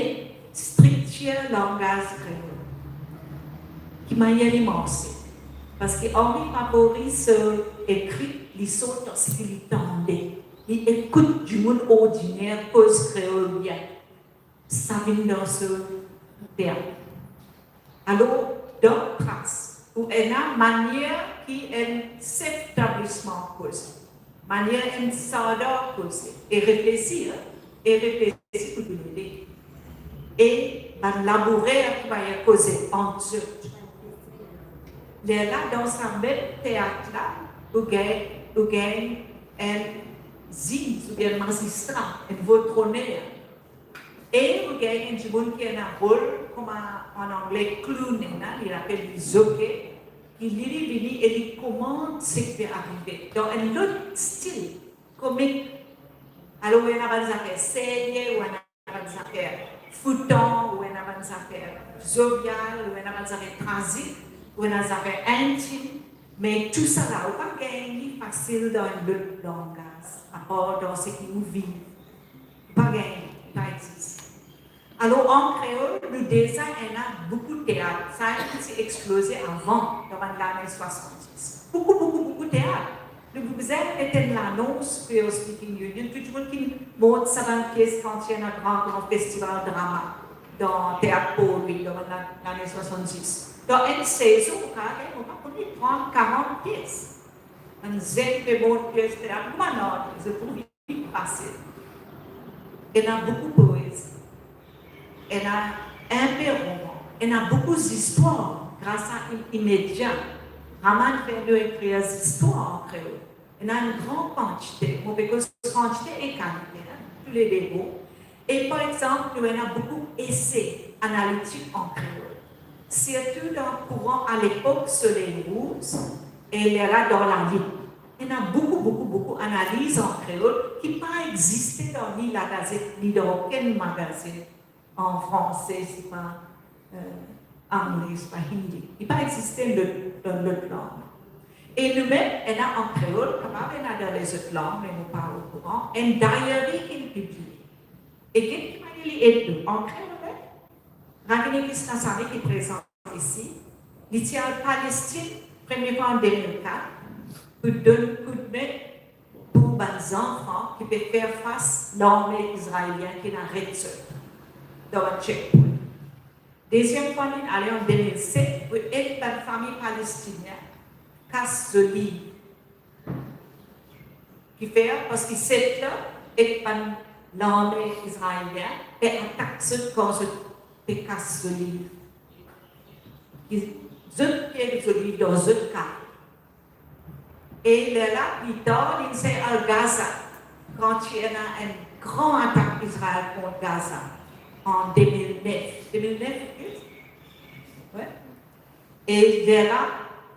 striktir langaz kreol, ki manier li marse. Parski Henri Favori so ekri, li sort dan seki li tande, li ekout dimoun ordiner koz kreol bien. Sa vinn dan so teat. Alor, dan Tas, ou ena manier ki enn sef tablisman koze, manier enn sardar koze, e reflesi, e reflesi pou touledo. E bann labourer ki manier koze ant zot. Lerla, dan sa mem teat la, ou gagn, ou gagn enn ziz oubien mazistra, enn votroner, e ou gagn enn dimoun ki ena rol kouma an angle clown, ena, li apel li zoke, ki li, li vini e li komant seki pe arive dan enn lot stil komik. Alor, ou ena bann zafer serye, ou ena bann zafer foutan, ou ena bann zafer zovial, ou ena bann zafer trazik, ou ena zafer intim, me tousala, ou pa gagn li fasil dan enn lot langaz, apar dan seki ou viv. Ou pa gagn li, li pa existe. Alor, an kreol, nou deza ena boukou teat. Sa inn ti exploze avan, dan bann lane swasanndis. Boukou, boukou, boukou teat. Nou pou bizin met enn lanons Creole Speaking Union, tou dimoun ki mont sa bann pies kan ti ena gran, gran festival drama dan Teat Port Louis, dan bann la-, lane swasanndis. Dan enn sezon, ou kapav gagn, mo pa kone, trant, karant pies. Bann zenn pe mont pies teat, kouma non, zot trouv li fasil. Ena boukou poezi, ena inpe roman, ena boukou zistwar gras a i-, Imedia. Raman fer nou ekrir zistwar an kreol. Ena enn gran kantite, mo pe koz kantite e kalite, en, toulede bon. E par exanp, nou ena boukou ese analitik an kreol, sirtou dan kouran alepok Soley Rouz, e lerla Dan Lalin. Ena boukou, boukou, boukou analiz an kreol ki pa existe dan ni La Gazette, ni dan okenn magazin an franse, sipa, eh, angle, sipa hindi. Li pa existe lot, dan lot lang. E noumem, ena an kreol, kapav ena dan lezot lang, me mo pa okouran, enn diary ki nou piblie. E get ki manier li ed nou, an kreol, wi? Ravine Krishnasamy ki prezan isi, li ti al Palestin premie fwa an de mil kat pou donn koudme pou bann zanfan ki pe fer fas larme izraelien ki ena ret zot dan bann checkpoint. Deziem fwa li ale an de mil set pou ed bann fami palestinien kas zoliv. Kifer? Parski setla ek bann larme izraelien pe atak zot kan zot pe kas zoliv. Ki zot pie zoliv dan zot kay. E lerla, pli tar, li sey al Gaza, kan ti ena enn gran atak Izrael kont Gaza an de mil nef. De mil nef, wi? Wi. E lerla,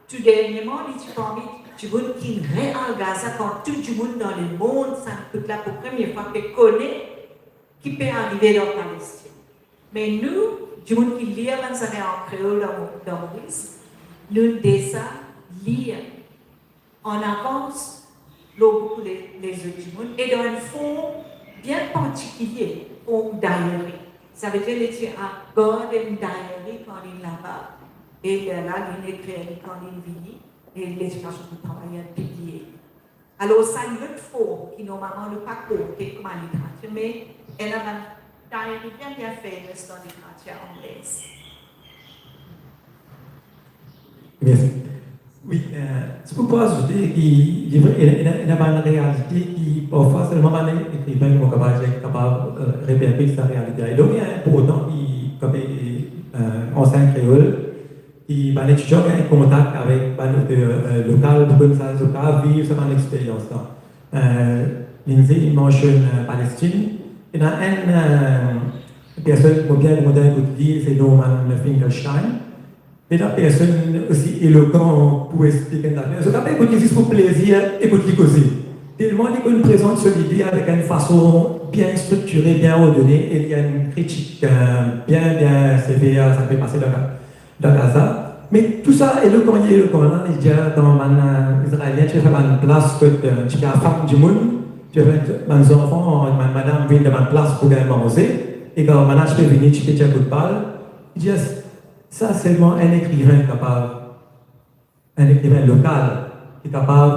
tou dernieman, li ti parmi dimoun ki re al Gaza, kan tou dimoun dan lemond, sa kout la pou premie fwa pe kone ki pe arive dan Palestin. Me nou, dimoun ki lir bann zafer an kreol dan, dan Moris, nou deza lir an avans lor boukou le-, lezot dimoun, e dan enn form bien partikilie, form diary. Savedir li ti a gard enn diary kan li laba, e lerla li ekrir li kan li vini, e ledikasion pou travay, piblie. Alor, sa enn lot form ki normalman nou pa konte kouma literatir, me ena bann diary bien, bien famous dan literatir anglez. Mersi. Wi, eh, ti pou, pou azoute ki, li vre, ena, ena, ena bann realite ki parfwa selman bann ekriven, mo kapav dir, kapav, eh, reperkit sa realite la. E donk, li inportan ki, kouma, eh, ansegnan kreol, ki bann etidian gagn kontak avek bann oter, eh, lokal pou konn sa, zot kapav viv sa bann experyans la. Eh, Lindsay, li mansionn, eh, Palestin. Ena enn, eh, personn ki mo bien kontan ekout li, se Norman Finkelstein. Li enn personn osi elokan pou explik enn zafer. Zot kapav ekout li zis pou plezir, ekout li koze. Telman li konn prezant so lide avek enn fason bien striktire, bien ordone, e li ena enn kritik, eh, bien, bien sever, sa ki pe pase dan, dan Gaza. Me tou sa elokan, li elokan la, li dir kan bann, eh, Izraelien ti pe fer bann plas kot, eh, ti pe afam dimoun, ti pe fer bann zanfan, bann madam vinn dan bann plas pou gagn manze, e kan bann la ti pe vini, ti pe tir kout bal, li dir, sa selman enn ekriven kapav, enn ekriven lokal ki kapav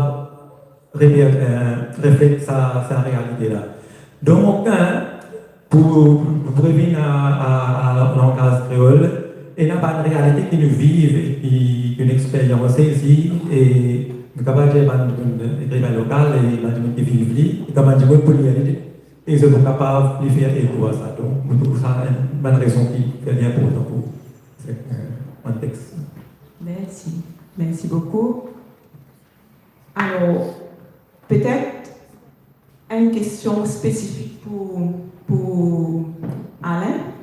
reper-, eh, reflet sa, sa realite la. Donk, eh, pou, pou, pou revinn a, a, a langaz kreol, ena bann realite ki nou viv e ki, ki nou experyanse isi, e nou kapav dir bann, bann ekriven lokal e bann dimoun ki viv li, e kan bann dimoun pou lir li, e zot pou kapav li fer eko a sa. Donk, mo trouv sa enn bann rezon ki fer li inportan pou, eh, bann text. Mersi. Mersi boukou. Alor, petet enn kestion spesifik pou, pou Alain.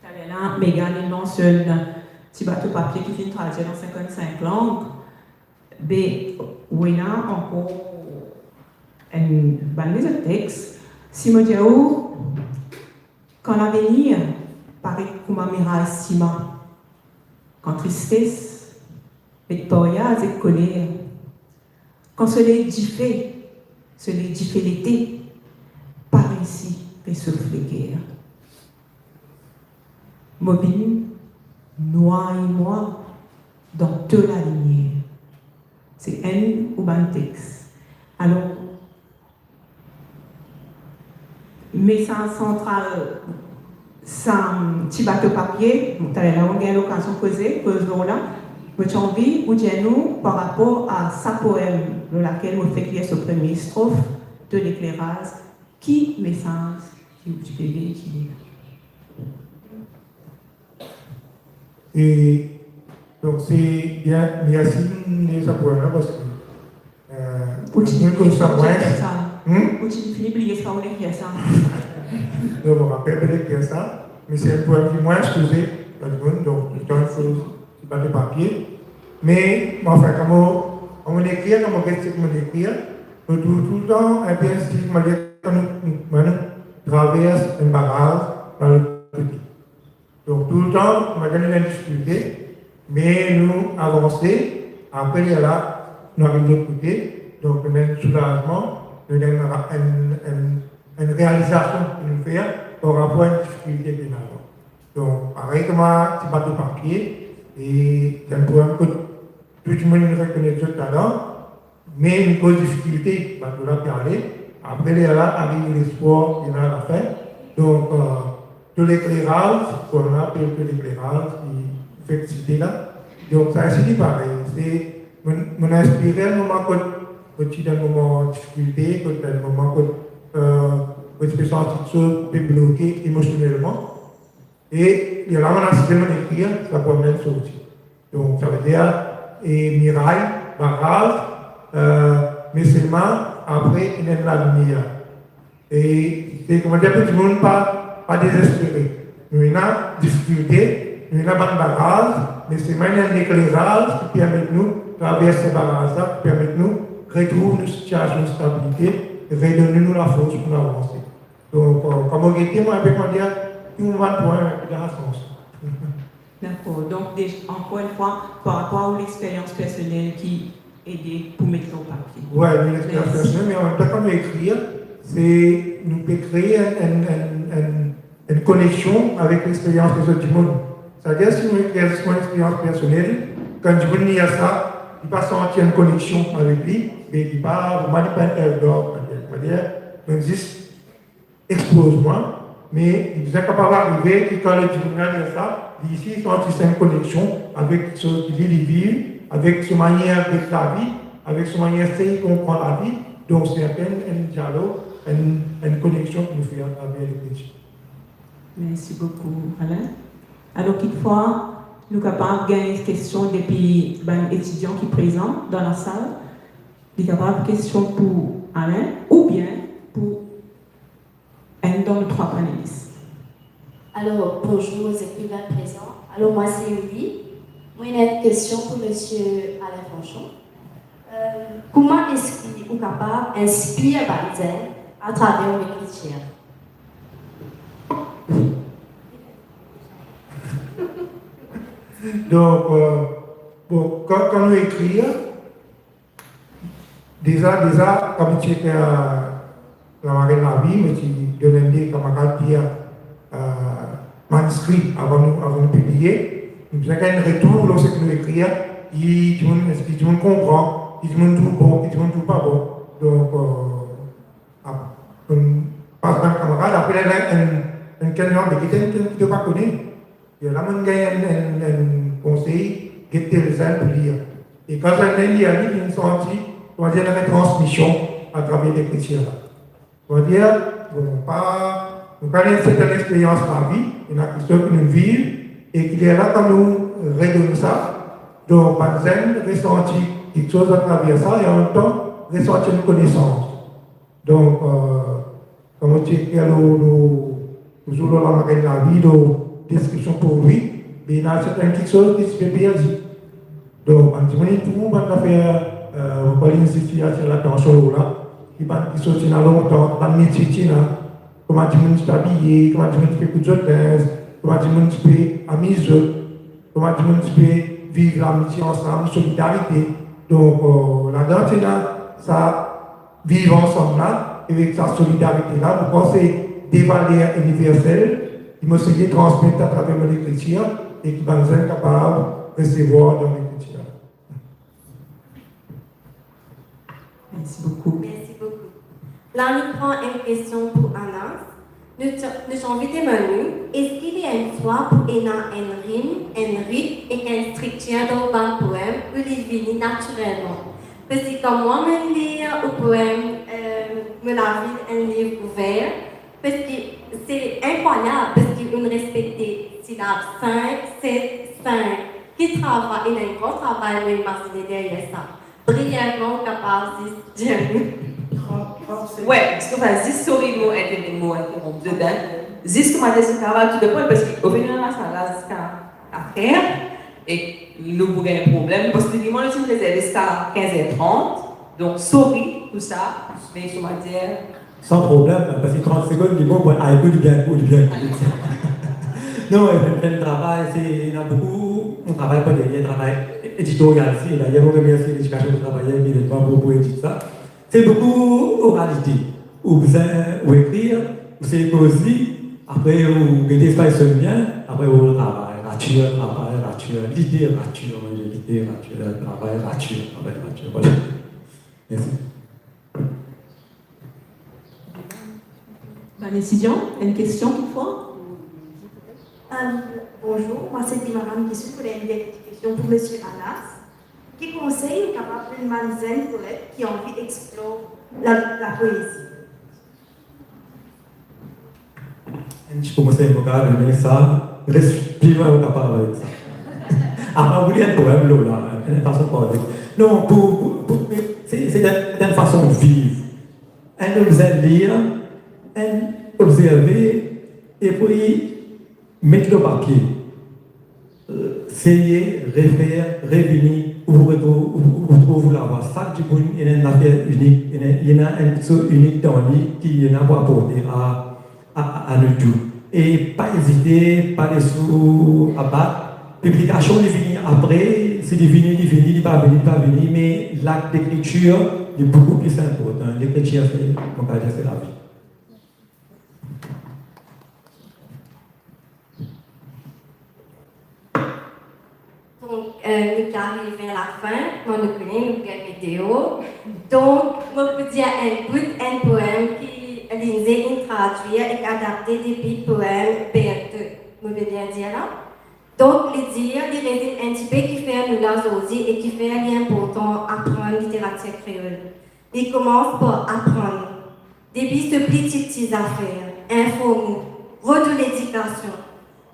Taler la, Megan inn mansionn Ti bato papie ki finn tradir dan sinkant-sink lang. Be, ou ena ankor enn bann lezot text. Si mo dir ou, kan lavenir paret kouma miraz siman, kan tristes met paryaz ek koler, kan soley dife, soley dife lete, pa resi resof leker. Mo vinn nway mwa dan to lalimier. Se enn ou bann text. Alor, mesaz santral sa Ti bato papie, taler la, ou gagn lokazion koze, koz lor la. Mo ti anvi ou dir nou par rapor a sa poem lor lakel mo fek lir so premie strof, To lekleraz, ki mesaz ki ou ti pe veikile? E donk, se bien, mersi, nou sa poem la, parski, eh, ou ti fini bliye sa. Hmm? Ou ti fini bliye sa, ou lekrir sa. Non, mo rapel pe lekrir sa, me se enn poem ki mo expoze dan lemonn, donk, letan ki Ti bato papie. Me, anfin, kan mo, kan mo ekrir, kan mo get seki mo ekrir, mo trouv toultan enn pe enn stil, mo dir, kan nou, nou, nou travers enn baraz, dan lot kote. Donk, toultan, nou gagn enn difikilte, me nou avanse, apre lerla, nou ariv lot kote, donk nou ena enn soulazman, nou ena enn, enn, enn, enn realizasion ki nou fer par rapor a enn difikilte ki ena la. Donk, parey kouma ti bato papie, e enn problem kot tou dimoun inn rekonet zot ladan, me nou koz difikilte, bato la pe ale, apre lerla ariv lespwar, ena lafin. Donk, eh, to lekleraz, kouma apel to lekleraz, ki fek site la. Donk, sa osi li parey. Se, mo, mo inspire enn moman kot, kot ti dan enn moman difikilte, kot enn moman kot, eh, kot ti pe santi kiksoz pe bloke emosionelman. E lerla mo asize, mo ekrir, sa pou amenn sorti. Donk, savedir, e miray, baraz, eh, me selman apre, ena enn lalimier. E, e kouma dir, pou dimoun pa, pa dezespere. Nou ena difikilte, nou ena bann baraz, me selman ena enn lekleraz ki permet nou travers sa baraz la, ki permet nou retrouv nou sitiasion stabilite, e redonn nou lafors pou nou avanse. Donk, eh, kouma gete, mo inpe, kouma dir, tou mo bann pwin, inpe dan sans. Dakor. Donk, dez-, ankor enn fwa, par rapor a ou lexperyans personel ki ede pou met lor papie. Wi, mo lexperyans personel, me anmemtan, kan nou ekrir, se nou pe kree enn, enn, enn, enn, enn koneksion avek lexperyans lezot dimoun. Savedir, si nou ekrir zis mo lexperyans personel, kan dimoun lir sa, li pa santi enn koneksion avek li, me li pa, mo, li pa enn help dog, kouma dir, kouma dir, donk zis expoz mwa, me li bizin kapav arive ki kan dimoun la lir sa, li osi santi sa enn koneksion avek so, li, li viv, avek so manier get lavi, avek so manier sey konpran lavi. Donk, se enn, enn dialog, enn, enn koneksion ki nou fer atraver lekritir. Mersi boukou, Alain. Alor, kikfwa, nou kapav gagn kestion depi bann etidian ki prezan dan lasal. Li kapav kestion pou Alain oubien pou enn dan nou trwa panelis. Alor, bonzour aux écrivains présents. Alor, mwa se Yuri. Mwa, ena enn kestion pou misie Alain Fanchon. Euh, kouma eski ou kapav inspir bann zenn atraver lekritir? Donk, euh, bon, kan, kan nou ekrir, deza, deza, kan mo ti ekrir, euh, Lamarenn Lavi, mo ti donn enn de kamarad li, euh, maniskri avan nou, avan nou pibliye. Nou bizin gagn enn retour lor seki nou ekrir, ki dimoun, eski dimoun konpran, ki dimoun trouv bon, ki dimoun trouv pa bon. Donk, euh, ap-, pas bann kamarad, apre ena enn, enn, enn kennla, me ki enn, enn ki to pa kone. E la, mo'nn gagn enn, enn, enn konsey, get tel zenn pou lir. E kan zenn la lir li, li finn santi, kouma dir, ena enn transmision atraver lekritir la. Kouma dir, bon, pa, nou pa ena enn sertenn lexperyans lavi, ena kiksoz ki nou viv, e ki lerla kan nou redonn sa, donk bann zenn resanti kiksoz atraver sa, e anmemtan resanti enn konesans. Donk, euh, kan mo ti ekrir lor, lor, touzour lor Lamarenn Lavi, lor deskripsion prodwi, be ena sertenn kiksoz ki ti pe perdi. Donk, bann dimoun inn trouv bann zafer, euh, mo krwar inn zis ti atir latansion lor la, ki bann kiksoz ti ena lontan, bann metie ti ena, kouma dimoun ti pe abiye, kouma dimoun ti pe kout zot linz, kouma dimoun ti pe amiz zot, kouma dimoun ti pe viv lamitie ansam, solidarite. Donk, euh, ladan ti ena sa viv ansam la, e avek sa solidarite la, mo krwar se de valer iniversel ki mo seye transmet atraver mo lekritir e ki bann zenn kapav resevwar dan lekritir la. Mersi boukou. Mersi boukou. La, nou pran enn kestion pou Anas. Nou ti, nou ti anvi demann ou, eski li enn swa pou ena enn rim, enn ritm ek enn striktir dan bann poem, ou li vini natirelman? Parski kan mwa mo'nn lir ou poem, euh, Mo lavi enn liv ouver, parski se inkrwayab, parski ou'nn respekte silab, sink, set, sink. Ki travay, ena enn gran travay, mo imazine, deryer sa. Brievman, ou kapav zis dir nou. Wi, parski, anfin, zis, sorry, mo intervinn, mo interronp zot, hein. Zis kouma dir, zot kapav tou depann, parski ou vinn la, sa la ziska apre, e nou pou gagn problem, parski li, mwa, nou ti rezerve ziska kinz er trant, donk, sorry pou sa, me, kouma dir, San problem, parski trant segonn, li bon, bon, haiku, li bien kourt, li bien kourt. Non, enn, enn travay, se, ena boukou, nou travay par deryer, travay editorial si, e dayer mo remersie Ledikasion pou travay avek nou pou, pou edit sa. Se boukou oralite. Ou bizin ou ekrir, ou sey koz li, apre ou gete si li sonn bien, apre ou travay, ratir, travay, ratir, literatir, literatir, travay, ratir, travay, ratir, vwala. Mersi. Bann etidian, enn kestion toutefois? Euh, bonjour, moi c'est Dimaram qui suis pour une question pour Monsieur Anas. Ki konsey ou kapav donn bann zenn poet ki anvi explor la, la poésie? Enn ti konsey mo kapav donn sa, res pli lwin ou kapav avek sa. Apre, ou lir enn poem lor la, enn fason poetik. Non, pou, pou, pou, se, se enn, enn fason viv. Enn obzerv, lir, enn obzerve, epi met lor papie. Seye, refer, revini, ou pou retrouv, ou, ou, ou trouv ou lavwa. Sak dimoun ena enn zafer inik, ena, ena enn kiksoz inik dan li ki ena pou aporte a, a, a, a nou tou. E pa ezite, pa les ou abat. Piblikasion, li vini apre, si li vini, li vini, li pa vini, li pa vini, me lakt lekritir, li boukou pli inportan. Lekritir, se, mo kapav dir, se lavi. Donk, euh, nou ariv ver lafin, kouma nou kone, nou gagn video. Donk, mo pou dir enn bout, enn poem ki Lindsay inn tradwir ek adapte depi poem Berthe. Mo pe bien dir la? Donk, li dir, li rezim enn tipe kifer nou la zordi e kifer li inportan aprann literatir kreol. Li koumans par aprann. Depi so pli tipti zafer, inform ou, rod ou ledikasion.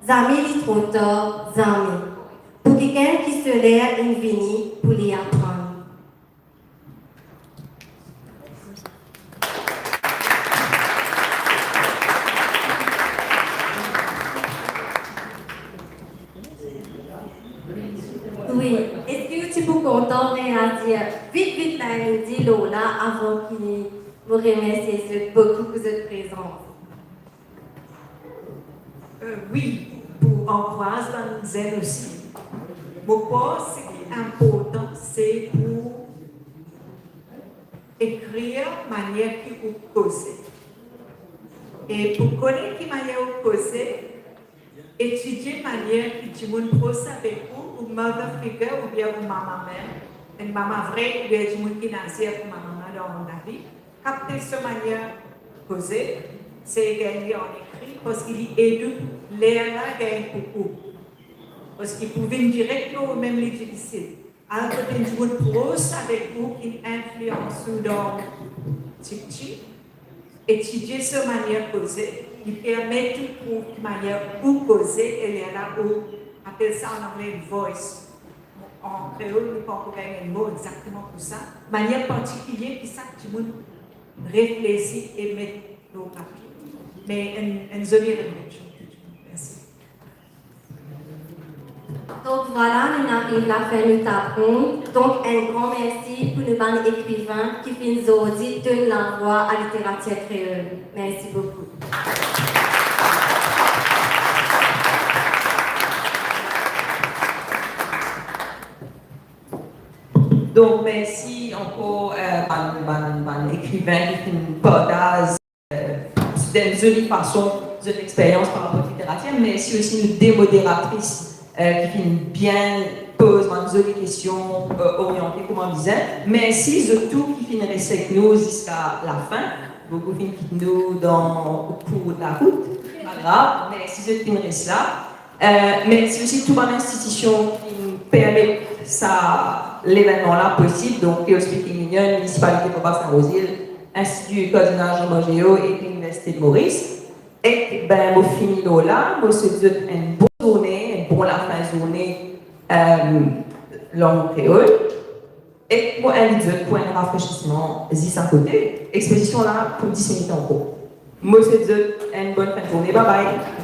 Zame li tro tar, zame. Pou kikenn ki so ler inn vini pou li aprann. Wi, eski ou ti pou kontan reazir vit, vit la, nou dir lor la, avan ki mo remersie zot boukou pou zot prezans? Euh, wi, pou ankouraz bann zenn osi. Mo pans seki inportan, se pou ekrir manier ki ou koze. E pou kone ki manier ou koze, etidie manier ki dimoun pros avek ou, ou mother figure oubien ou mama mem, enn mama vre oubien dimoun ki nazir kouma mama dan lavi, kapte so manier koze, sey gagn li an ekri, parski li ed ou ler la gagn pou ou. Parski pou vinn direk lor ou mem, li difisil. Alor, kot enn dimoun pros avek ou ki inflians ou dan tipti, etidie so manier koze, li permet ou trouv ki manier ou koze, e lerla ou apel sa an angle voice. An kreol, nou pankor gagn enn mo exakteman pou sa. Manier partikilie ki sak dimoun reflesi e met lor papie. Me enn, enn zoli refleksion. Mersi. Donk vwala, nou ariv lafin nou tab rond. Donk enn gran mersi pou nou bann ekrivin ki finn zordi donn lavwa a literatir kreol. Mersi boukou. Donk mersi ankor, euh, bann, bann, bann ekrivin ki finn partaz, euh, dan enn zoli fason zot experyans par rapor literatir. Mersi osi nou de moderatris, euh, ki finn bien poz bann zoli kestion, euh, oriante kouma bizin. Mersi zot tou ki finn res ek nou ziska lafin. Boukou finn kit nou dan, pou larout. Pa grav, mersi zot finn res la. Euh, mersi osi tou bann institision ki permet sa levennman la posib, donk Creole Speaking Union, Minisipalite Port-au-Prince Saint-Rose-Île, Institut Cardinal Jean Bergerot ek Liniversite de Maurice. Ek, ben, mo fini lor la, mo swet zot enn bon zourne, enn bon lafin zourne, euh, lang kreol. Ek mo invit zot pou enn rafresisman zis akote. Expozision la pou dis minit ankor. Mo swet zot enn bonn fin zourne. Bye bye.